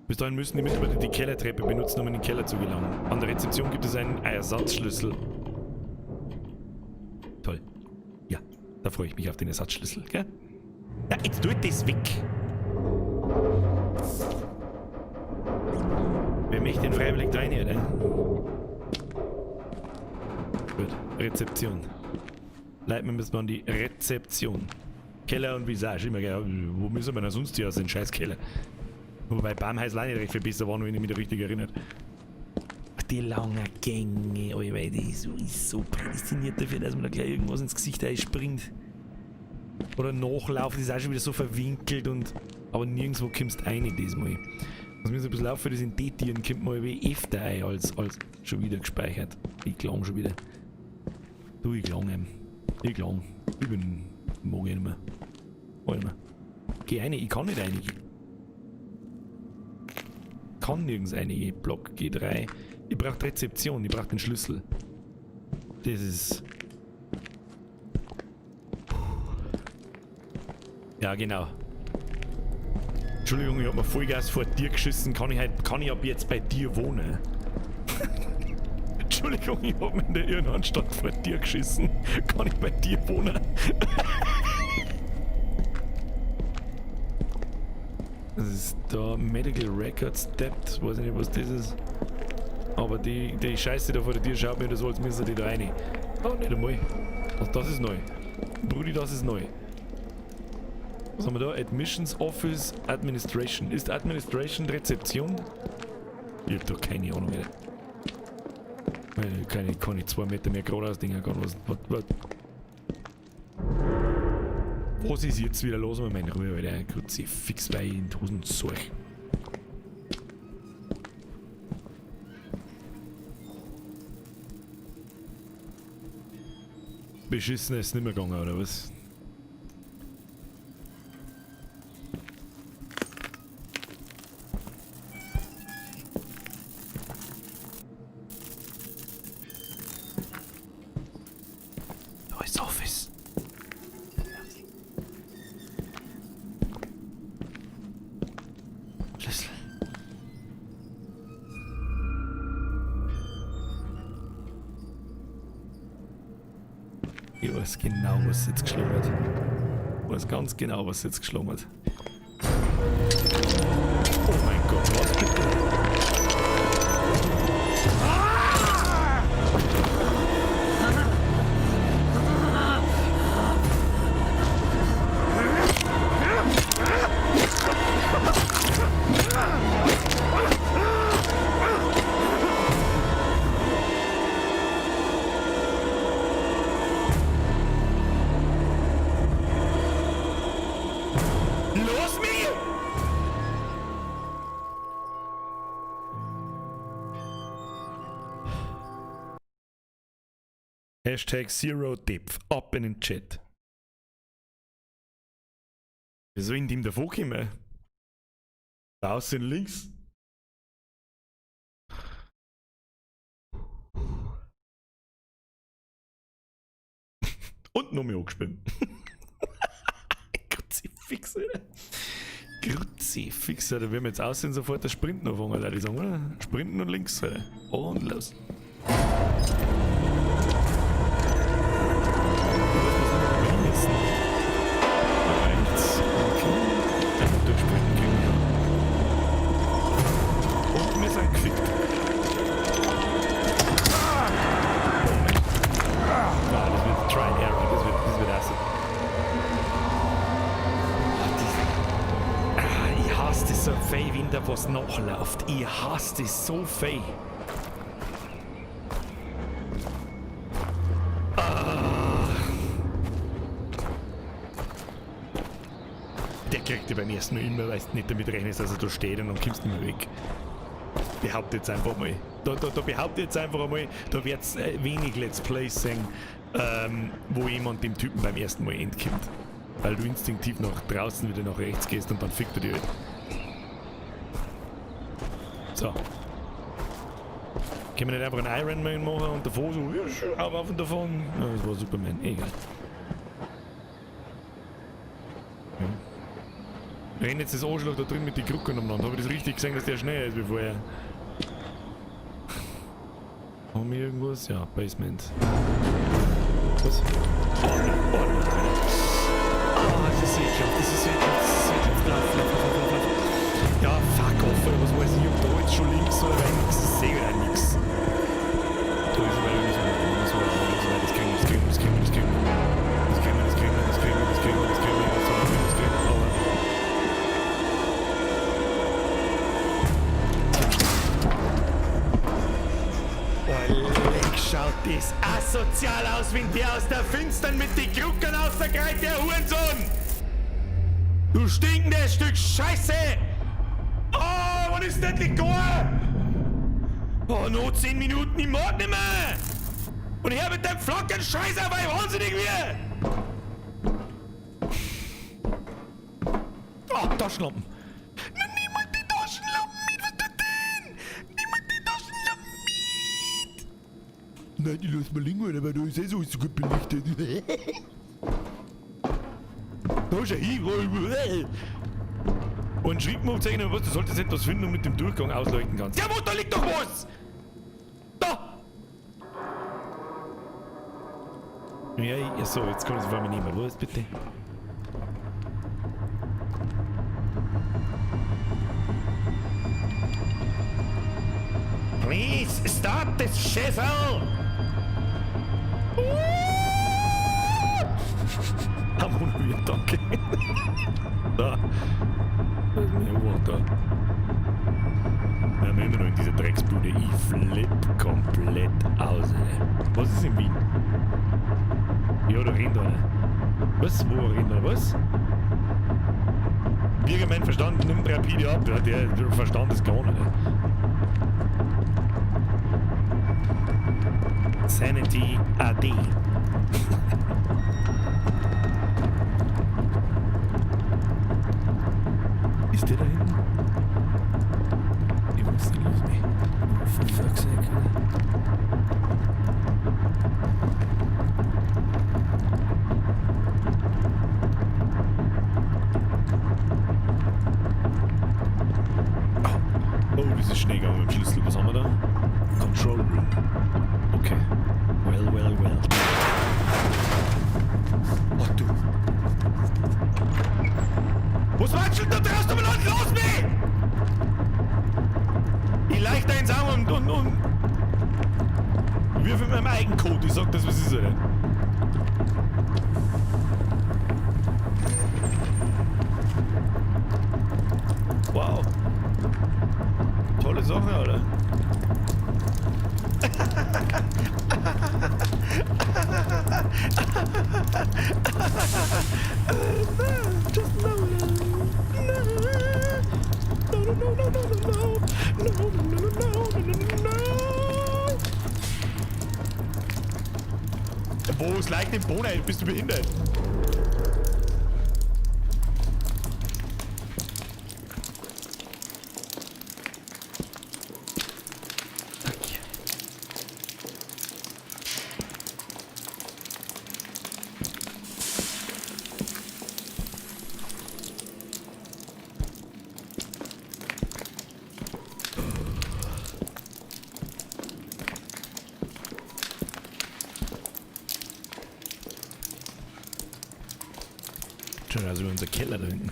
Bis dahin müssen die Mitarbeiter die Kellertreppe benutzen, um in den Keller zu gelangen. An der Rezeption gibt es einen Ersatzschlüssel. Toll. Ja, da freue ich mich auf den Ersatzschlüssel, gell? Ja, jetzt tut das weg! Wer möchte denn freiwillig da rein, oder? Gut, Rezeption. Leute, wir müssen an die Rezeption. Keller und Visage, immer geil. Wo müssen wir denn sonst hier aus dem Scheißkeller? Wobei Baumhäusl auch nicht recht viel besser waren, wenn ich mich da richtig erinnere. Die langen Gänge, weil die ist so prädestiniert dafür, dass man da gleich irgendwas ins Gesicht einspringt. Oder nachlaufen, das ist auch schon wieder so verwinkelt und. Aber nirgendwo kommst du rein diesmal. Was mir so ein bisschen auffällt, ist in die Tieren kommt man wie öfter ein, als schon wieder gespeichert. Ich klang schon wieder. Du, ich klang eben. Ich klang. Ich bin. Mag ich nicht mehr. Mag ich nicht mehr. Geh rein, ich kann nicht rein. Kann nirgends rein. Block G3. Ich brauch Rezeption, ich brauch den Schlüssel. Das ist. Ja, genau. Entschuldigung, ich hab mir Vollgas vor dir geschissen. Kann ich ab jetzt bei dir wohnen? Entschuldigung, ich hab mir in der Irrenanstalt vor dir geschissen. Kann ich bei dir wohnen? Das ist da Medical Records Dept. Weiß ich nicht, was das ist. Aber die Scheiße da vor der Tür schaut mir das so, als müssen die da rein. Oh, nicht einmal. Das ist neu. Brudi, das ist neu. Was haben wir da? Admissions Office Administration. Ist Administration Rezeption? Ich hab da keine Ahnung mehr. Kann ich 2 Meter mehr geradeaus dingen kann. Was ist jetzt wieder los mit meiner Ruhe, Alter? Kruzifix, weil ich in die Hosen suche. Beschissen ist nicht mehr gegangen, oder was? Da ist Office. Schlüssel. Ich weiß genau, was jetzt geschlagen hat. Ich weiß ganz genau, was jetzt geschlagen hat. Oh mein Gott, was bitte? Los mich! Hashtag Zero Depth. Ab in den Chat. Wieso in dem davor kommen? Außen links. Und noch mehr angespielt. Kruzifix, Alter. Kruzifix, Alter. Wir haben jetzt aussehen sofort das Sprinten anfangen, Alter. Die sagen, oder? Sprinten und links, Alter. Und los. Rechts. Okay. Einfach durchsprinten kriegen wir. Und wir sind gefickt. Oh mein Gott. Ah, das wird Try and Error. Das wird awesome. Ich hasse das so fei, wenn da was nachläuft. Ich hasse das so fei. Der kriegt dich beim ersten Mal immer, weil du nicht damit rechnest, dass er da steht und dann kommst du nicht mehr weg. Behaupte jetzt einfach mal. Da behaupte jetzt einfach einmal, da wird's wenig Let's Plays sehen, wo jemand dem Typen beim ersten Mal entkommt. Weil du instinktiv nach draußen wieder nach rechts gehst und dann fickt er dich halt. So. Können wir nicht einfach einen Iron Man machen und davor so, ja, auf und davon? Ja, das war Superman, egal. Ja. Rennt jetzt das Arschloch da drin mit den Krücken umeinander. Hab ich das richtig gesehen, dass der schneller ist wie vorher? Haben wir irgendwas? Ja, Basement. Was? Oh nein, oh nein, oh nein. Ah, das ist ekelhaft, das ist ekelhaft, das ist ekelhaft. Lauf, lauf, lauf, lauf, lauf. Ja, fuck off, Alter, was weiß ich, ob da jetzt schon links oder rechts ist, sehe ich ja nix. Da ist weiter, das ist weiter, das ist weiter, das kriegen wir, das kriegen wir, das kriegen wir, das kriegen wir. Das kriegen wir, das kriegen wir, das kriegen wir, das kriegen wir, das kriegen wir, das kriegen wir, das kriegen wir, aber... Oh, leck, schaut das asozial aus, wenn der aus der Finstern mit den Kruckern aus der Kreit, der Hurensohn! Du stinkendes Stück Scheiße! Oh, wann ist denn endlich gegangen? Oh, noch 10 Minuten, ich mag nicht mehr! Und her mit dem flocken Scheiß, aber ich wahnsinnig wird! Oh, Taschenlampen! Na, nimm mal die Taschenlampen mit, was tut denn? Nimm mal die Taschenlampen mit! Nein, die lass mal liegen, Alter, weil da ist eh so alles so gut belichtet. Da ist er hin. Und Schrittmachzeichen, was, du solltest etwas finden und mit dem Durchgang ausleuchten kannst. Ja, wo, da liegt doch was! Da! Ja, ja, so, jetzt kann ich es auf einmal nicht mehr. Was, bitte? Please, stop this shizzle! Am Unwehr, danke. Da. Das ist mir da. Wir haben immer noch in dieser Drecksbude. Ich flipp komplett aus. Ey. Was ist in Wien? Ja, da rennt einer. Was? Wo rennt einer? Was? Birger, mein Verstand nimmt rapide ab. Ja, der Verstand ist gar nicht. Ey. Sanity AD. Ist der da hinten? Ich weiß nicht, los mich. Oh, for fuck's sake. Oh, oh, das ist schnell gegangen mit dem Schlüssel. Was haben wir da? Control Room. Okay. Well, well, well. Oh, du. Was watschelt da draußen umeinander? Lass mich! Ich leicht da ins Arm und wirf mit meinem eigenen Code. Ich sag das, was ist, Alter. Wow. Tolle Sache, Alter. Just no, no, no, no, no, no, no, no, no, no, no, no, no, no. Wo ist leicht im Bohnen? Bist du behindert? Schon also unser Keller da hinten.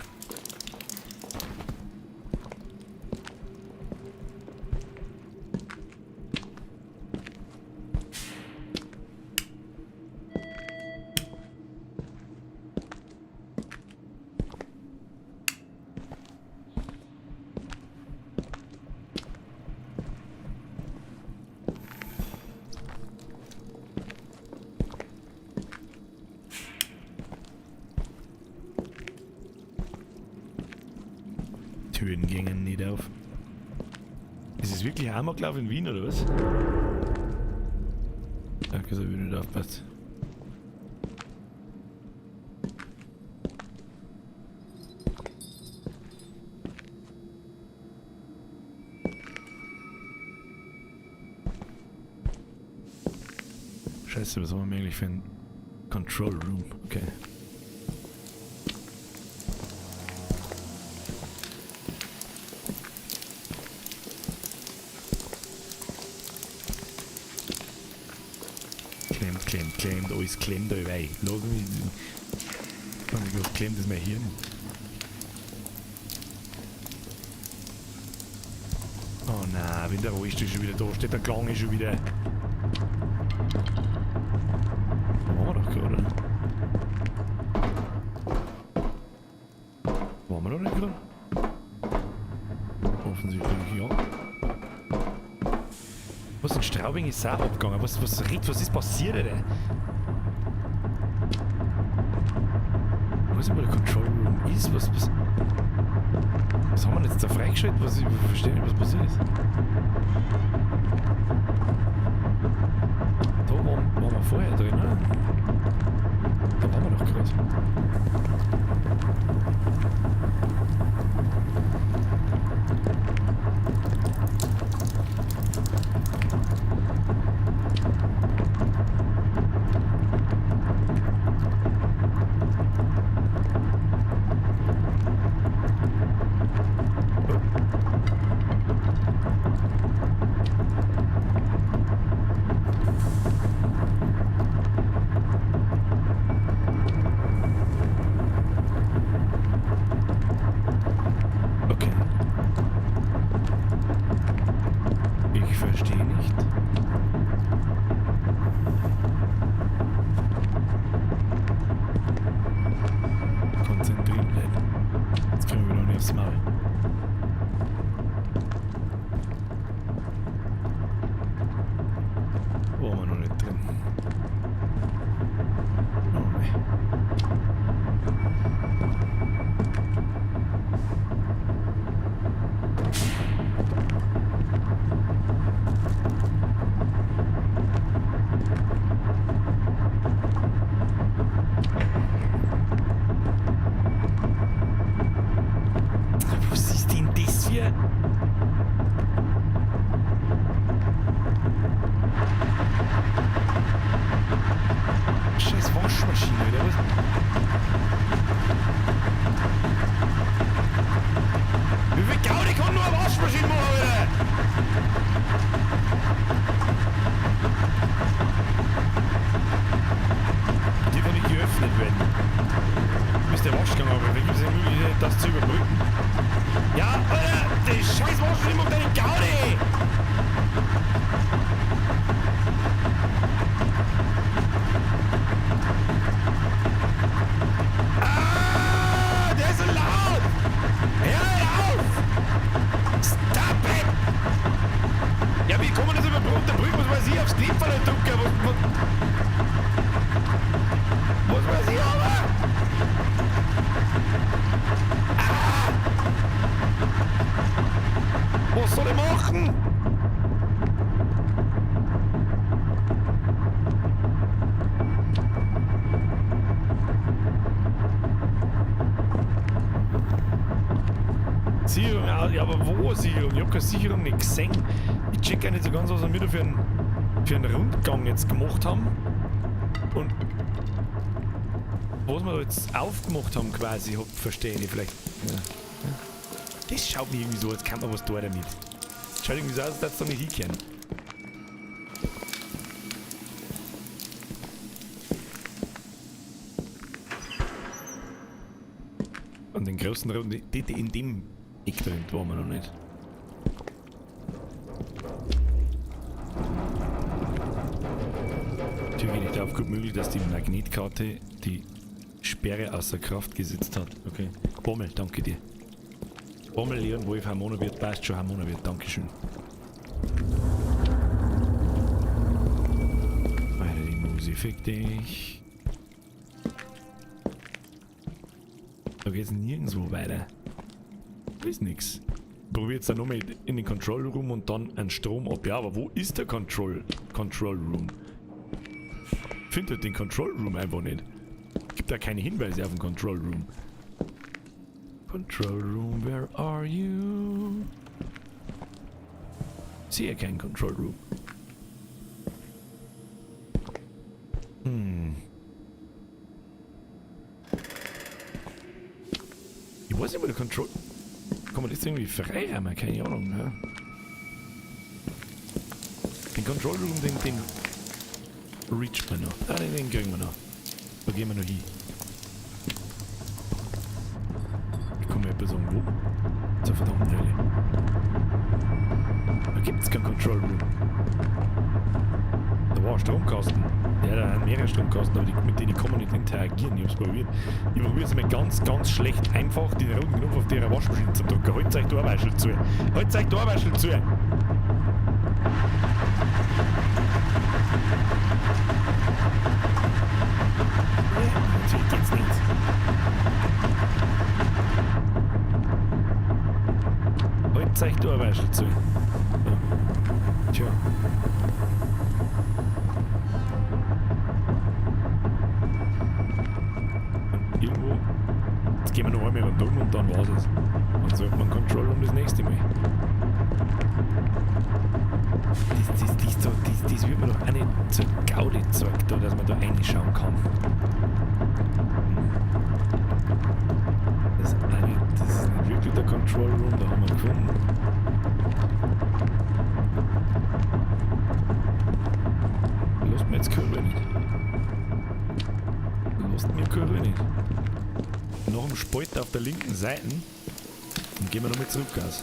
Türen gingen nicht auf. Ist es wirklich Amoklauf in Wien oder was? Danke, so wie du nicht aufpasst. Scheiße, was haben wir eigentlich für ein Control Room? Okay. Klemmt, klemmt, klemmt, alles klemmt dabei. Lass mich. Was klemmt ist mein Hirn. Wenn der Rollstuhl schon wieder da steht, der Klang ist schon wieder. Da waren wir doch gerade, oder? Waren wir da nicht gerade? Offensichtlich, ja. Was in Straubing ist auch abgegangen? Was ist passiert, Alter? Ich weiß nicht, wo der Control Room ist. Was haben wir denn jetzt da freigeschaltet? Ich verstehe nicht, was passiert ist. Da waren wir vorher drin, oder? Da waren wir doch gerade. Okay. Ich verstehe nicht. Konzentrieren bleiben. Jetzt kriegen wir noch nicht aufs Maul. Wo waren wir noch nicht drin? Oh mei. Was ist denn das für... Scheiß Waschmaschine, oder was? Wie viel Gaudi kann nur eine Waschmaschine machen, Alter? Die kann nicht geöffnet werden. Ist der Waschgang, aber wie gibt es eine Möglichkeit, das zu überbrücken? Ja, Alter, die scheiß Waschmaschine macht eine Gaudi! Ah, der ist so laut! Hör auf! Stop it! Ja, wie kann man das überbrücken? Was weiß ich, aufs Knöpferl drücken? Was weiß ich aber? Ah! Was soll ich machen? Sicherung, ja, aber wo Sicherung? Ich hab keine Sicherung nicht gesehen. Ich check ja nicht so ganz, was wir da für einen Rundgang jetzt gemacht haben. Und was wir da jetzt aufgemacht haben quasi, verstehe ich nicht vielleicht. Ja. Ja. Das schaut mir irgendwie so, als kann man was tun damit. Das schaut irgendwie so aus, als würde es da nicht hinkehren. An den großen Runden, die in dem Eck drin waren wir noch nicht. Tür geht nicht auf, gut möglich, dass die Magnetkarte die Sperre außer Kraft gesetzt hat. Okay. Bommel, danke dir. Bommel, Leon, Wolf, Harmonowirt, passt schon, Harmonowirt, dankeschön. Weiter die Musi, fick dich. Da geht's nirgendwo weiter. Da ist nix. Probier jetzt da nochmal in den Control Room und dann einen Strom ab. Ja, aber wo ist der Control Room? Findet den Control Room einfach nicht. Gibt da keine Hinweise auf den Control Room. Control Room, where are you? Sehe keinen Control Room. Ich weiß nicht, wo der Control... Kann man das irgendwie freiräumen? Keine Ahnung, ne? Den Control Room, den reacht man noch. Ah, den kriegen wir noch. Da gehen wir noch hin. Ich komme mir etwas sagen, wo? Zur verdammten Hölle. Da gibt's keinen Control Room. Da war ein Stromkasten. Ja, da sind mehrere Stromkasten, aber die, mit denen kann man nicht interagieren. Ich hab's probiert. Ich probiere es mal ganz, ganz schlecht einfach, den roten Knopf auf der Waschmaschine zu drücken. Halt euch da Waschel zu. Halt euch da Waschel zu. Natürlich geht's nicht. Halt euch da Waschel zu. Ja. Tja. Und irgendwo. Jetzt gehen wir noch einmal rundum und dann war's es. Und so hat man Control Room das nächste Mal. Das wird mir doch auch nicht zur Gaudi gezeigt, da, dass man da reinschauen kann. Das ist, auch nicht, das ist nicht wirklich der Control Room, da haben wir gefunden. Lasst mir jetzt keine Ruhe nicht. Lasst mir keine Ruhe nicht. Nach dem Spalt auf der linken Seite und gehen wir nochmal zurück aus.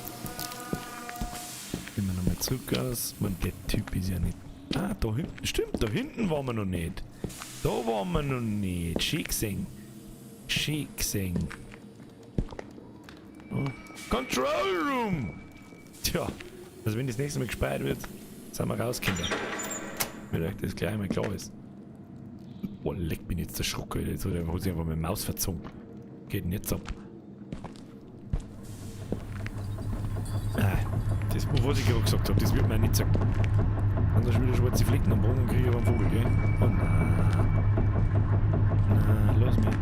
Gehen wir nochmal zurück aus. Man, der Typ ist ja nicht. Ah, da hinten. Stimmt, da hinten waren wir noch nicht. Da waren wir noch nicht. Schön gesehen. Schön gesehen. Oh. Control Room! Tja, also wenn das nächste Mal gespeichert wird, sind wir raus, Kinder. Wenn euch das gleich einmal klar ist. Boah, leck bin jetzt der Schruck, Alter. Jetzt hat sich einfach meine Maus verzogen. Geht denn jetzt ab? Ah, das, was ich gerade gesagt habe, das wird mir nicht sagen. Wenn da schon wieder schwarze Flecken am Boden kriege ich aber einen Vogel, gell? Oh nein. Nein, lass mich.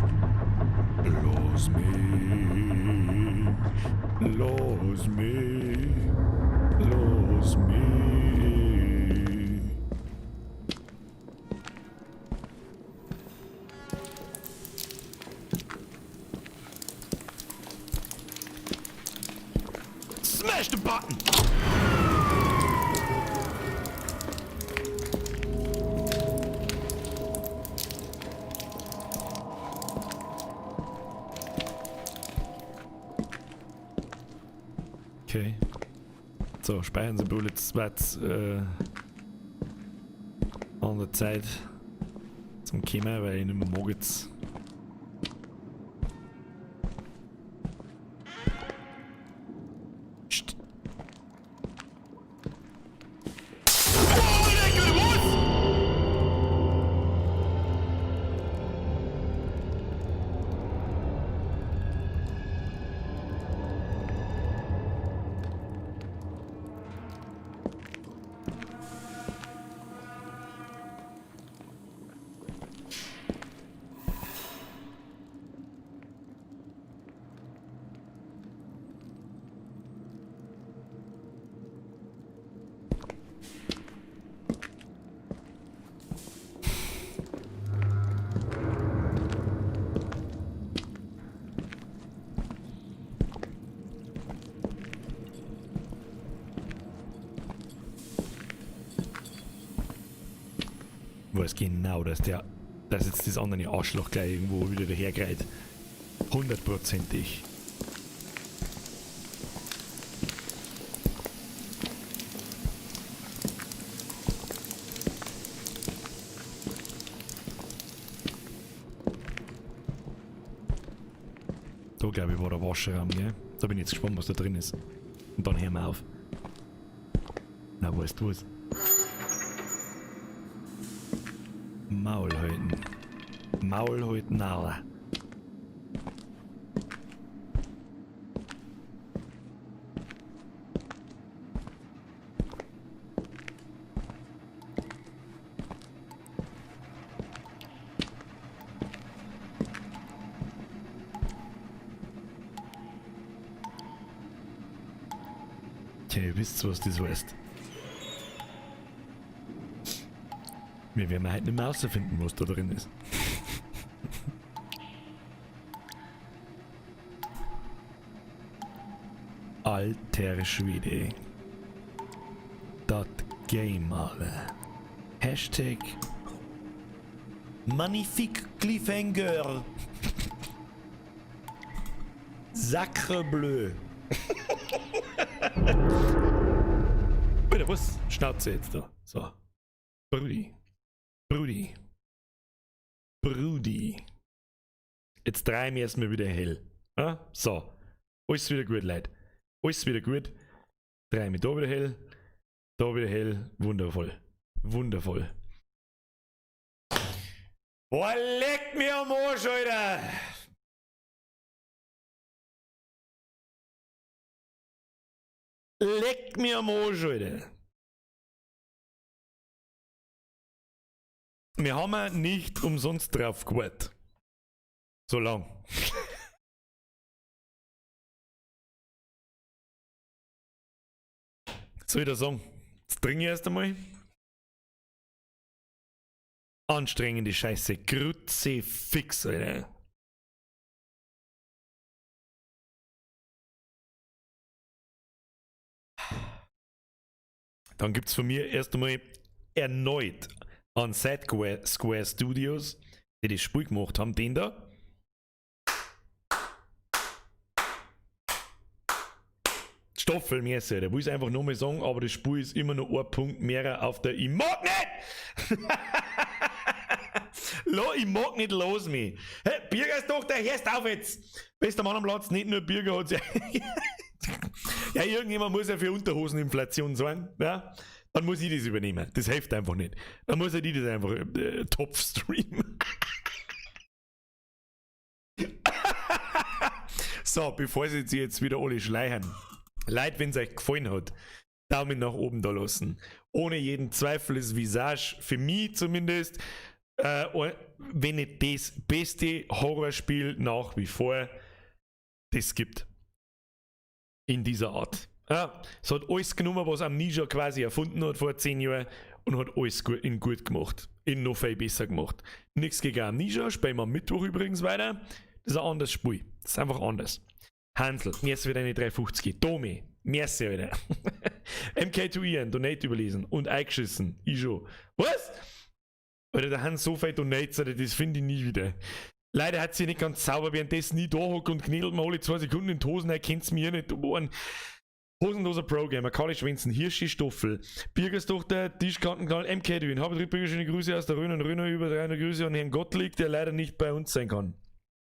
Lass mich. Lass mich. Lass mich. Smash the button! Okay. So, speichern Sie wohl jetzt wird's, an der Zeit zum Kommen, weil ich nicht mehr mag jetzt. Psst. Oh, lecker, was? Weiß genau, dass jetzt das andere Arschloch gleich irgendwo wieder dahergeht. Hundertprozentig. Da glaube ich war der Waschraum, gell? Da bin ich jetzt gespannt, was da drin ist. Und dann hören wir auf. Na, weißt du was? Maul halten. Maul halten, Alter. Tja, ihr wisst, was das heißt. Wir werden heute nicht mehr rausfinden, was da drin ist. Alter Schwede. Das Game, Alter. Hashtag Magnifique Cliffhanger. Sacre bleu. Alter, was? Schnauze jetzt da. So. Brudi. Brudi. Brudi. Jetzt dreh ich mich erstmal wieder hell. Ja? So. Alles wieder gut, Leute. Alles wieder gut. Dreh mich da wieder hell. Da wieder hell. Wundervoll. Wundervoll. Boah, leck mir am Arsch, Alter! Leck mir am Arsch, Alter! Wir haben ja nicht umsonst drauf gewartet. So lang. Soll ich da sagen? Jetzt trinke ich erst einmal. Anstrengende Scheiße. Kruzifix, Alter. Dann gibt's von mir erst einmal erneut an Sad Square Studios, die das Spiel gemacht haben, den da. Staffelmäßig, der will es einfach nochmal sagen, aber das Spiel ist immer noch ein Punkt mehr auf der Ich mag nicht! Ich mag nicht los mich. Hey, Birger ist doch der, hörst auf jetzt! Bester Mann am Platz, nicht nur Birger hat sich. Ja, irgendjemand muss ja für Unterhoseninflation sorgen. Ja? Dann muss ich das übernehmen. Das hilft einfach nicht. Dann muss ja die das einfach top streamen. So, bevor sie sich jetzt wieder alle schleichen. Leute, wenn's euch gefallen hat, Daumen nach oben da lassen. Ohne jeden Zweifel ist Visage, für mich zumindest, wenn nicht das beste Horrorspiel nach wie vor, das gibt. In dieser Art. Ja, es hat alles genommen, was Amnesia quasi erfunden hat vor 10 Jahren und hat alles in gut gemacht. In noch viel besser gemacht. Nichts gegen Amnesia, spielen wir am Mittwoch übrigens weiter. Das ist ein anderes Spiel. Das ist einfach anders. Hansel, merci für deine 3,50. Domi, merci, Alter. MK2 Ian, Donate überlesen und eingeschissen. Ich schon. Was? Alter, da haben so viele Donates, Alter, das finde ich nie wieder. Leider hat sie nicht ganz sauber, während das nie da hockt und knädelt mir alle 2 Sekunden in die Hosen, er kennt's mir nicht. Oh, Hosenloser Pro-Gamer, Karli Schwenzen, Hirschi Stoffel, Birgerstochter, Tischkantenknall, MK Dün, habe drei Bürger, schöne Grüße aus der Rhön und Rhönau über 300 Grüße an Herrn Gottlieb, der leider nicht bei uns sein kann.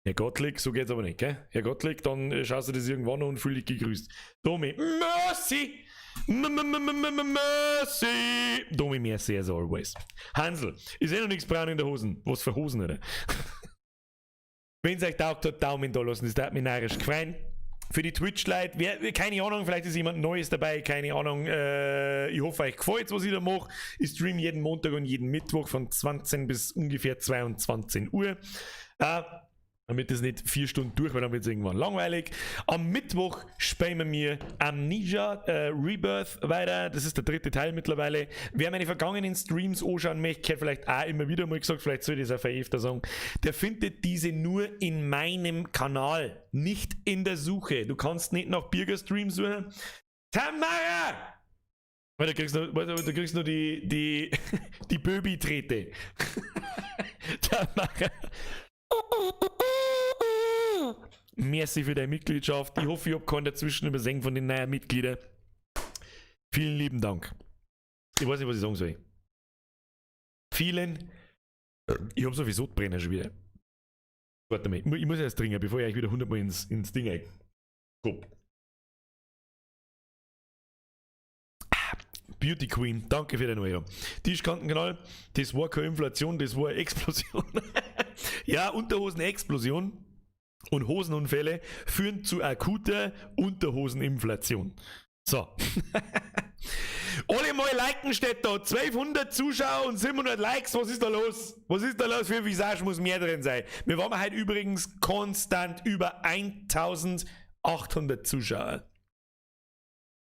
Herr Gottlieb, so geht's aber nicht, gell? Herr Gottlieb, dann schaust du das irgendwann an und fühl dich gegrüßt. Domi, merci! Merci! Domi, merci as always. Hansel, ist eh noch nichts braun in der Hosen. Was für Hosen, oder? Wenn's euch taugt hat, Daumen da lassen, das darf mich narrisch gefreien. Für die Twitch-Leute, keine Ahnung, vielleicht ist jemand Neues dabei, keine Ahnung. Ich hoffe, euch gefällt's, was ich da mache. Ich stream jeden Montag und jeden Mittwoch von 20 bis ungefähr 22 Uhr. Damit das nicht 4 Stunden durch, weil dann wird's irgendwann langweilig. Am Mittwoch spielen wir Amnesia Rebirth weiter. Das ist der dritte Teil mittlerweile. Wer meine vergangenen Streams anschauen möchte, hätte vielleicht auch immer wieder mal gesagt, vielleicht soll ich das auch öfter sagen, der findet diese nur in meinem Kanal, nicht in der Suche. Du kannst nicht nach Birger Stream suchen. Tamara! Weil du kriegst nur die, die Böbi-Trete. Tamara. Merci für deine Mitgliedschaft. Ich hoffe, ich hab keinen dazwischen übersehen von den neuen Mitgliedern. Vielen lieben Dank. Ich weiß nicht, was ich sagen soll. Vielen. Ich hab so viel Sodbrenner schon wieder. Warte mal, ich muss erst trinken, bevor ich euch wieder 100 Mal ins Ding ein. Beauty Queen, danke für den Euro. Tischkantenknall, das war keine Inflation, das war eine Explosion. Ja, Unterhosen-Explosion und Hosenunfälle führen zu akuter Unterhoseninflation. So. Alle mal liken steht da. 1200 Zuschauer und 700 Likes. Was ist da los? Was ist da los? Für Visage muss mehr drin sein. Wir waren heute übrigens konstant über 1800 Zuschauer.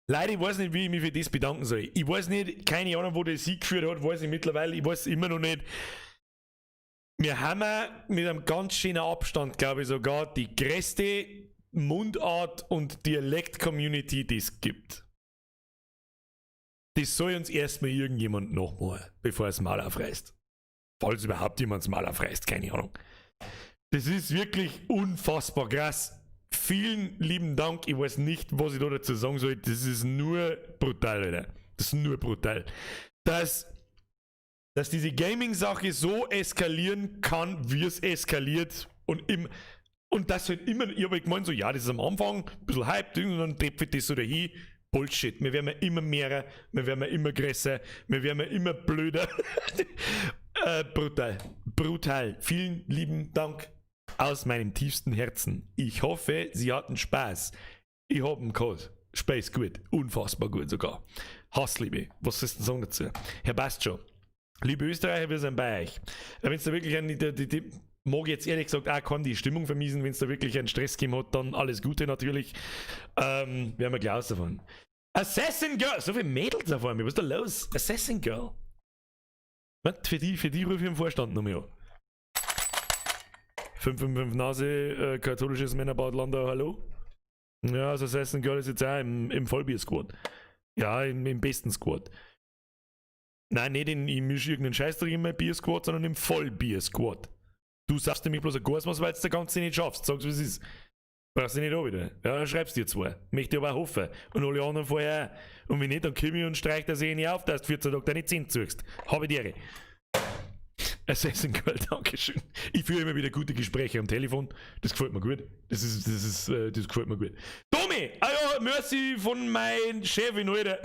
Leute, ich weiß nicht, wie ich mich für das bedanken soll. Ich weiß nicht, keine Ahnung, wo das hingeführt hat, weiß ich mittlerweile, ich weiß immer noch nicht. Wir haben mit einem ganz schönen Abstand, glaube ich, sogar die größte Mundart- und Dialekt-Community, die es gibt. Das soll uns erstmal irgendjemand nochmal, bevor es Maul aufreißt. Falls überhaupt jemand das Maul aufreißt, keine Ahnung. Das ist wirklich unfassbar krass. Vielen lieben Dank. Ich weiß nicht, was ich da dazu sagen soll. Das ist nur brutal, Alter. Das ist nur brutal. Dass diese Gaming-Sache so eskalieren kann, wie es eskaliert und das halt immer, ich habe gemeint, so, ja, das ist am Anfang ein bisschen Hype, und dann trepft das so dahin. Bullshit. Wir werden immer mehr, wir werden immer größer, wir werden immer blöder. Brutal. Brutal. Vielen lieben Dank aus meinem tiefsten Herzen. Ich hoffe, Sie hatten Spaß. Ich hab einen Code. Spaß gut. Unfassbar gut sogar. Hassliebe. Was sollst du denn sagen dazu? Herr, passt schon. Liebe Österreicher, wir sind bei euch. Wenn es da wirklich ein, die, die, die, mag jetzt ehrlich gesagt auch kann die Stimmung vermiesen, wenn es da wirklich einen Stress gegeben hat, dann alles Gute natürlich. Werden wir gleich aus davon. Assassin Girl! So viele Mädels auf einmal, was ist da los? Assassin Girl. Was? Für die rufe ich im Vorstand noch mehr an. 555 Nase, katholisches Männerbad Landau, hallo? Ja, das Assassin Girl ist jetzt auch im Vollbier-Squad. Ja, im besten Squad. Nein, nicht in, ich mische irgendeinen Scheißdreck in mein Bier-Squad, sondern im Vollbier-Squad. Du sagst nämlich bloß ein Gasmas, weil du das Ganze nicht schaffst. Sag's, wie es ist. Brauchst du nicht auch wieder. Ja, dann schreibst du dir zwei. Möchte ich aber auch hoffen. Und alle anderen vorher auch. Und wenn nicht, dann komm ich und streich das eh nicht auf, dass du 14 Tage deine Zähne zuckst. Habe die Ehre. Assassin Girl, Dankeschön. Ich führe immer wieder gute Gespräche am Telefon. Das gefällt mir gut. Das gefällt mir gut. Tommy! Ah ja, merci von meinem Chefin, Alter.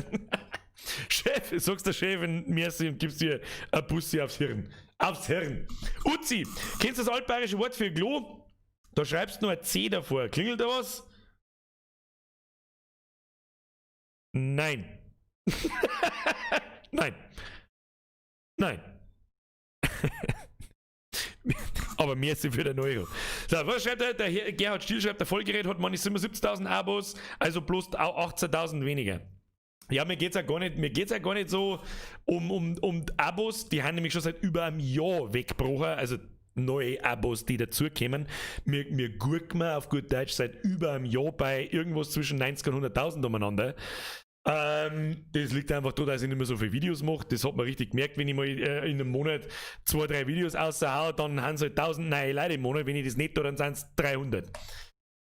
Chef, sagst der Chefin merci und gibst ihr ein Bussi aufs Hirn. Aufs Hirn. Uzi, kennst du das altbayerische Wort für Klo? Da schreibst du nur ein C davor. Klingelt da was? Nein. Nein. Nein. Aber mehr sind für den Euro. So, was schreibt er? Der Gerhard Stiel schreibt, der Vollgerät hat manche 77.000 Abos, also bloß 18.000 weniger. Ja, mir geht's ja gar nicht, mir geht's ja gar nicht so um Abos, die haben nämlich schon seit über einem Jahr weggebrochen, also neue Abos, die dazukommen. Mir gurken wir auf gut Deutsch seit über einem Jahr bei irgendwas zwischen 90 und 100.000 umeinander. Das liegt einfach daran, dass ich nicht mehr so viele Videos mache. Das hat man richtig gemerkt, wenn ich mal in einem Monat 2, 3 Videos raushaue, dann haben sie halt 1000 neue Leute im Monat. Wenn ich das nicht tue, dann sind es 300.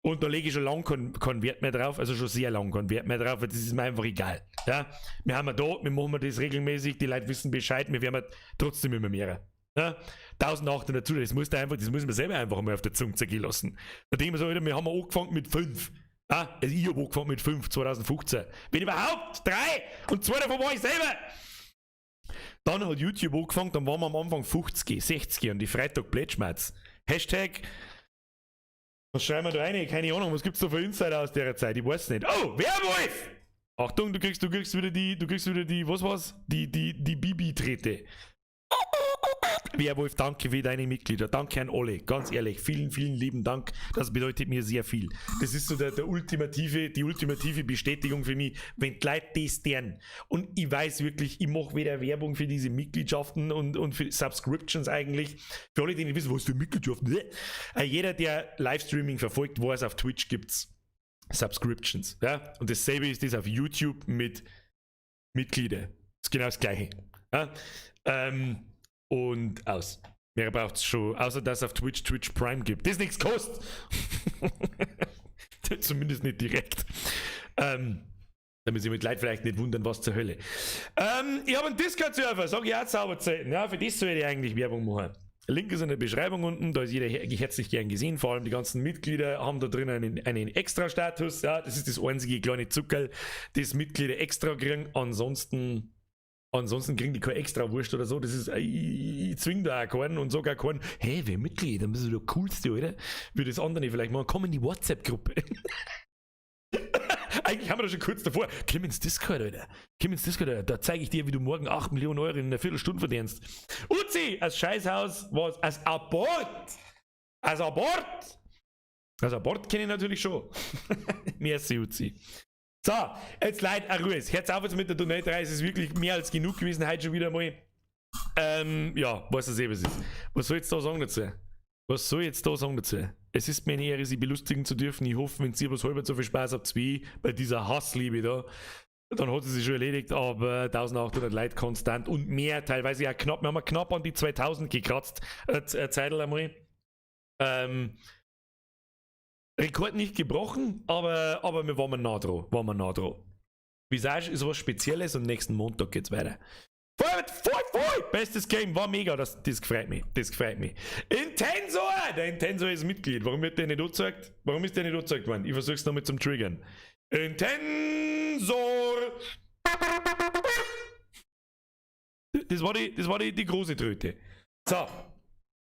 Und da lege ich schon lange keinen Wert mehr drauf, also schon sehr lange keinen Wert mehr drauf, weil das ist mir einfach egal. Ja? Wir haben ja da, wir machen das regelmäßig, die Leute wissen Bescheid, wir werden trotzdem immer mehr. Ja? 1800 zu, das muss einfach, das muss man selber einfach mal auf der Zunge zergehen lassen. Da denke ich mir so, Alter, wir haben angefangen mit 5. Ah, also ich habe angefangen mit 5, 2015. Wenn überhaupt 3 und 2 davon war ich selber. Dann hat YouTube angefangen, dann waren wir am Anfang 50, 60 und die Freitag Plätschmerz. Hashtag, was schreiben wir da rein? Keine Ahnung, was gibt's da für Insider aus der Zeit? Ich weiß nicht. Oh, Werwolf! Achtung, du kriegst wieder die, du kriegst wieder die, was war's? Die Bibi-Trete. Werwolf, danke für deine Mitglieder. Danke an alle. Ganz ehrlich, vielen, vielen lieben Dank. Das bedeutet mir sehr viel. Das ist so die ultimative Bestätigung für mich, wenn die Leute das tun. Und ich weiß wirklich, ich mache weder Werbung für diese Mitgliedschaften und für Subscriptions eigentlich. Für alle, die nicht wissen, was für Mitgliedschaften. Jeder, der Livestreaming verfolgt, weiß, auf Twitch gibt's Subscriptions. Ja? Und dasselbe ist das auf YouTube mit Mitglieder. Das ist genau das Gleiche. Ja? Und aus. Mehr braucht es schon, außer dass es auf Twitch Twitch Prime gibt. Das nichts kostet. Zumindest nicht direkt. Damit sich mit Leuten vielleicht nicht wundern, was zur Hölle. Ich habe einen Discord-Server, sag ich auch Zauberzeiten. Ja, für das soll ich eigentlich Werbung machen. Link ist in der Beschreibung unten, da ist jeder herzlich gern gesehen, vor allem die ganzen Mitglieder haben da drin einen Extra-Status. Ja, das ist das einzige kleine Zuckerl, das Mitglieder extra kriegen. Ansonsten kriegen die keine extra Wurst oder so. Das ist, ich zwing da auch keinen und sag auch keinen, hey, wer Mitglied, dann bist du der Coolste, oder? Würde das andere vielleicht machen. Komm in die WhatsApp-Gruppe. Eigentlich haben wir da schon kurz davor. Komm ins Discord, Alter. Komm ins Discord, Alter. Da zeige ich dir, wie du morgen 8 Millionen Euro in einer Viertelstunde verdienst. Uzi, als Scheißhaus was als Abort. Als Abort. Als Abort kenne ich natürlich schon. Merci, Uzi. So, jetzt Leute, auch Ruhe. Hört's auf jetzt mit der Donate-Reihe, es ist wirklich mehr als genug gewesen heute schon wieder mal. Ja, weiß das eh, was ist. Was soll ich jetzt da sagen dazu? Was soll ich jetzt da sagen dazu? Es ist mir eine Ehre, Sie belustigen zu dürfen. Ich hoffe, wenn Sie was halber so viel Spaß habt wie ich bei dieser Hassliebe da, dann hat sie sich schon erledigt, aber 1800 Leute konstant und mehr, teilweise ja knapp. Wir haben ja knapp an die 2000 gekratzt, Zeitl einmal. Rekord nicht gebrochen, aber wir waren nah dran. Waren wir nah dran. Visage ist was Spezielles und nächsten Montag geht's weiter. Voll, voll, voll! Bestes Game, war mega, das gefreut mich. Das gefreut mich. Intensor! Der Intensor ist Mitglied. Warum wird der nicht angezeigt? Warum ist der nicht angezeigt worden? Ich versuch's nochmal zum Triggern. Intensor! Das war die große Tröte. So.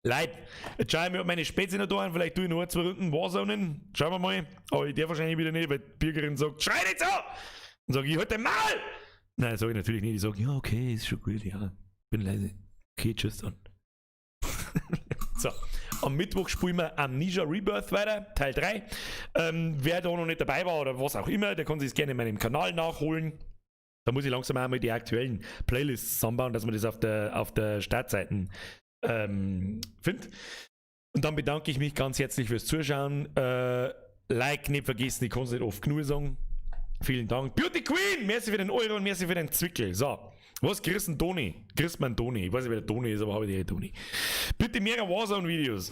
Leute, jetzt schau ich mir, ob meine Spätzle noch da sind. Vielleicht tue ich noch ein, zwei Runden Warzonen. Schauen wir mal. Aber ich darf wahrscheinlich wieder nicht, weil die Bürgerin sagt, schrei nicht so! Und sage ich, halt dein Maul! Nein, sag ich natürlich nicht. Ich sage, ja, okay, ist schon gut, ja. Bin leise. Okay, tschüss dann. So, am Mittwoch spielen wir Amnesia Rebirth weiter, Teil 3. Wer da noch nicht dabei war oder was auch immer, der kann sich gerne in meinem Kanal nachholen. Da muss ich langsam einmal die aktuellen Playlists zusammenbauen, dass man das auf der Startseite findet. Und dann bedanke ich mich ganz herzlich fürs Zuschauen. Like nicht vergessen, ich kann es nicht oft genug sagen. Vielen Dank. Beauty Queen, merci für den Euro und merci für den Zwickel. So, was grüß den Toni? Grüß man Toni. Ich weiß nicht, wer der Toni ist, aber habe ich die Toni. Bitte mehr Warzone-Videos.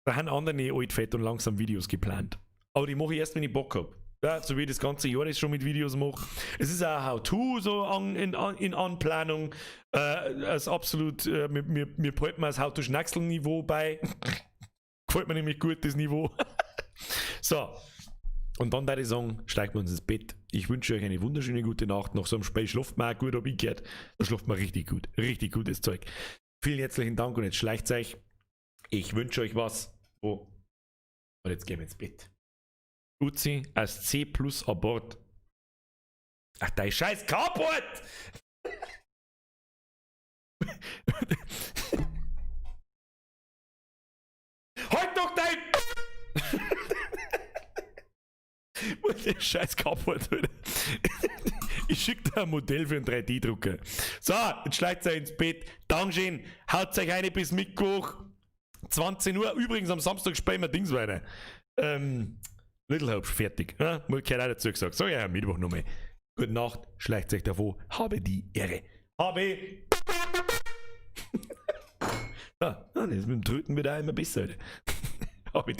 Da haben andere alt, fett und langsam Videos geplant. Aber die mache ich erst, wenn ich Bock habe. Ja, so wie ich das ganze Jahr das schon mit Videos mache. Es ist auch How-To so in Anplanung. Es absolut, mir behalten wir das How-to-Schnackseln-Niveau bei. Gefällt mir nämlich gut, das Niveau. So. Und dann würde ich sagen, steigen wir uns ins Bett. Ich wünsche euch eine wunderschöne gute Nacht. Nach so einem Spiel schlaft man auch gut, hab ich gehört. Da schlaft man richtig gut. Richtig gutes Zeug. Vielen herzlichen Dank und jetzt schleicht euch. Ich wünsche euch was. Oh. Und jetzt gehen wir ins Bett. Uzi als C plus Abort. Ach, dein scheiß Carport! Halt doch dein! Der scheiß Carport, Alter. Ich schicke dir ein Modell für einen 3D-Drucker. So, jetzt schleicht euch ins Bett. Dankeschön. Haut euch eine bis Mittwoch. 20 Uhr. Übrigens, am Samstag spielen wir Dings weiter. Little Hope fertig. Ja, gehört auch dazu gesagt. Sag ja am Mittwoch nochmal. Gute Nacht, schleicht euch davon. Habe die Ehre. Habe. Ja, das mit dem Tröten wird auch immer besser. Alter. Habe die